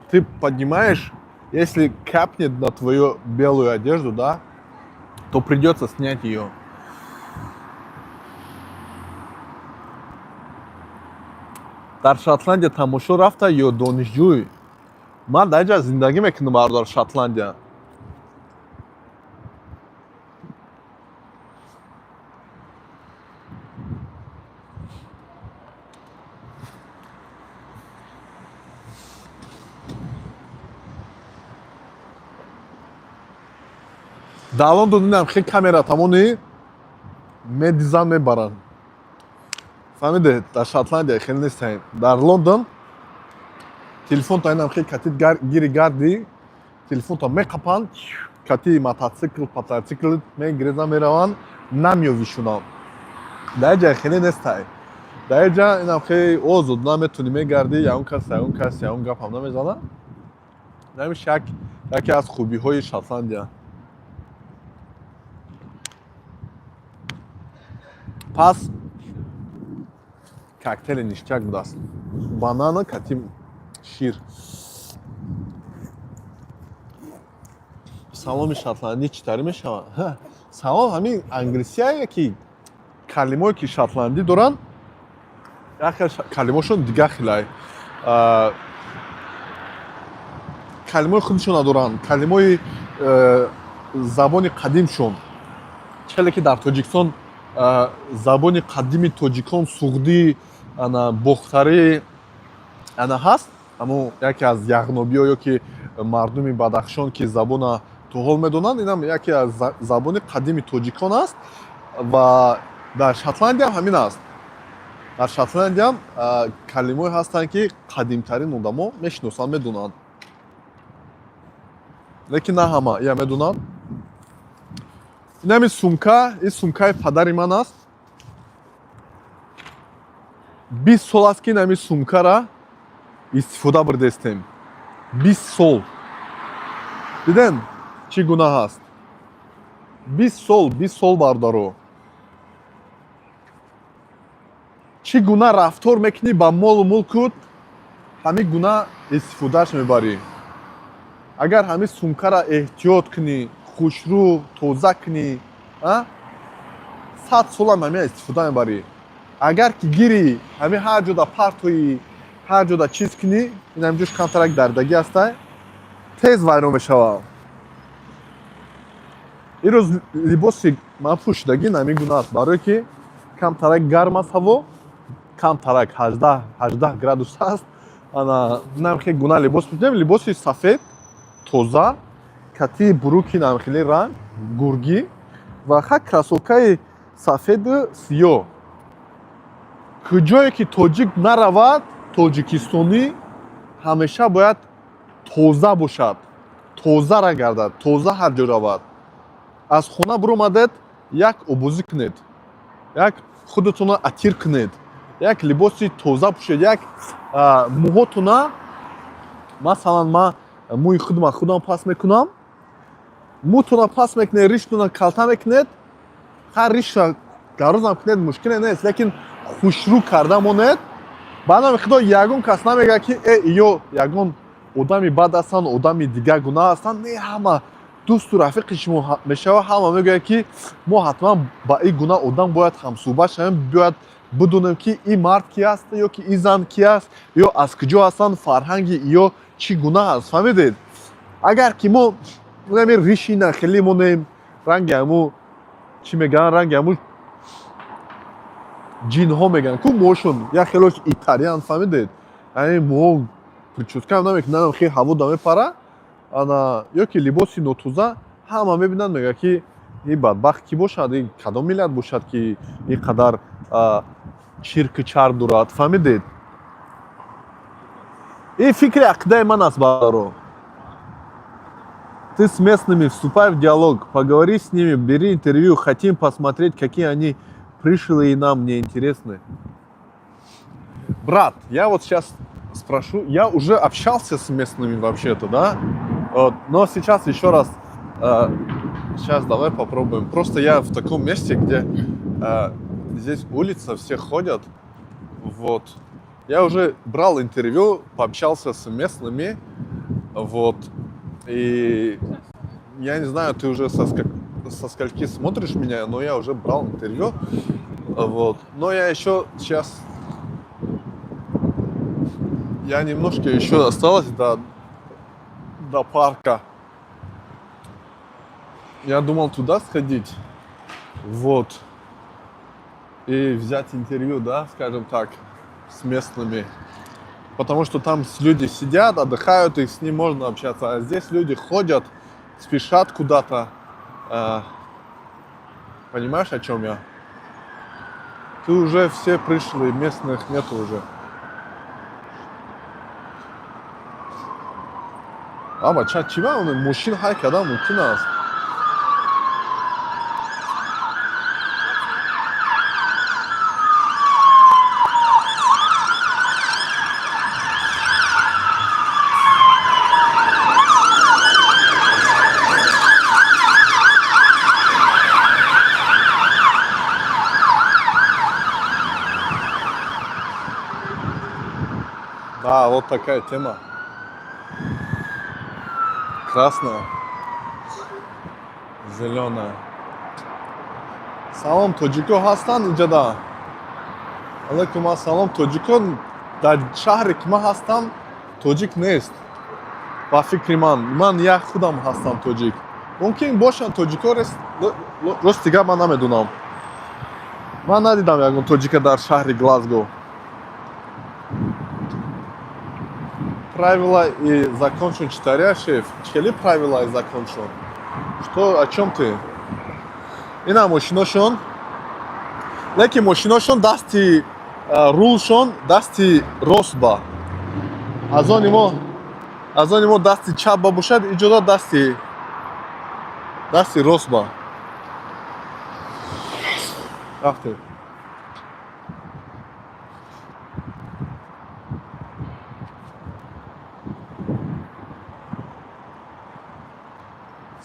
Speaker 2: ты поднимаешь, если капнет на твою белую одежду, да, то придется снять ее. Дар Шотландия тамошо рафта ё донишҷӯй? Ман дар ҷа зиндагӣ мекунам, бародар, Шотландия. Дар Лондон дидам, хел камера тамони медизан, мебаранд, фаҳмиде? Дар Шотландия хеле нестаем. Дар Лондон телефонто инам хел катид гири гарди, телефонто меқапанд, кати мотоцикл, патацикл мегирезан, мераванд, намёвишунам. Дар ҷа хеле нестай. Дар ҷа инам хеле озод наметунӣ мегардӣ, ягон кас, ягон кас ягон гапам намезанад. Намиш як яке аз хубиҳои Шотландия. Пас коктейли ништяк будааст, банана кати шир. Саломи шотландӣ чӣ тари мешавад? Салом ҳамин англисияе, ки калимое, ки шотландӣ доранд, як хел калимошон дигар хелай. Калимаи худшон надоранд, калимаи забони қадимшон. Хеле ки дар Тоҷикистон забони қадими тоҷикон суғдӣ, ана бохтарӣ, ана ҳаст, ҳамун яке аз яғнобиё ё ки мардуми Бадахшон, ки забона то ҳол медонанд, инам яке аз забони қадими тоҷикон аст. Ва дар Шотландиям ҳамин аст. Дар Шотландиям калимое ҳастанд, ки қадимтарин одамо мешиносанд, медонанд, лекин на ҳама ия медонанд. Инами сумка, ин сумкаи падари ман аст. 20 сол аст, ки инами сумкара истифода бурдестем, 20 сол. Диден, чӣ гуна ҳаст? 20 сол, 20 сол, бародаро. Чӣ гуна рафтор мекунӣ ба молу мулкут, ҳамин гуна истифодааш мебарӣ. Агар ҳамин сумкара эҳтиёт кунӣ, хушрӯ тоза кунӣ, 100 солам ҳамин истифода мебарӣ. Агар ки гирӣ, ҳамин ҳар ҷода партоӣ, ҳар ҷода чиз кунӣ, ин ҳамҷош камтарак дардагӣ ҳастай, тез вайрон мешавад. Ирӯз либоси ман пӯшидагӣ ҳамин гуна аст, барое ки камтарак гарм аст ҳаво, камтарак 18 градус аст. Ана намхе гуна либос пӯшидем, либоси сафед тоза, кати брюки намхели ранг гургӣ ва ха кроссовкаи сафеду сиёҳ. Куҷое ки тоҷик наравад, тоҷикистонӣ ҳамеша бояд тоза бошад, тозара гардад, тоза ҳар ҷо равад. Аз хона биромадед, як обозӣ кунед, як худатонро атир кунед, як либоси тоза пӯшед, як мӯҳотона. Масалан, ман мӯи худма худам пас мекунам. Мӯтона пас мекунед, риштона калта мекунед. Ҳар риша гарозам кунед, мушкиле нест, лекин хушрӯ карда монед. Ба номи Худо, ягон кас намегӯяд, ки э, ё ягон одами бад ҳастанд, одами дигар гуна ҳастанд. Не, ҳама дӯсту рафиқи шумо мешавад, ҳама мегӯяд, ки мо ҳатман ба ин гуна одам бояд ҳамсӯҳбат шавем, бояд бидонем, ки ин мард ки аст ё ки ин зан ки аст, ё аз куҷо ҳастанд, фарҳанги ё чӣ гуна аст. Фаҳмидед? Агар ки мо ами риши нахелӣ монем, ранги ҳаму чӣ мегӯянд, ранги ҳаму ҷинҳо мегӯянд ку, мӯшон як хелош италиан, фаҳмидед, ами мӯ причёскаам намекунам, хел ҳаво да мепара, ана ё ки либоси нотоза, ҳама мебинанд, мегӯяд, ки ин бадбахт кӣ бошад, ин кадом миллат бошад, ки ин қадар чирку чарб дорад. Фаҳмидед? Ин фикри ақидаи ман аст, бародаро. Ты с местными вступай в диалог, поговори с ними, бери интервью, хотим посмотреть, какие они пришлые и нам не интересны. Брат, я вот сейчас спрошу, я уже общался с местными вообще-то, да? Вот, но сейчас еще раз, сейчас давай попробуем. Просто я в таком месте, где здесь улица, все ходят, вот. Я уже брал интервью, пообщался с местными, вот. И я не знаю, ты уже со скольки смотришь меня, но я уже брал интервью, вот. Но я еще сейчас, я немножко еще осталось до парка. Я думал туда сходить, вот, и взять интервью, да, скажем так, с местными. Потому что там люди сидят, отдыхают, и с ним можно общаться. А здесь люди ходят, спешат куда-то. Понимаешь, о чем я? Ты уже все пришли, местных нету уже. А, бача, чӣ ба мошин ҳай кардан мумкин аст? Да, вот такая тема. Красная. Зелёная. Салом, тоҷико ҳастанд иҷода? Алайкум ассалом, тоҷико. Дар шаҳре ки ман ҳастам, тоҷик нест, ба фикри ман. Ман як худам ҳастам тоҷик. Мумкин бошанд тоҷико, рости гап, ман намедонам, ман надидам ягон тоҷика дар шаҳри Глазго. Правила и законшон читаря, шеф? Чели правила и законшон? Что, о чем ты? Ина мошиношон, лекин мошиношон дасти рулшон дасти рост ба, аз они мо дасти чап ба бошад, иҷода дасти рост ба. Рафтем.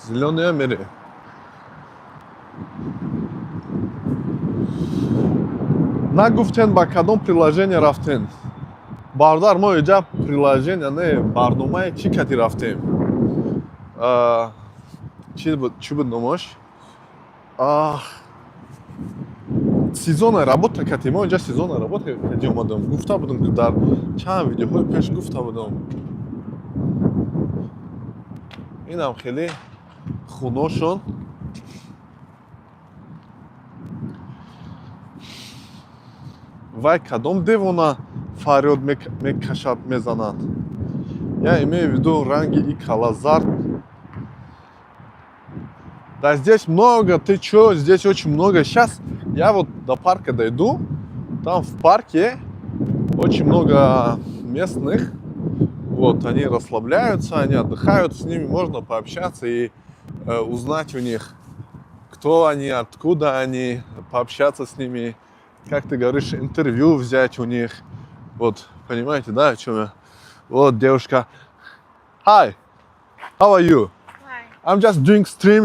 Speaker 2: Зелёная мере. Нагуфтен, ба кадом приложение рафтен, бародар? Мо иҷа приложение не, барномаи чӣ кати рафтем? Чӣ буд, чӣ буд номаш? Ах, сезонная работа кати. Мо инҷа сезонная работа кати омадам. Гуфта будам, ки дар чанд видеоҳои пеш гуфта будам. Инам хеле хуношон. Вай, кадом девона фарёд мекашад, мезанад? Я имею в виду ранги и кала зард. Да, здесь много, ты чё, здесь очень много. Сейчас я вот до парка дойду, там в парке очень много местных. Вот, они расслабляются, они отдыхают, с ними можно пообщаться и узнать у них, кто они, откуда они, пообщаться с ними, как ты говоришь, интервью взять у них. Вот, понимаете, да, о чем я? Вот девушка. Hi, how are you?
Speaker 4: Hi.
Speaker 2: I'm just doing stream,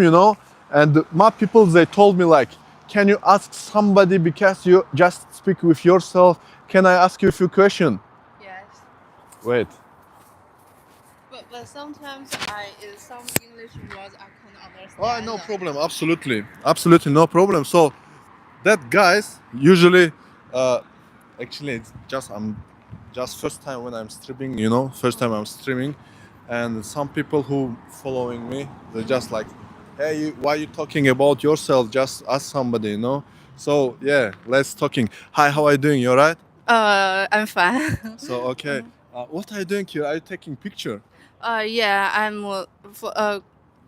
Speaker 2: and my people, they told me like, can you ask somebody because you just speak with yourself? Can I ask you a few questions?
Speaker 10: Yes,
Speaker 2: Wait.
Speaker 10: but sometimes I some English words I can't understand.
Speaker 2: Oh, no problem. Absolutely, absolutely no problem. So that guys usually, actually, it's just I'm just first time when I'm streaming, first time I'm streaming, and some people who following me, they're just like, hey, why you talking about yourself? Just ask somebody. So yeah, let's talking. Hi, how are you doing? You alright?
Speaker 10: I'm fine.
Speaker 2: So okay, what are you doing here? Are you taking picture?
Speaker 10: Yeah,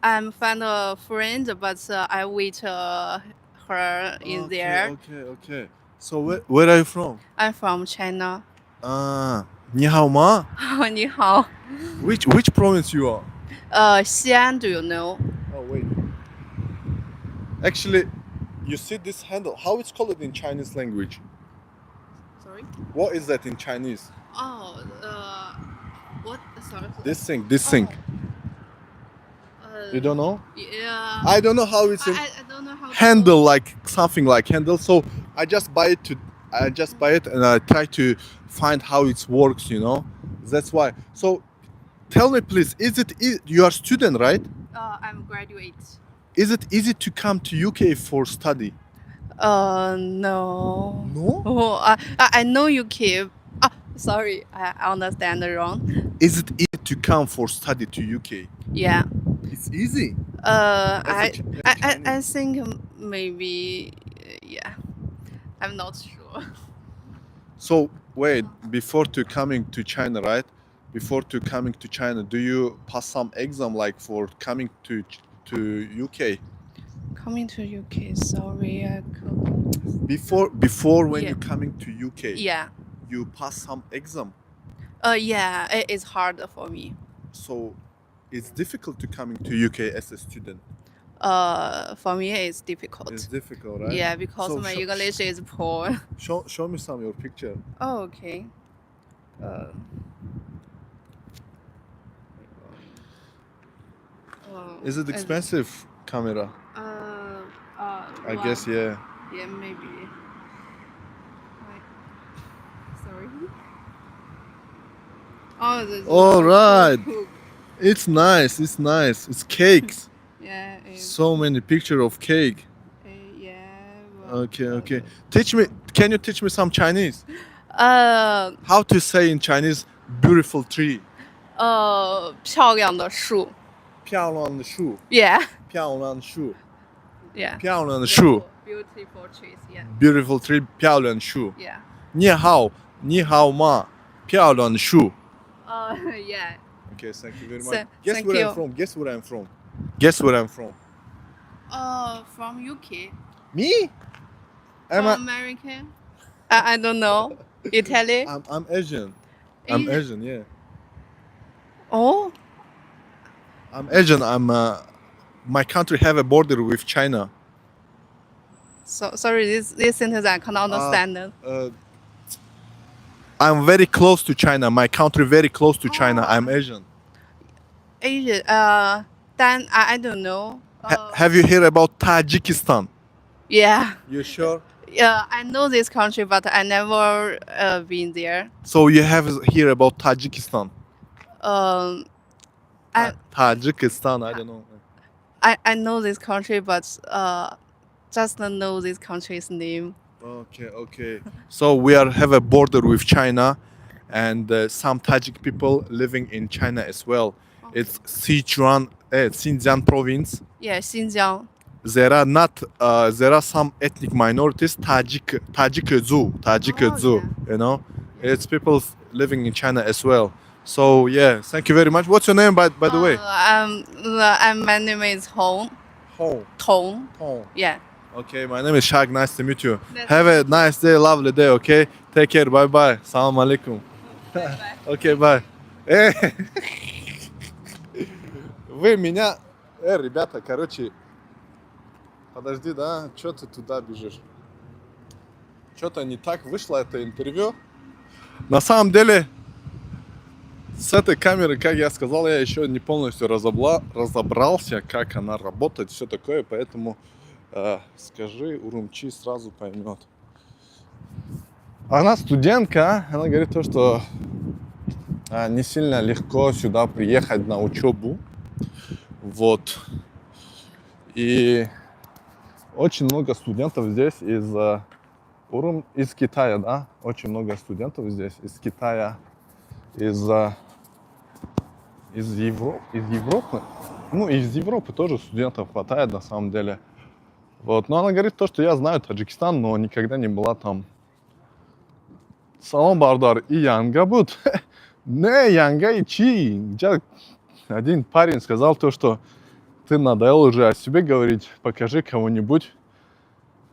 Speaker 10: I'm find a friend, but I wait her in there.
Speaker 2: Okay. So where are you from?
Speaker 10: I'm from China.
Speaker 2: Ah, 你好吗？
Speaker 10: 你好。
Speaker 2: Which province you are?
Speaker 10: 西安, do you know?
Speaker 2: Oh wait. Actually, you see this handle? How it's called in Chinese language?
Speaker 10: Sorry.
Speaker 2: What is that in Chinese?
Speaker 10: Oh, what? Sorry.
Speaker 2: This thing, this thing. You don't know?
Speaker 10: Yeah.
Speaker 2: I don't know how it's in
Speaker 10: I don't know how to
Speaker 2: handle, like something like handle. So I just buy it and I try to find how it works. That's why. So tell me please, is it you are student, right?
Speaker 10: I'm graduate.
Speaker 2: Is it easy to come to UK for study?
Speaker 10: No.
Speaker 2: No?
Speaker 10: Oh, I know UK. Ah, sorry, I understand wrong.
Speaker 2: Is it easy to come for study to UK?
Speaker 10: Yeah.
Speaker 2: It's easy. As a as a
Speaker 10: I
Speaker 2: Chinese.
Speaker 10: think maybe, yeah. I'm not sure.
Speaker 2: So wait, before to coming to China, right? Before to coming to China, do you pass some exam like for coming to UK?
Speaker 10: Coming to UK, sorry, I could.
Speaker 2: Before when
Speaker 10: Yeah.
Speaker 2: you coming to UK,
Speaker 10: Yeah.
Speaker 2: you pass some exam.
Speaker 10: Yeah, it is hard for me.
Speaker 2: So it's difficult to coming to UK as a student.
Speaker 10: For me, it's difficult.
Speaker 2: It's difficult, right?
Speaker 10: Yeah, because
Speaker 2: So
Speaker 10: my English is poor.
Speaker 2: Show me some your picture.
Speaker 10: Oh, okay.
Speaker 2: Is it expensive camera? I guess yeah.
Speaker 10: Yeah, maybe. Wait. Sorry. Oh, this is
Speaker 2: All right.
Speaker 10: cool.
Speaker 2: It's nice. It's nice. It's cakes.
Speaker 10: Yeah.
Speaker 2: So many picture of cake.
Speaker 10: Yeah.
Speaker 2: Okay. Teach me. Can you teach me some Chinese? How to say in Chinese beautiful tree?
Speaker 10: 漂亮的树。
Speaker 2: 漂亮的树。
Speaker 10: Yeah.
Speaker 2: 漂亮的树。
Speaker 10: Yeah.
Speaker 2: 漂亮的树。
Speaker 10: Beautiful trees. Yeah.
Speaker 2: Beautiful tree. 漂亮树。
Speaker 10: Yeah.
Speaker 2: 你好，你好吗？漂亮树。
Speaker 10: Yeah.
Speaker 2: Okay, thank you very much. Guess
Speaker 10: Thank
Speaker 2: where
Speaker 10: you.
Speaker 2: I'm from? Guess where I'm from? Guess where I'm from?
Speaker 10: From UK.
Speaker 2: Me? Am
Speaker 10: From
Speaker 2: I?
Speaker 10: American? I don't know. Italy?
Speaker 2: I'm Asian. I'm
Speaker 10: Asian.
Speaker 2: Asian, yeah.
Speaker 10: Oh.
Speaker 2: I'm Asian. I'm my country have a border with China.
Speaker 10: So sorry, this sentence I cannot understand.
Speaker 2: I'm very close to China. My country very close to China. I'm Asian.
Speaker 10: Asian. Then I don't know.
Speaker 2: Have you heard about Tajikistan?
Speaker 10: Yeah.
Speaker 2: You sure?
Speaker 10: Yeah, I know this country, but I never been there.
Speaker 2: So you have hear about Tajikistan?
Speaker 10: I
Speaker 2: Tajikistan, I don't know.
Speaker 10: I know this country, but just don't know this country's name.
Speaker 2: Okay. So we are have a border with China, and some Tajik people living in China as well. It's Sichuan, Xinjiang province.
Speaker 10: Yeah, Xinjiang.
Speaker 2: There are not there are some ethnic minorities Tajik Tajik Zu Tajik
Speaker 10: Oh,
Speaker 2: Zu.
Speaker 10: yeah.
Speaker 2: You know, it's people living in China as well. So yeah, thank you very much. What's your name by the way?
Speaker 10: My name is Hong.
Speaker 2: Hong.
Speaker 10: Tong.
Speaker 2: Hong.
Speaker 10: Yeah.
Speaker 2: Okay, my name is Shag. Nice to meet you.
Speaker 10: Nice
Speaker 2: Have a nice day, lovely day. Okay, take care. Bye bye. Salam alaikum. Okay, bye. Вы меня, ребята, короче, подожди, да, что ты туда бежишь? Что-то не так вышло это интервью. На самом деле, с этой камеры, как я сказал, я еще не полностью разобрался, как она работает, все такое, поэтому скажи, Урумчи сразу поймет. Она студентка, она говорит то, что не сильно легко сюда приехать на учебу. Вот. И очень много студентов здесь из Китая, да? Очень много студентов здесь из Китая, из Европы. Ну, из Европы тоже студентов хватает на самом деле. Вот. Но она говорит то, что я знаю Таджикистан, но никогда не была там. Салом, бародар, и янга буд. Не, янга и чи. Один парень сказал то, что ты надоел уже о себе говорить, покажи кого-нибудь.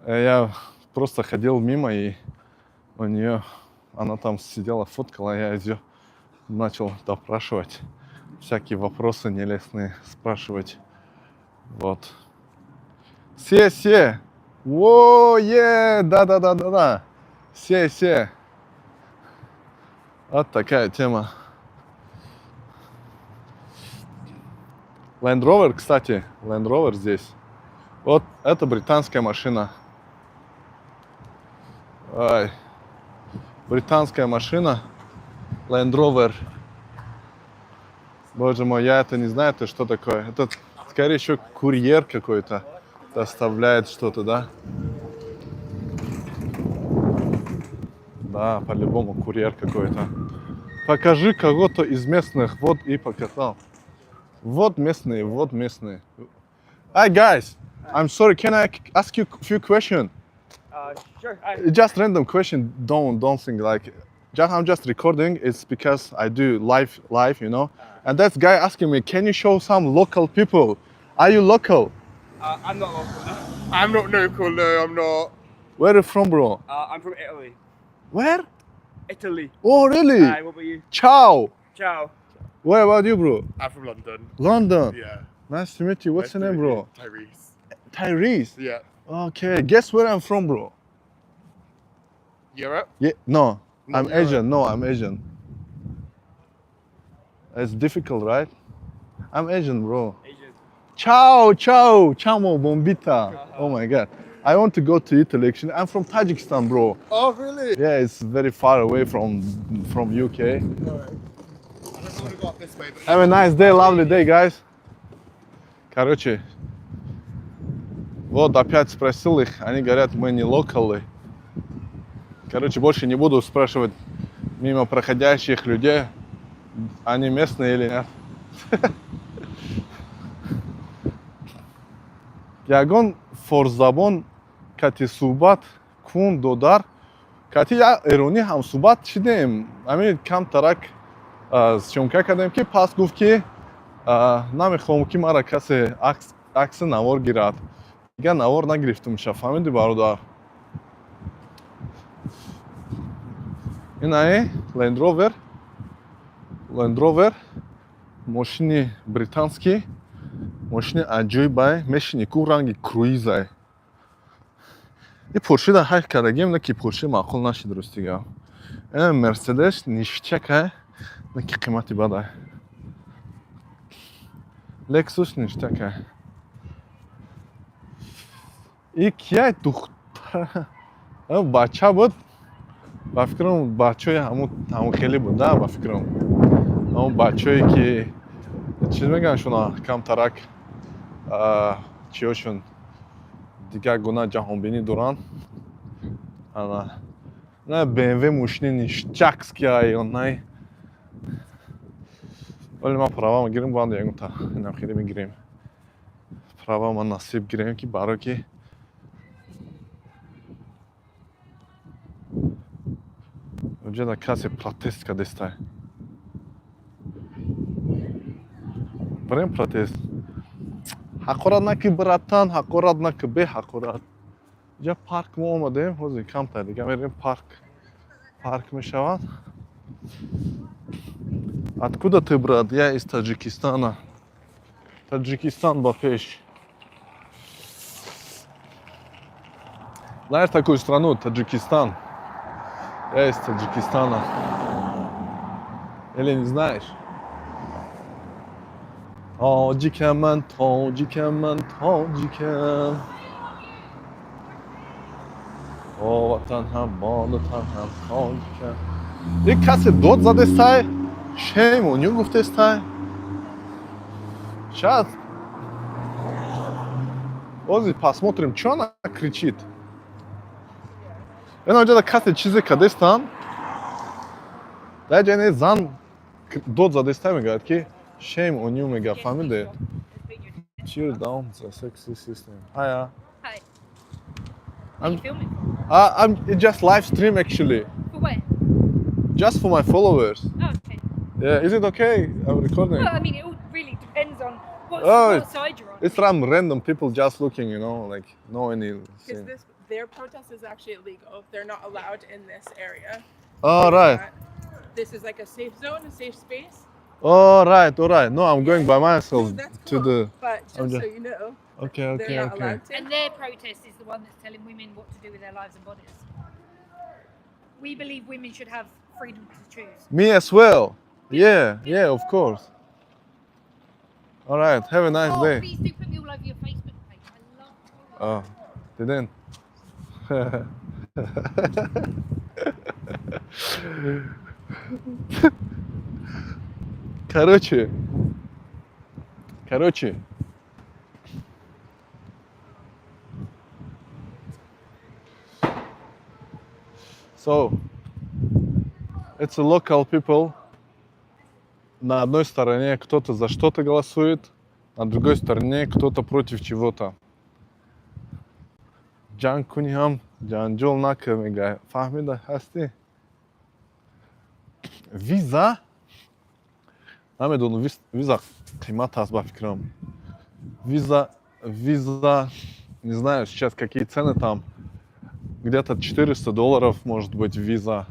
Speaker 2: Я просто ходил мимо, и у нее, она там сидела, фоткала, я ее начал допрашивать. Всякие вопросы нелестные спрашивать. Вот. 谢谢. Во, е, да-да-да-да-да. 谢谢. Вот такая тема. Land Rover, кстати, Land Rover здесь. Вот это британская машина. Ай. Британская машина Land Rover. Боже мой, я это не знаю, это что такое. Это, скорее еще, курьер какой-то доставляет что-то, да? Да, по-любому курьер какой-то. Покажи кого-то из местных. Вот и показал. Вот местные, вот местные. Hi guys, I'm sorry, can I ask you a few questions?
Speaker 5: Sure. I,
Speaker 2: Just random question. Don't think like. Just I'm just recording. It's because I do live. And that guy asking me, can you show some local people? Are you local?
Speaker 5: I'm not local. No.
Speaker 7: I'm not local, no, I'm not.
Speaker 2: Where are you from, bro?
Speaker 5: I'm from Italy.
Speaker 2: Where?
Speaker 5: Italy.
Speaker 2: Oh, really?
Speaker 5: Hi, what about you?
Speaker 2: Ciao.
Speaker 5: Ciao.
Speaker 2: Where about you, bro?
Speaker 7: I'm from London.
Speaker 2: London.
Speaker 7: Yeah.
Speaker 2: Nice to meet you. What's
Speaker 7: Nice
Speaker 2: your
Speaker 7: to
Speaker 2: name,
Speaker 7: meet
Speaker 2: bro?
Speaker 7: you. Tyrese.
Speaker 2: Tyrese.
Speaker 7: Yeah.
Speaker 2: Okay. Guess where I'm from, bro?
Speaker 7: Europe?
Speaker 2: Yeah. No,
Speaker 7: Not
Speaker 2: I'm
Speaker 7: Europe.
Speaker 2: Asian. No, I'm Asian. It's difficult, right? I'm Asian, bro.
Speaker 5: Asian.
Speaker 2: Ciao, ciao, ciao, bombita. Oh my God. I want to go to Italy. Actually, I'm from Tajikistan, bro.
Speaker 7: Oh, really?
Speaker 2: Yeah, it's very far away from UK.
Speaker 7: I don't want to go up this way, but
Speaker 2: Have a nice day, lovely day, guys. Короче, вот опять спросил их, они говорят, мы не локалы. Короче, больше не буду спрашивать мимо проходящих людей, они местные или нет. Ягон форсзабон кати суҳбат кун, додар. Кати я эронӣ ҳамсуҳбат шидем, ҳамин камтарак съёмка кардем, ки пас гуфт, ки намехоҳам, ки мара касе акси навор гирад. Дигар навор нагирифтумша, фаҳмиди, бародар. Инаи Land Rover, Land Rover, мошини британский, мошини аҷоибай. Мешини ку, ранги круизай. И Поршида ҳай кардагим, на ки Порши маъқул нашид, рости гап. Ина Мерседес ништякай, на ки қимати бадай. Лексус ништякай. И кияй? Духтар, бача буд, ба фикрам, бачаҳои ҳамун хеле буд, да, ба фикрам, ҳамун бачаҳое ки чиз мегӯянд, шуна камтарак чиёшон дигар гуна ҷаҳонбинӣ доранд. Ана на БМВ, мошини ништякский най. Вале ман права мегирем, банд ягонта инам хеле мегирем, права ман насиб гирем, ки барое ки оҷада касе протест кардестай, барем протест. Ҳақорат наки, братан, ҳақорат наки, беҳақорат. Инҷа парк мо омадем, ҳозир камтар дига мерем парк, парк мешавад. Откуда ты, брат? Я из Таджикистана. Таджикистан ба пеш! Знаешь такую страну, Таджикистан? Я из Таджикистана. Или не знаешь? Тоҷикам ман, тоҷикам ман, тоҷикам. О ватан ҳам, бону тан ҳам, тоҷикам. Ик касе дод задестай, shame on you гуфтестай. Сейчас ози посмотрим, чё она кричит. Ина оҷада касе чизе кадестан. Дар ҷайне зан дод задестай, мегӯяд, ки shame on you мега, фаҳмиде? Tear down the sexy system. Hiya.
Speaker 11: Hi.
Speaker 2: I'm,
Speaker 11: Are you filming for?
Speaker 2: I'm it's just live stream, actually.
Speaker 11: For where?
Speaker 2: Just for my followers.
Speaker 11: Oh, okay.
Speaker 2: Yeah, is it okay? I'm recording.
Speaker 11: Well, I mean, it all really depends on
Speaker 2: Oh,
Speaker 11: what side you're on.
Speaker 2: It's some random people just looking, like no any.
Speaker 10: Because this their protest is actually illegal. They're not allowed in this area.
Speaker 2: All right.
Speaker 10: This is like a safe zone, a safe space.
Speaker 2: All right. No, I'm going by myself
Speaker 10: No, that's
Speaker 2: to
Speaker 10: cool.
Speaker 2: the.
Speaker 10: But
Speaker 2: I'm
Speaker 10: just
Speaker 2: just-
Speaker 10: so you know, they're not allowed to.
Speaker 11: And their protest is the one that's telling women what to do with their lives and bodies. We believe women should have freedom to choose.
Speaker 2: Me as well. Yeah, of course. All right. Have a nice
Speaker 11: Oh,
Speaker 2: day.
Speaker 11: please do put me all over your Facebook page. I love.
Speaker 2: Oh, didn't. Короче. So, it's a local people. На одной стороне кто-то за что-то голосует, на другой стороне кто-то против чего-то. Ҷанг кунӣ ҳам ҷанҷол накун, мега, фаҳмида ҳастӣ? Виза намедонам, виза қимат аст, ба фикрам. Виза, не знаю сейчас, какие цены там, где-то 400 долларов может быть виза.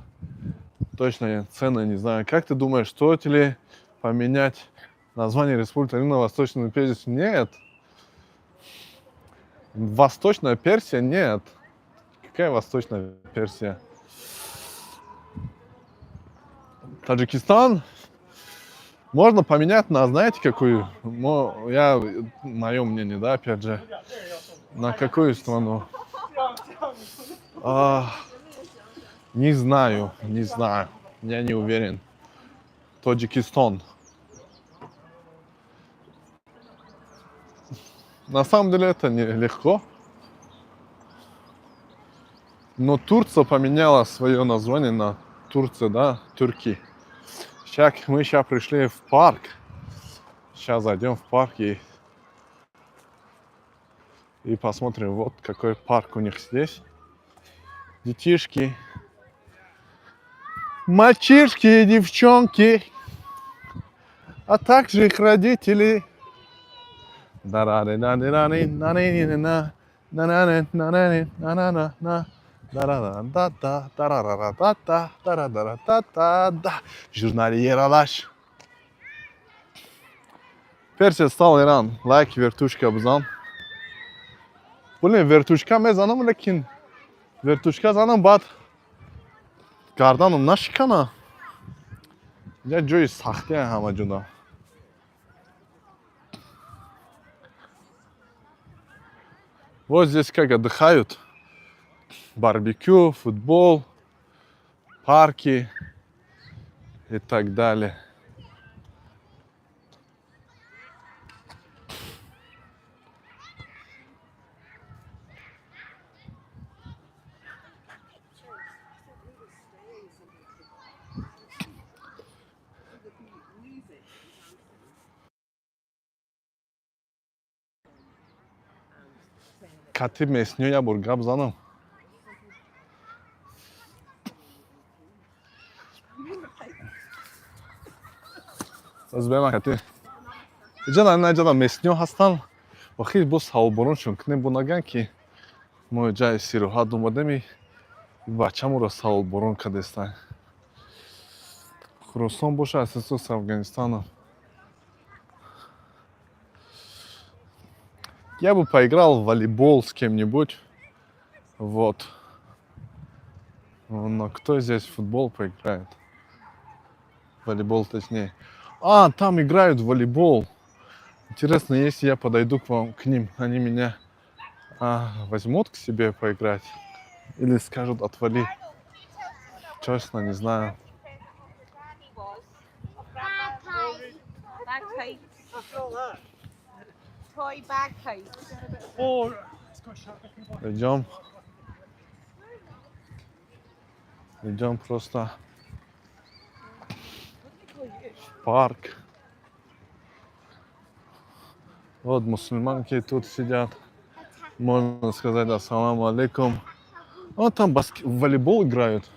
Speaker 2: Точно цены не знаю. Как ты думаешь, стоит ли поменять название Республики на Восточную Персию? Нет. Восточная Персия? Нет. Какая Восточная Персия? Таджикистан можно поменять на, знаете, какую? Я, мое мнение, да, опять же, на какую страну? А, не знаю, не знаю, я не уверен. Таджикистан. На самом деле это нелегко. Но Турция поменяла свое название на Турция, да, Турки. Сейчас мы сейчас пришли в парк. Сейчас зайдем в парк и посмотрим, вот какой парк у них здесь. Детишки, мальчишки и девчонки, а также их родители. Да-ра-ри-на-ни-на-ни-на-ни-на, на-на-ни-на-на-ни-на-на-на-на. Да-ра-ра-да-да, да-ра-ра-ра-та-та, да-ра-да-ра-та-та-да. В журнале Ералаш. Персия стал Иран. Лайк, вертушка, бизан. Блин, вертушка мезанам, лекин вертушка занам, баъд гарданам нашикана. Я ҷои сахтия ҳама ҷуда. Вот здесь как отдыхают. Барбекю, футбол, парки и так далее. Кати местниё як бор гап занам. Озбема кати. Иҷада на иҷада местниё ҳастанд. Охир бо саволбороншон кунем, бо наган, ки мо ҷайи истироҳат омадем и бачаморо саволборон кардестанд. Хуросон боша аз асоси Афганистанам. Я бы поиграл в волейбол с кем-нибудь. Вот. Но кто здесь в футбол поиграет? Волейбол точнее. А, там играют в волейбол. Интересно, если я подойду к вам, к ним, они меня возьмут к себе поиграть? Или скажут: отвали? Честно, не знаю.
Speaker 10: Bagpipes. Toy bagpipes.
Speaker 2: Идем. Идем просто в парк. Вот мусульманки тут сидят. Можно сказать: ассаламу алейкум. Вот там в волейбол играют.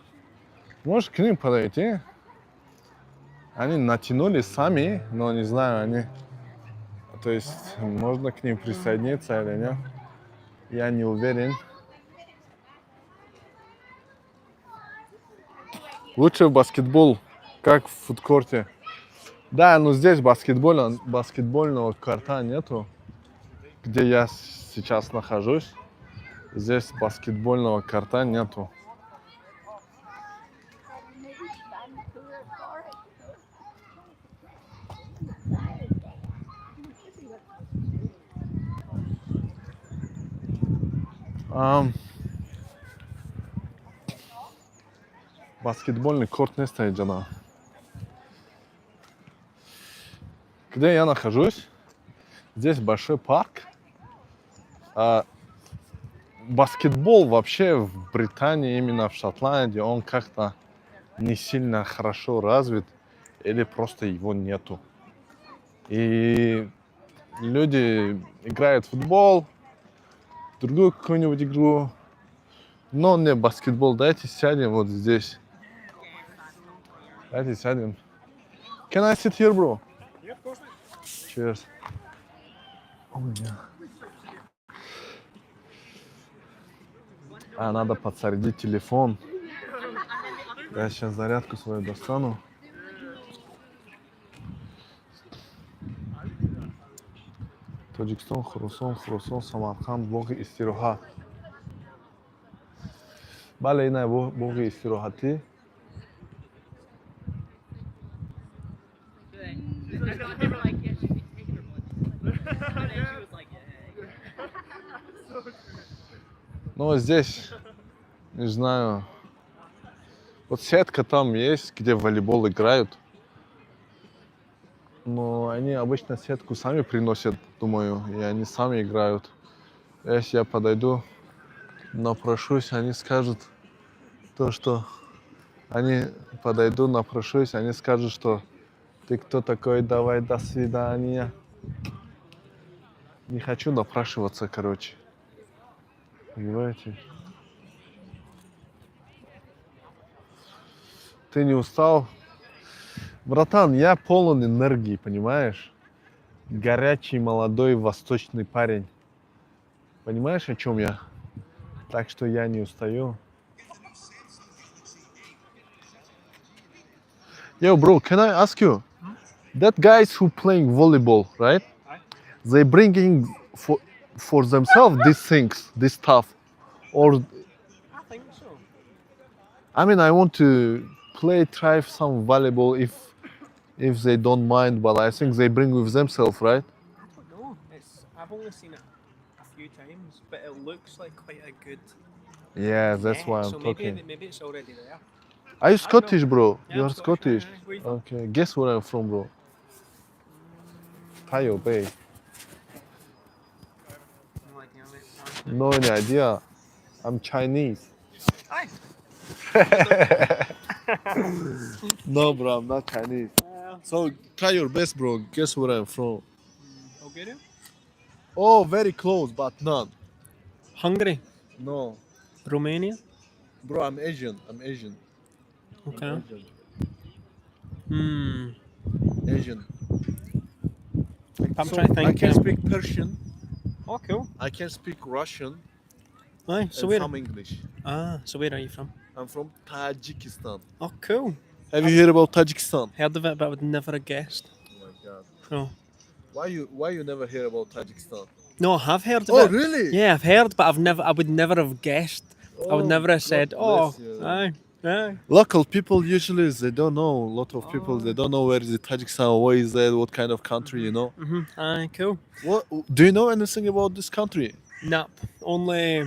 Speaker 2: Можешь к ним подойти? Они натянули сами, но не знаю, они. То есть можно к ним присоединиться или нет? Я не уверен. Лучше в баскетбол, как в фудкорте. Да, но здесь баскетбольного корта нету, где я сейчас нахожусь. Здесь баскетбольного корта нету. Баскетбольный корт нест иҷада. Где я нахожусь? Здесь большой парк. Баскетбол вообще в Британии, именно в Шотландии, он как-то не сильно хорошо развит или просто его нету. И люди играют в футбол, другую какую-нибудь игру, но не баскетбол. Давайте сядем вот здесь. Давайте сядем. Can I sit here, bro?
Speaker 9: Yeah, of course.
Speaker 2: Cheers. Oh, yeah. А, надо подзарядить телефон. Я сейчас зарядку свою достану. Тоҷикистон, Хуросон, Хуросон, Самарқанд, боғи истироҳат. Бале, ина боғи истироҳатӣ.
Speaker 10: They were like, yeah, she's taking her blood. And then she was like, yeah.
Speaker 2: Но здесь, не знаю, вот сетка там есть, где в волейбол играют. Но они обычно сетку сами приносят, думаю, и они сами играют. Если я подойду, напрошусь, они скажут то, что они подойду, напрошусь, они скажут, что ты кто такой, давай, до свидания. Не хочу напрашиваться, короче. Понимаете? Ты не устал? Братан, я полон энергии, понимаешь? Горячий, молодой, восточный парень. Понимаешь, о чем я? Так что я не устаю. Yo, bro, can I ask you? That guys who playing volleyball, right? They bringing for themselves these things, this stuff, or
Speaker 10: I think so.
Speaker 2: I mean, I want to play, try some volleyball if they don't mind, but I think they bring with themselves, right?
Speaker 10: I don't know. It's I've only seen it a few times, but it looks like quite a good
Speaker 2: Yeah, that's
Speaker 10: net,
Speaker 2: why I'm
Speaker 10: so
Speaker 2: talking.
Speaker 10: maybe it's already there.
Speaker 2: Are you
Speaker 10: I don't know.
Speaker 2: Scottish, bro?
Speaker 10: Yeah,
Speaker 2: You
Speaker 10: I'm
Speaker 2: are
Speaker 10: Scottish.
Speaker 2: Scottish.
Speaker 10: Aye, aye. Where you from?
Speaker 2: Okay, guess where I'm from, bro? Tayo Bay.
Speaker 10: No idea, mate.
Speaker 2: No any idea. I'm Chinese.
Speaker 10: Aye.
Speaker 2: No, bro, I'm not Chinese. So try your best, bro. Guess where I'm from?
Speaker 10: Bulgaria?
Speaker 2: Oh, very close, but not.
Speaker 10: Hungary.
Speaker 2: No,
Speaker 10: Romania.
Speaker 2: bro, I'm Asian. I'm Asian. I'm
Speaker 10: Okay.
Speaker 2: Asian.
Speaker 10: Hmm.
Speaker 2: Asian.
Speaker 10: I'm
Speaker 2: So
Speaker 10: trying to
Speaker 2: I
Speaker 10: think.
Speaker 2: can speak Persian.
Speaker 10: Oh, cool.
Speaker 2: I can speak Russian
Speaker 10: Aye. So
Speaker 2: and
Speaker 10: where?
Speaker 2: some English.
Speaker 10: Ah, so where are you from?
Speaker 2: I'm from Tajikistan.
Speaker 10: Oh, cool.
Speaker 2: Have you heard about Tajikistan?
Speaker 10: Heard of it, but I would never have guessed.
Speaker 2: Oh my god.
Speaker 10: No.
Speaker 2: Why you never hear about Tajikistan?
Speaker 10: No, I have heard of
Speaker 2: Oh,
Speaker 10: it.
Speaker 2: really?
Speaker 10: Yeah, I've heard, but I would never have guessed. I would
Speaker 2: Oh,
Speaker 10: never have
Speaker 2: God
Speaker 10: said, "Oh,
Speaker 2: bless you.
Speaker 10: aye, aye."
Speaker 2: Local people usually they don't know. A lot of people they don't know where is the Tajikistan, where is that, what kind of country, you know.
Speaker 10: Aye, cool.
Speaker 2: What do you know anything about this country?
Speaker 10: Nope. Only,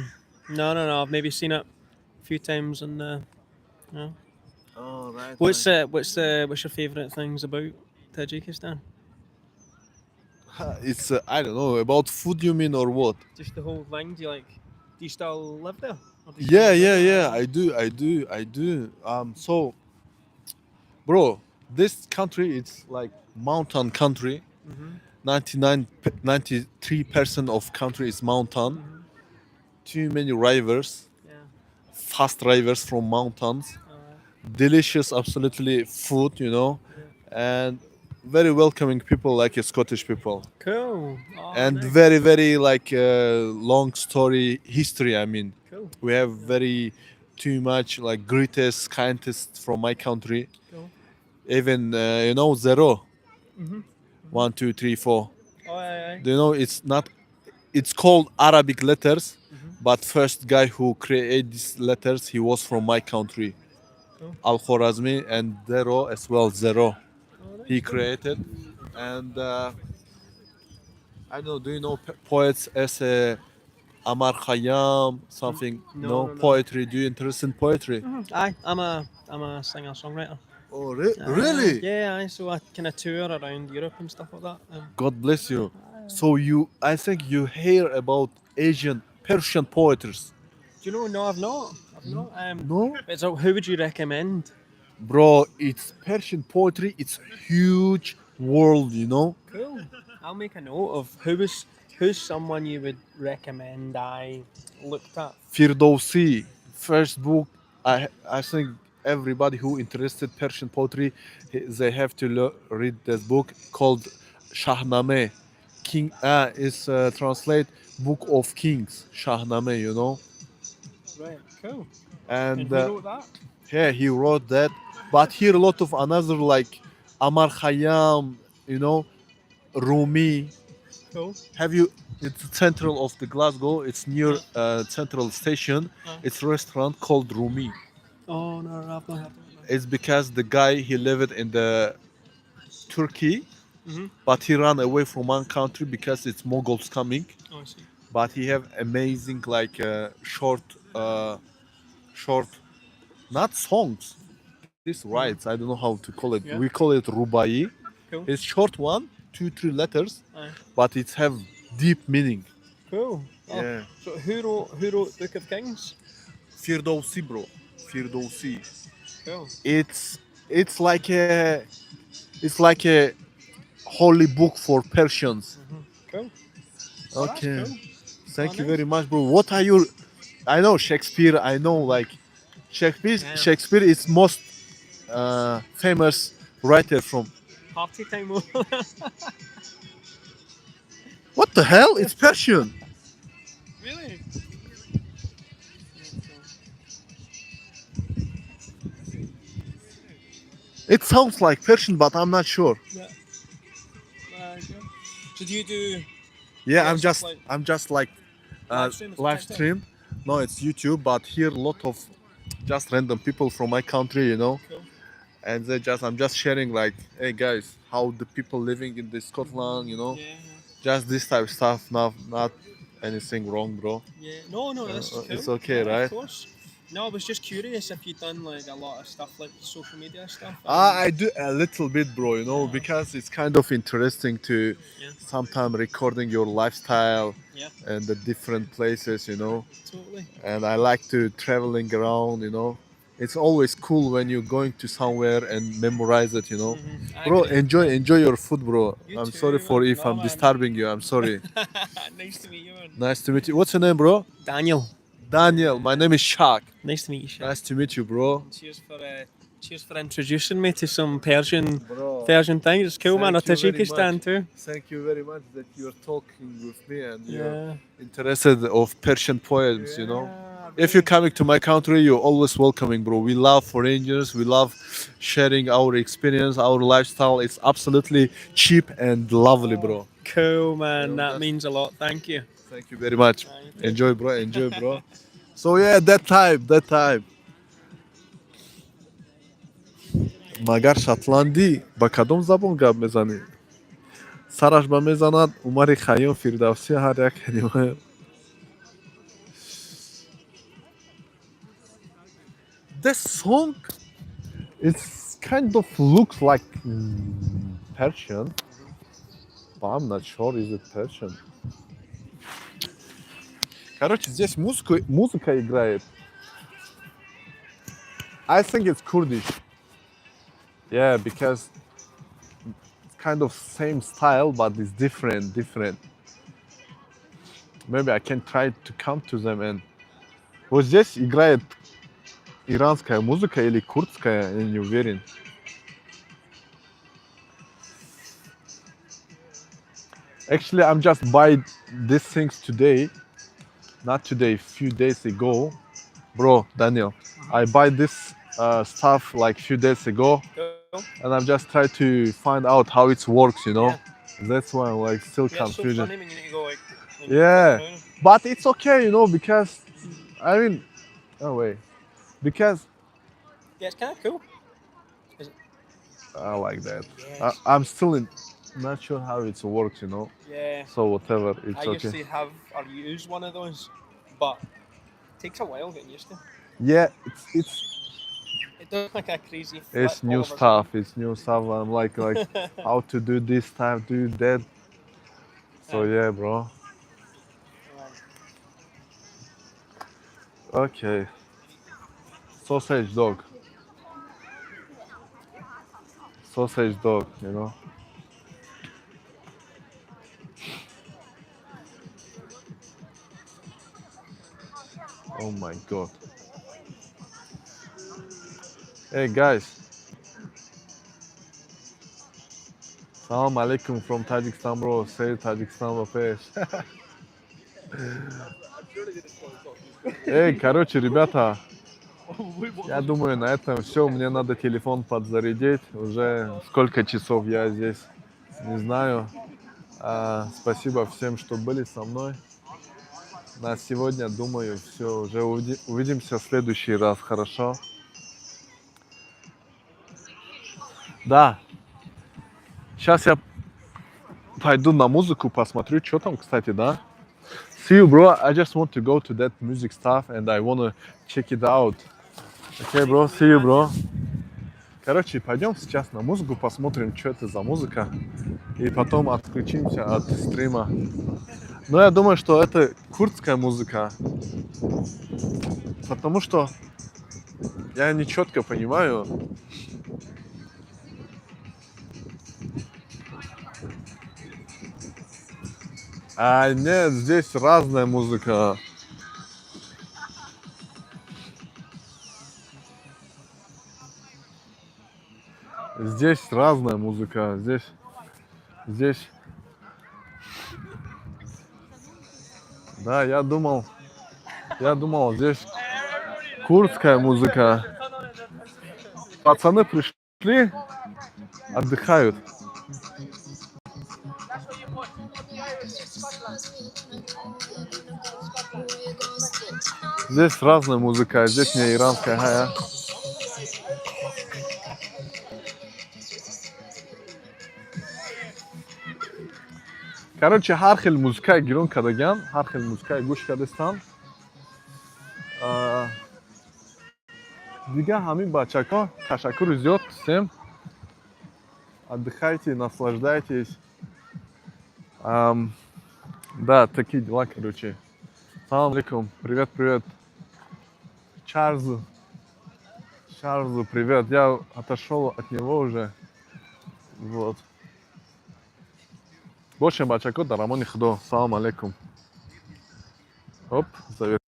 Speaker 10: no, no, no. I've maybe seen it a few times and yeah.
Speaker 2: Oh right.
Speaker 10: What's your favourite things about Tajikistan?
Speaker 2: It's I don't know about food you mean or what?
Speaker 10: Just the whole thing. Do you like? Do you still live there? Or do you
Speaker 2: Yeah,
Speaker 10: still live
Speaker 2: yeah,
Speaker 10: there?
Speaker 2: yeah. I do, I do, I do. So, bro, this country it's like mountain country. 99, 93% of country is mountain. Too many rivers,
Speaker 10: Yeah.
Speaker 2: fast rivers from mountains. Delicious, absolutely food, you know, and very welcoming people like Scottish people.
Speaker 10: Cool. Oh,
Speaker 2: And
Speaker 10: nice.
Speaker 2: very, very like long story history. I mean,
Speaker 10: Cool.
Speaker 2: we have very too much like greatest scientists from my country.
Speaker 10: Cool.
Speaker 2: Even you know zero, 1, 2, 3, 4.
Speaker 10: Oh, aye, aye.
Speaker 2: Do you know it's not? It's called Arabic letters, but first guy who created these letters, he was from my country,
Speaker 10: Cool.
Speaker 2: Al Khwarizmi, and zero as well zero.
Speaker 10: Oh, nice.
Speaker 2: He created, and I don't know. Do you know poets as a Amar Khayyam something?
Speaker 10: No,
Speaker 2: No,
Speaker 10: no, no.
Speaker 2: poetry. Do you interest in poetry?
Speaker 10: Aye, I'm a singer songwriter.
Speaker 2: Oh, really?
Speaker 10: Yeah, aye. So I kind of tour around Europe and stuff like that.
Speaker 2: God bless you. So you, I think you hear about Asian Persian poetry.
Speaker 10: Do you know? No, I've not. I've not.
Speaker 2: No,
Speaker 10: But so who would you recommend?
Speaker 2: bro, it's Persian poetry. It's huge world, you know.
Speaker 10: Cool. I'll make a note of who's someone you would recommend I looked at.
Speaker 2: Firdowsi, first book. I think everybody who interested Persian poetry, they have to read this book called Shahnameh. King is translate Book of Kings, Shahnameh, you know.
Speaker 10: Right. Cool.
Speaker 2: And,
Speaker 10: And who wrote that?
Speaker 2: yeah, he wrote that. But here a lot of another like Amar Khayyam, you know, Rumi.
Speaker 10: Cool.
Speaker 2: Have you? It's central of the Glasgow. It's near central station. It's restaurant called Rumi.
Speaker 10: Oh no, no, I've not heard of it.
Speaker 2: It's because the guy he lived in the Turkey, but he ran away from one country because it's Mongols coming.
Speaker 10: Oh, I see.
Speaker 2: But he have amazing like short, not songs. This writes. I don't know how to call it.
Speaker 10: Yeah.
Speaker 2: We call it rubai.
Speaker 12: Cool.
Speaker 2: It's short one, two, three letters,
Speaker 12: Aye.
Speaker 2: but it's have deep meaning.
Speaker 12: Cool. Oh,
Speaker 2: Yeah.
Speaker 12: So who wrote Book of Kings?
Speaker 2: Firdausi, bro. Firdausi.
Speaker 12: Cool.
Speaker 2: It's like a it's like a holy book for Persians.
Speaker 12: Cool. Oh, that's
Speaker 2: Okay.
Speaker 12: cool.
Speaker 2: Thank
Speaker 12: Oh,
Speaker 2: you
Speaker 12: nice.
Speaker 2: very much, bro. What are your I know Shakespeare, I know like Shakespeare.
Speaker 12: Yeah.
Speaker 2: Shakespeare is most famous writer from
Speaker 12: Party time over.
Speaker 2: What the hell? It's Persian.
Speaker 12: Really?
Speaker 2: It sounds like Persian, but I'm not sure.
Speaker 12: Yeah. Cool. So do you do
Speaker 2: Yeah, I'm
Speaker 12: Lots of,
Speaker 2: just
Speaker 12: like-
Speaker 2: I'm just like
Speaker 12: Live stream, is it
Speaker 2: live
Speaker 12: TikTok?
Speaker 2: stream. No, it's YouTube, but here a lot of just random people from my country.
Speaker 12: Cool.
Speaker 2: And they just I'm just sharing like, hey guys, how the people living in the Scotland.
Speaker 12: Yeah,
Speaker 2: Just this type of stuff, not anything wrong, bro.
Speaker 12: Yeah. No, this is cool.
Speaker 2: It's okay,
Speaker 12: Yeah,
Speaker 2: right?
Speaker 12: Of course. No, I was just curious if you'd done like a lot of stuff like social media stuff.
Speaker 2: I do a little bit, bro, because it's kind of interesting to sometime recording your lifestyle and the different places.
Speaker 12: Totally.
Speaker 2: And I like to traveling around. It's always cool when you're going to somewhere and memorize it.
Speaker 12: I
Speaker 2: Bro,
Speaker 12: agree.
Speaker 2: enjoy your food, bro.
Speaker 12: You
Speaker 2: I'm
Speaker 12: too,
Speaker 2: sorry for
Speaker 12: man.
Speaker 2: if
Speaker 12: No,
Speaker 2: I'm
Speaker 12: man.
Speaker 2: disturbing you. I'm sorry.
Speaker 12: Nice to meet you, man.
Speaker 2: Nice to meet you. What's your name, bro?
Speaker 12: Daniel.
Speaker 2: Daniel. My name is Shak.
Speaker 12: Nice to meet you, Shak.
Speaker 2: Nice to meet you, bro.
Speaker 12: Cheers for introducing me to some Persian
Speaker 2: Bro.
Speaker 12: Persian things. It's cool, man. Or
Speaker 2: Thank you very
Speaker 12: Tajikistan
Speaker 2: much.
Speaker 12: too.
Speaker 2: Thank you very much that you're talking with me and you're
Speaker 12: Yeah.
Speaker 2: interested of Persian poems. If you're coming to my country, you're always welcoming, bro. We love foreigners. We love sharing our experience, our lifestyle. It's absolutely cheap and lovely, bro.
Speaker 12: Cool, man. That means a lot. Thank you.
Speaker 2: Thank you very much. Enjoy, bro. Enjoy, bro. So yeah, that type, that type. Магар шотландӣ ба кадом забон гап мезанӣ? Сараш ба мезанад Умари Хайём, Фирдавсӣ, ҳар як калима. This song, it's kind of looks like Persian, but I'm not sure is it Persian. Короче, здесь музыка играет. I think it's Kurdish. Yeah, because it's kind of same style, but it's different, different. Maybe I can try to come to them and. Вот здесь играет иранская музыка или курдская, я не уверен. Actually, I'm just buy these things today. Not today, few days ago. Bro, Daniel, I buy this stuff like few days ago.
Speaker 12: Cool.
Speaker 2: And I'm just trying to find out how it works. That's why I'm like still
Speaker 12: Yeah, it's so
Speaker 2: confusion.
Speaker 12: funny when you need to go like. and
Speaker 2: Yeah,
Speaker 12: look around.
Speaker 2: but it's okay, because I mean, oh wait, because
Speaker 12: Yeah, it's kind of cool. Is it?
Speaker 2: I like that.
Speaker 12: Yes.
Speaker 2: I'm still in, not sure how it works.
Speaker 12: Yeah.
Speaker 2: So whatever, it's
Speaker 12: I
Speaker 2: okay.
Speaker 12: used to have or use one of those, but it takes a while getting used to.
Speaker 2: Yeah, it's
Speaker 12: It does like a crazy flip
Speaker 2: it's new
Speaker 12: all of a
Speaker 2: stuff. It's new stuff. I'm like how to do this time, do that. So yeah, bro. Okay. Sausage dog. Sausage dog. Oh my God. Hey guys. Салам алейкум from Tajikistan, bro. Say Tajikistan ба пеш. Эй, короче, ребята, я думаю, на этом все. Мне надо телефон подзарядить. Уже сколько часов я здесь, не знаю. Спасибо всем, что были со мной. На сегодня, думаю, все. Уже увидимся в следующий раз, хорошо? Да. Сейчас я пойду на музыку, посмотрю, что там, кстати, да? See you, bro. I just want to go to that music stuff and I wanna check it out. Okay, bro. See you, bro. Короче, пойдем сейчас на музыку, посмотрим, что это за музыка. И потом отключимся от стрима. Но я думаю, что это курдская музыка. Потому что я не четко понимаю. А, нет, здесь разная музыка. Здесь разная музыка. Здесь. Да, я думал, здесь курдская музыка. Пацаны пришли, отдыхают. Здесь разная музыка, здесь не иранская, ага. Короче, ҳар хел музыкаи гирон кардаган, ҳар хел музыкаи гӯш кардастан. Дига ҳамин, бачако, ташаккури зиёд всем. Отдыхайте, наслаждайтесь. Да, такие дела, короче. Салам алейкум, привет, привет. Чарльзу, Чарльзу привет. Я отошел от него уже. Вот. Бошем, бачако, дар амони Худо. Салам алейкум. Оп, завер.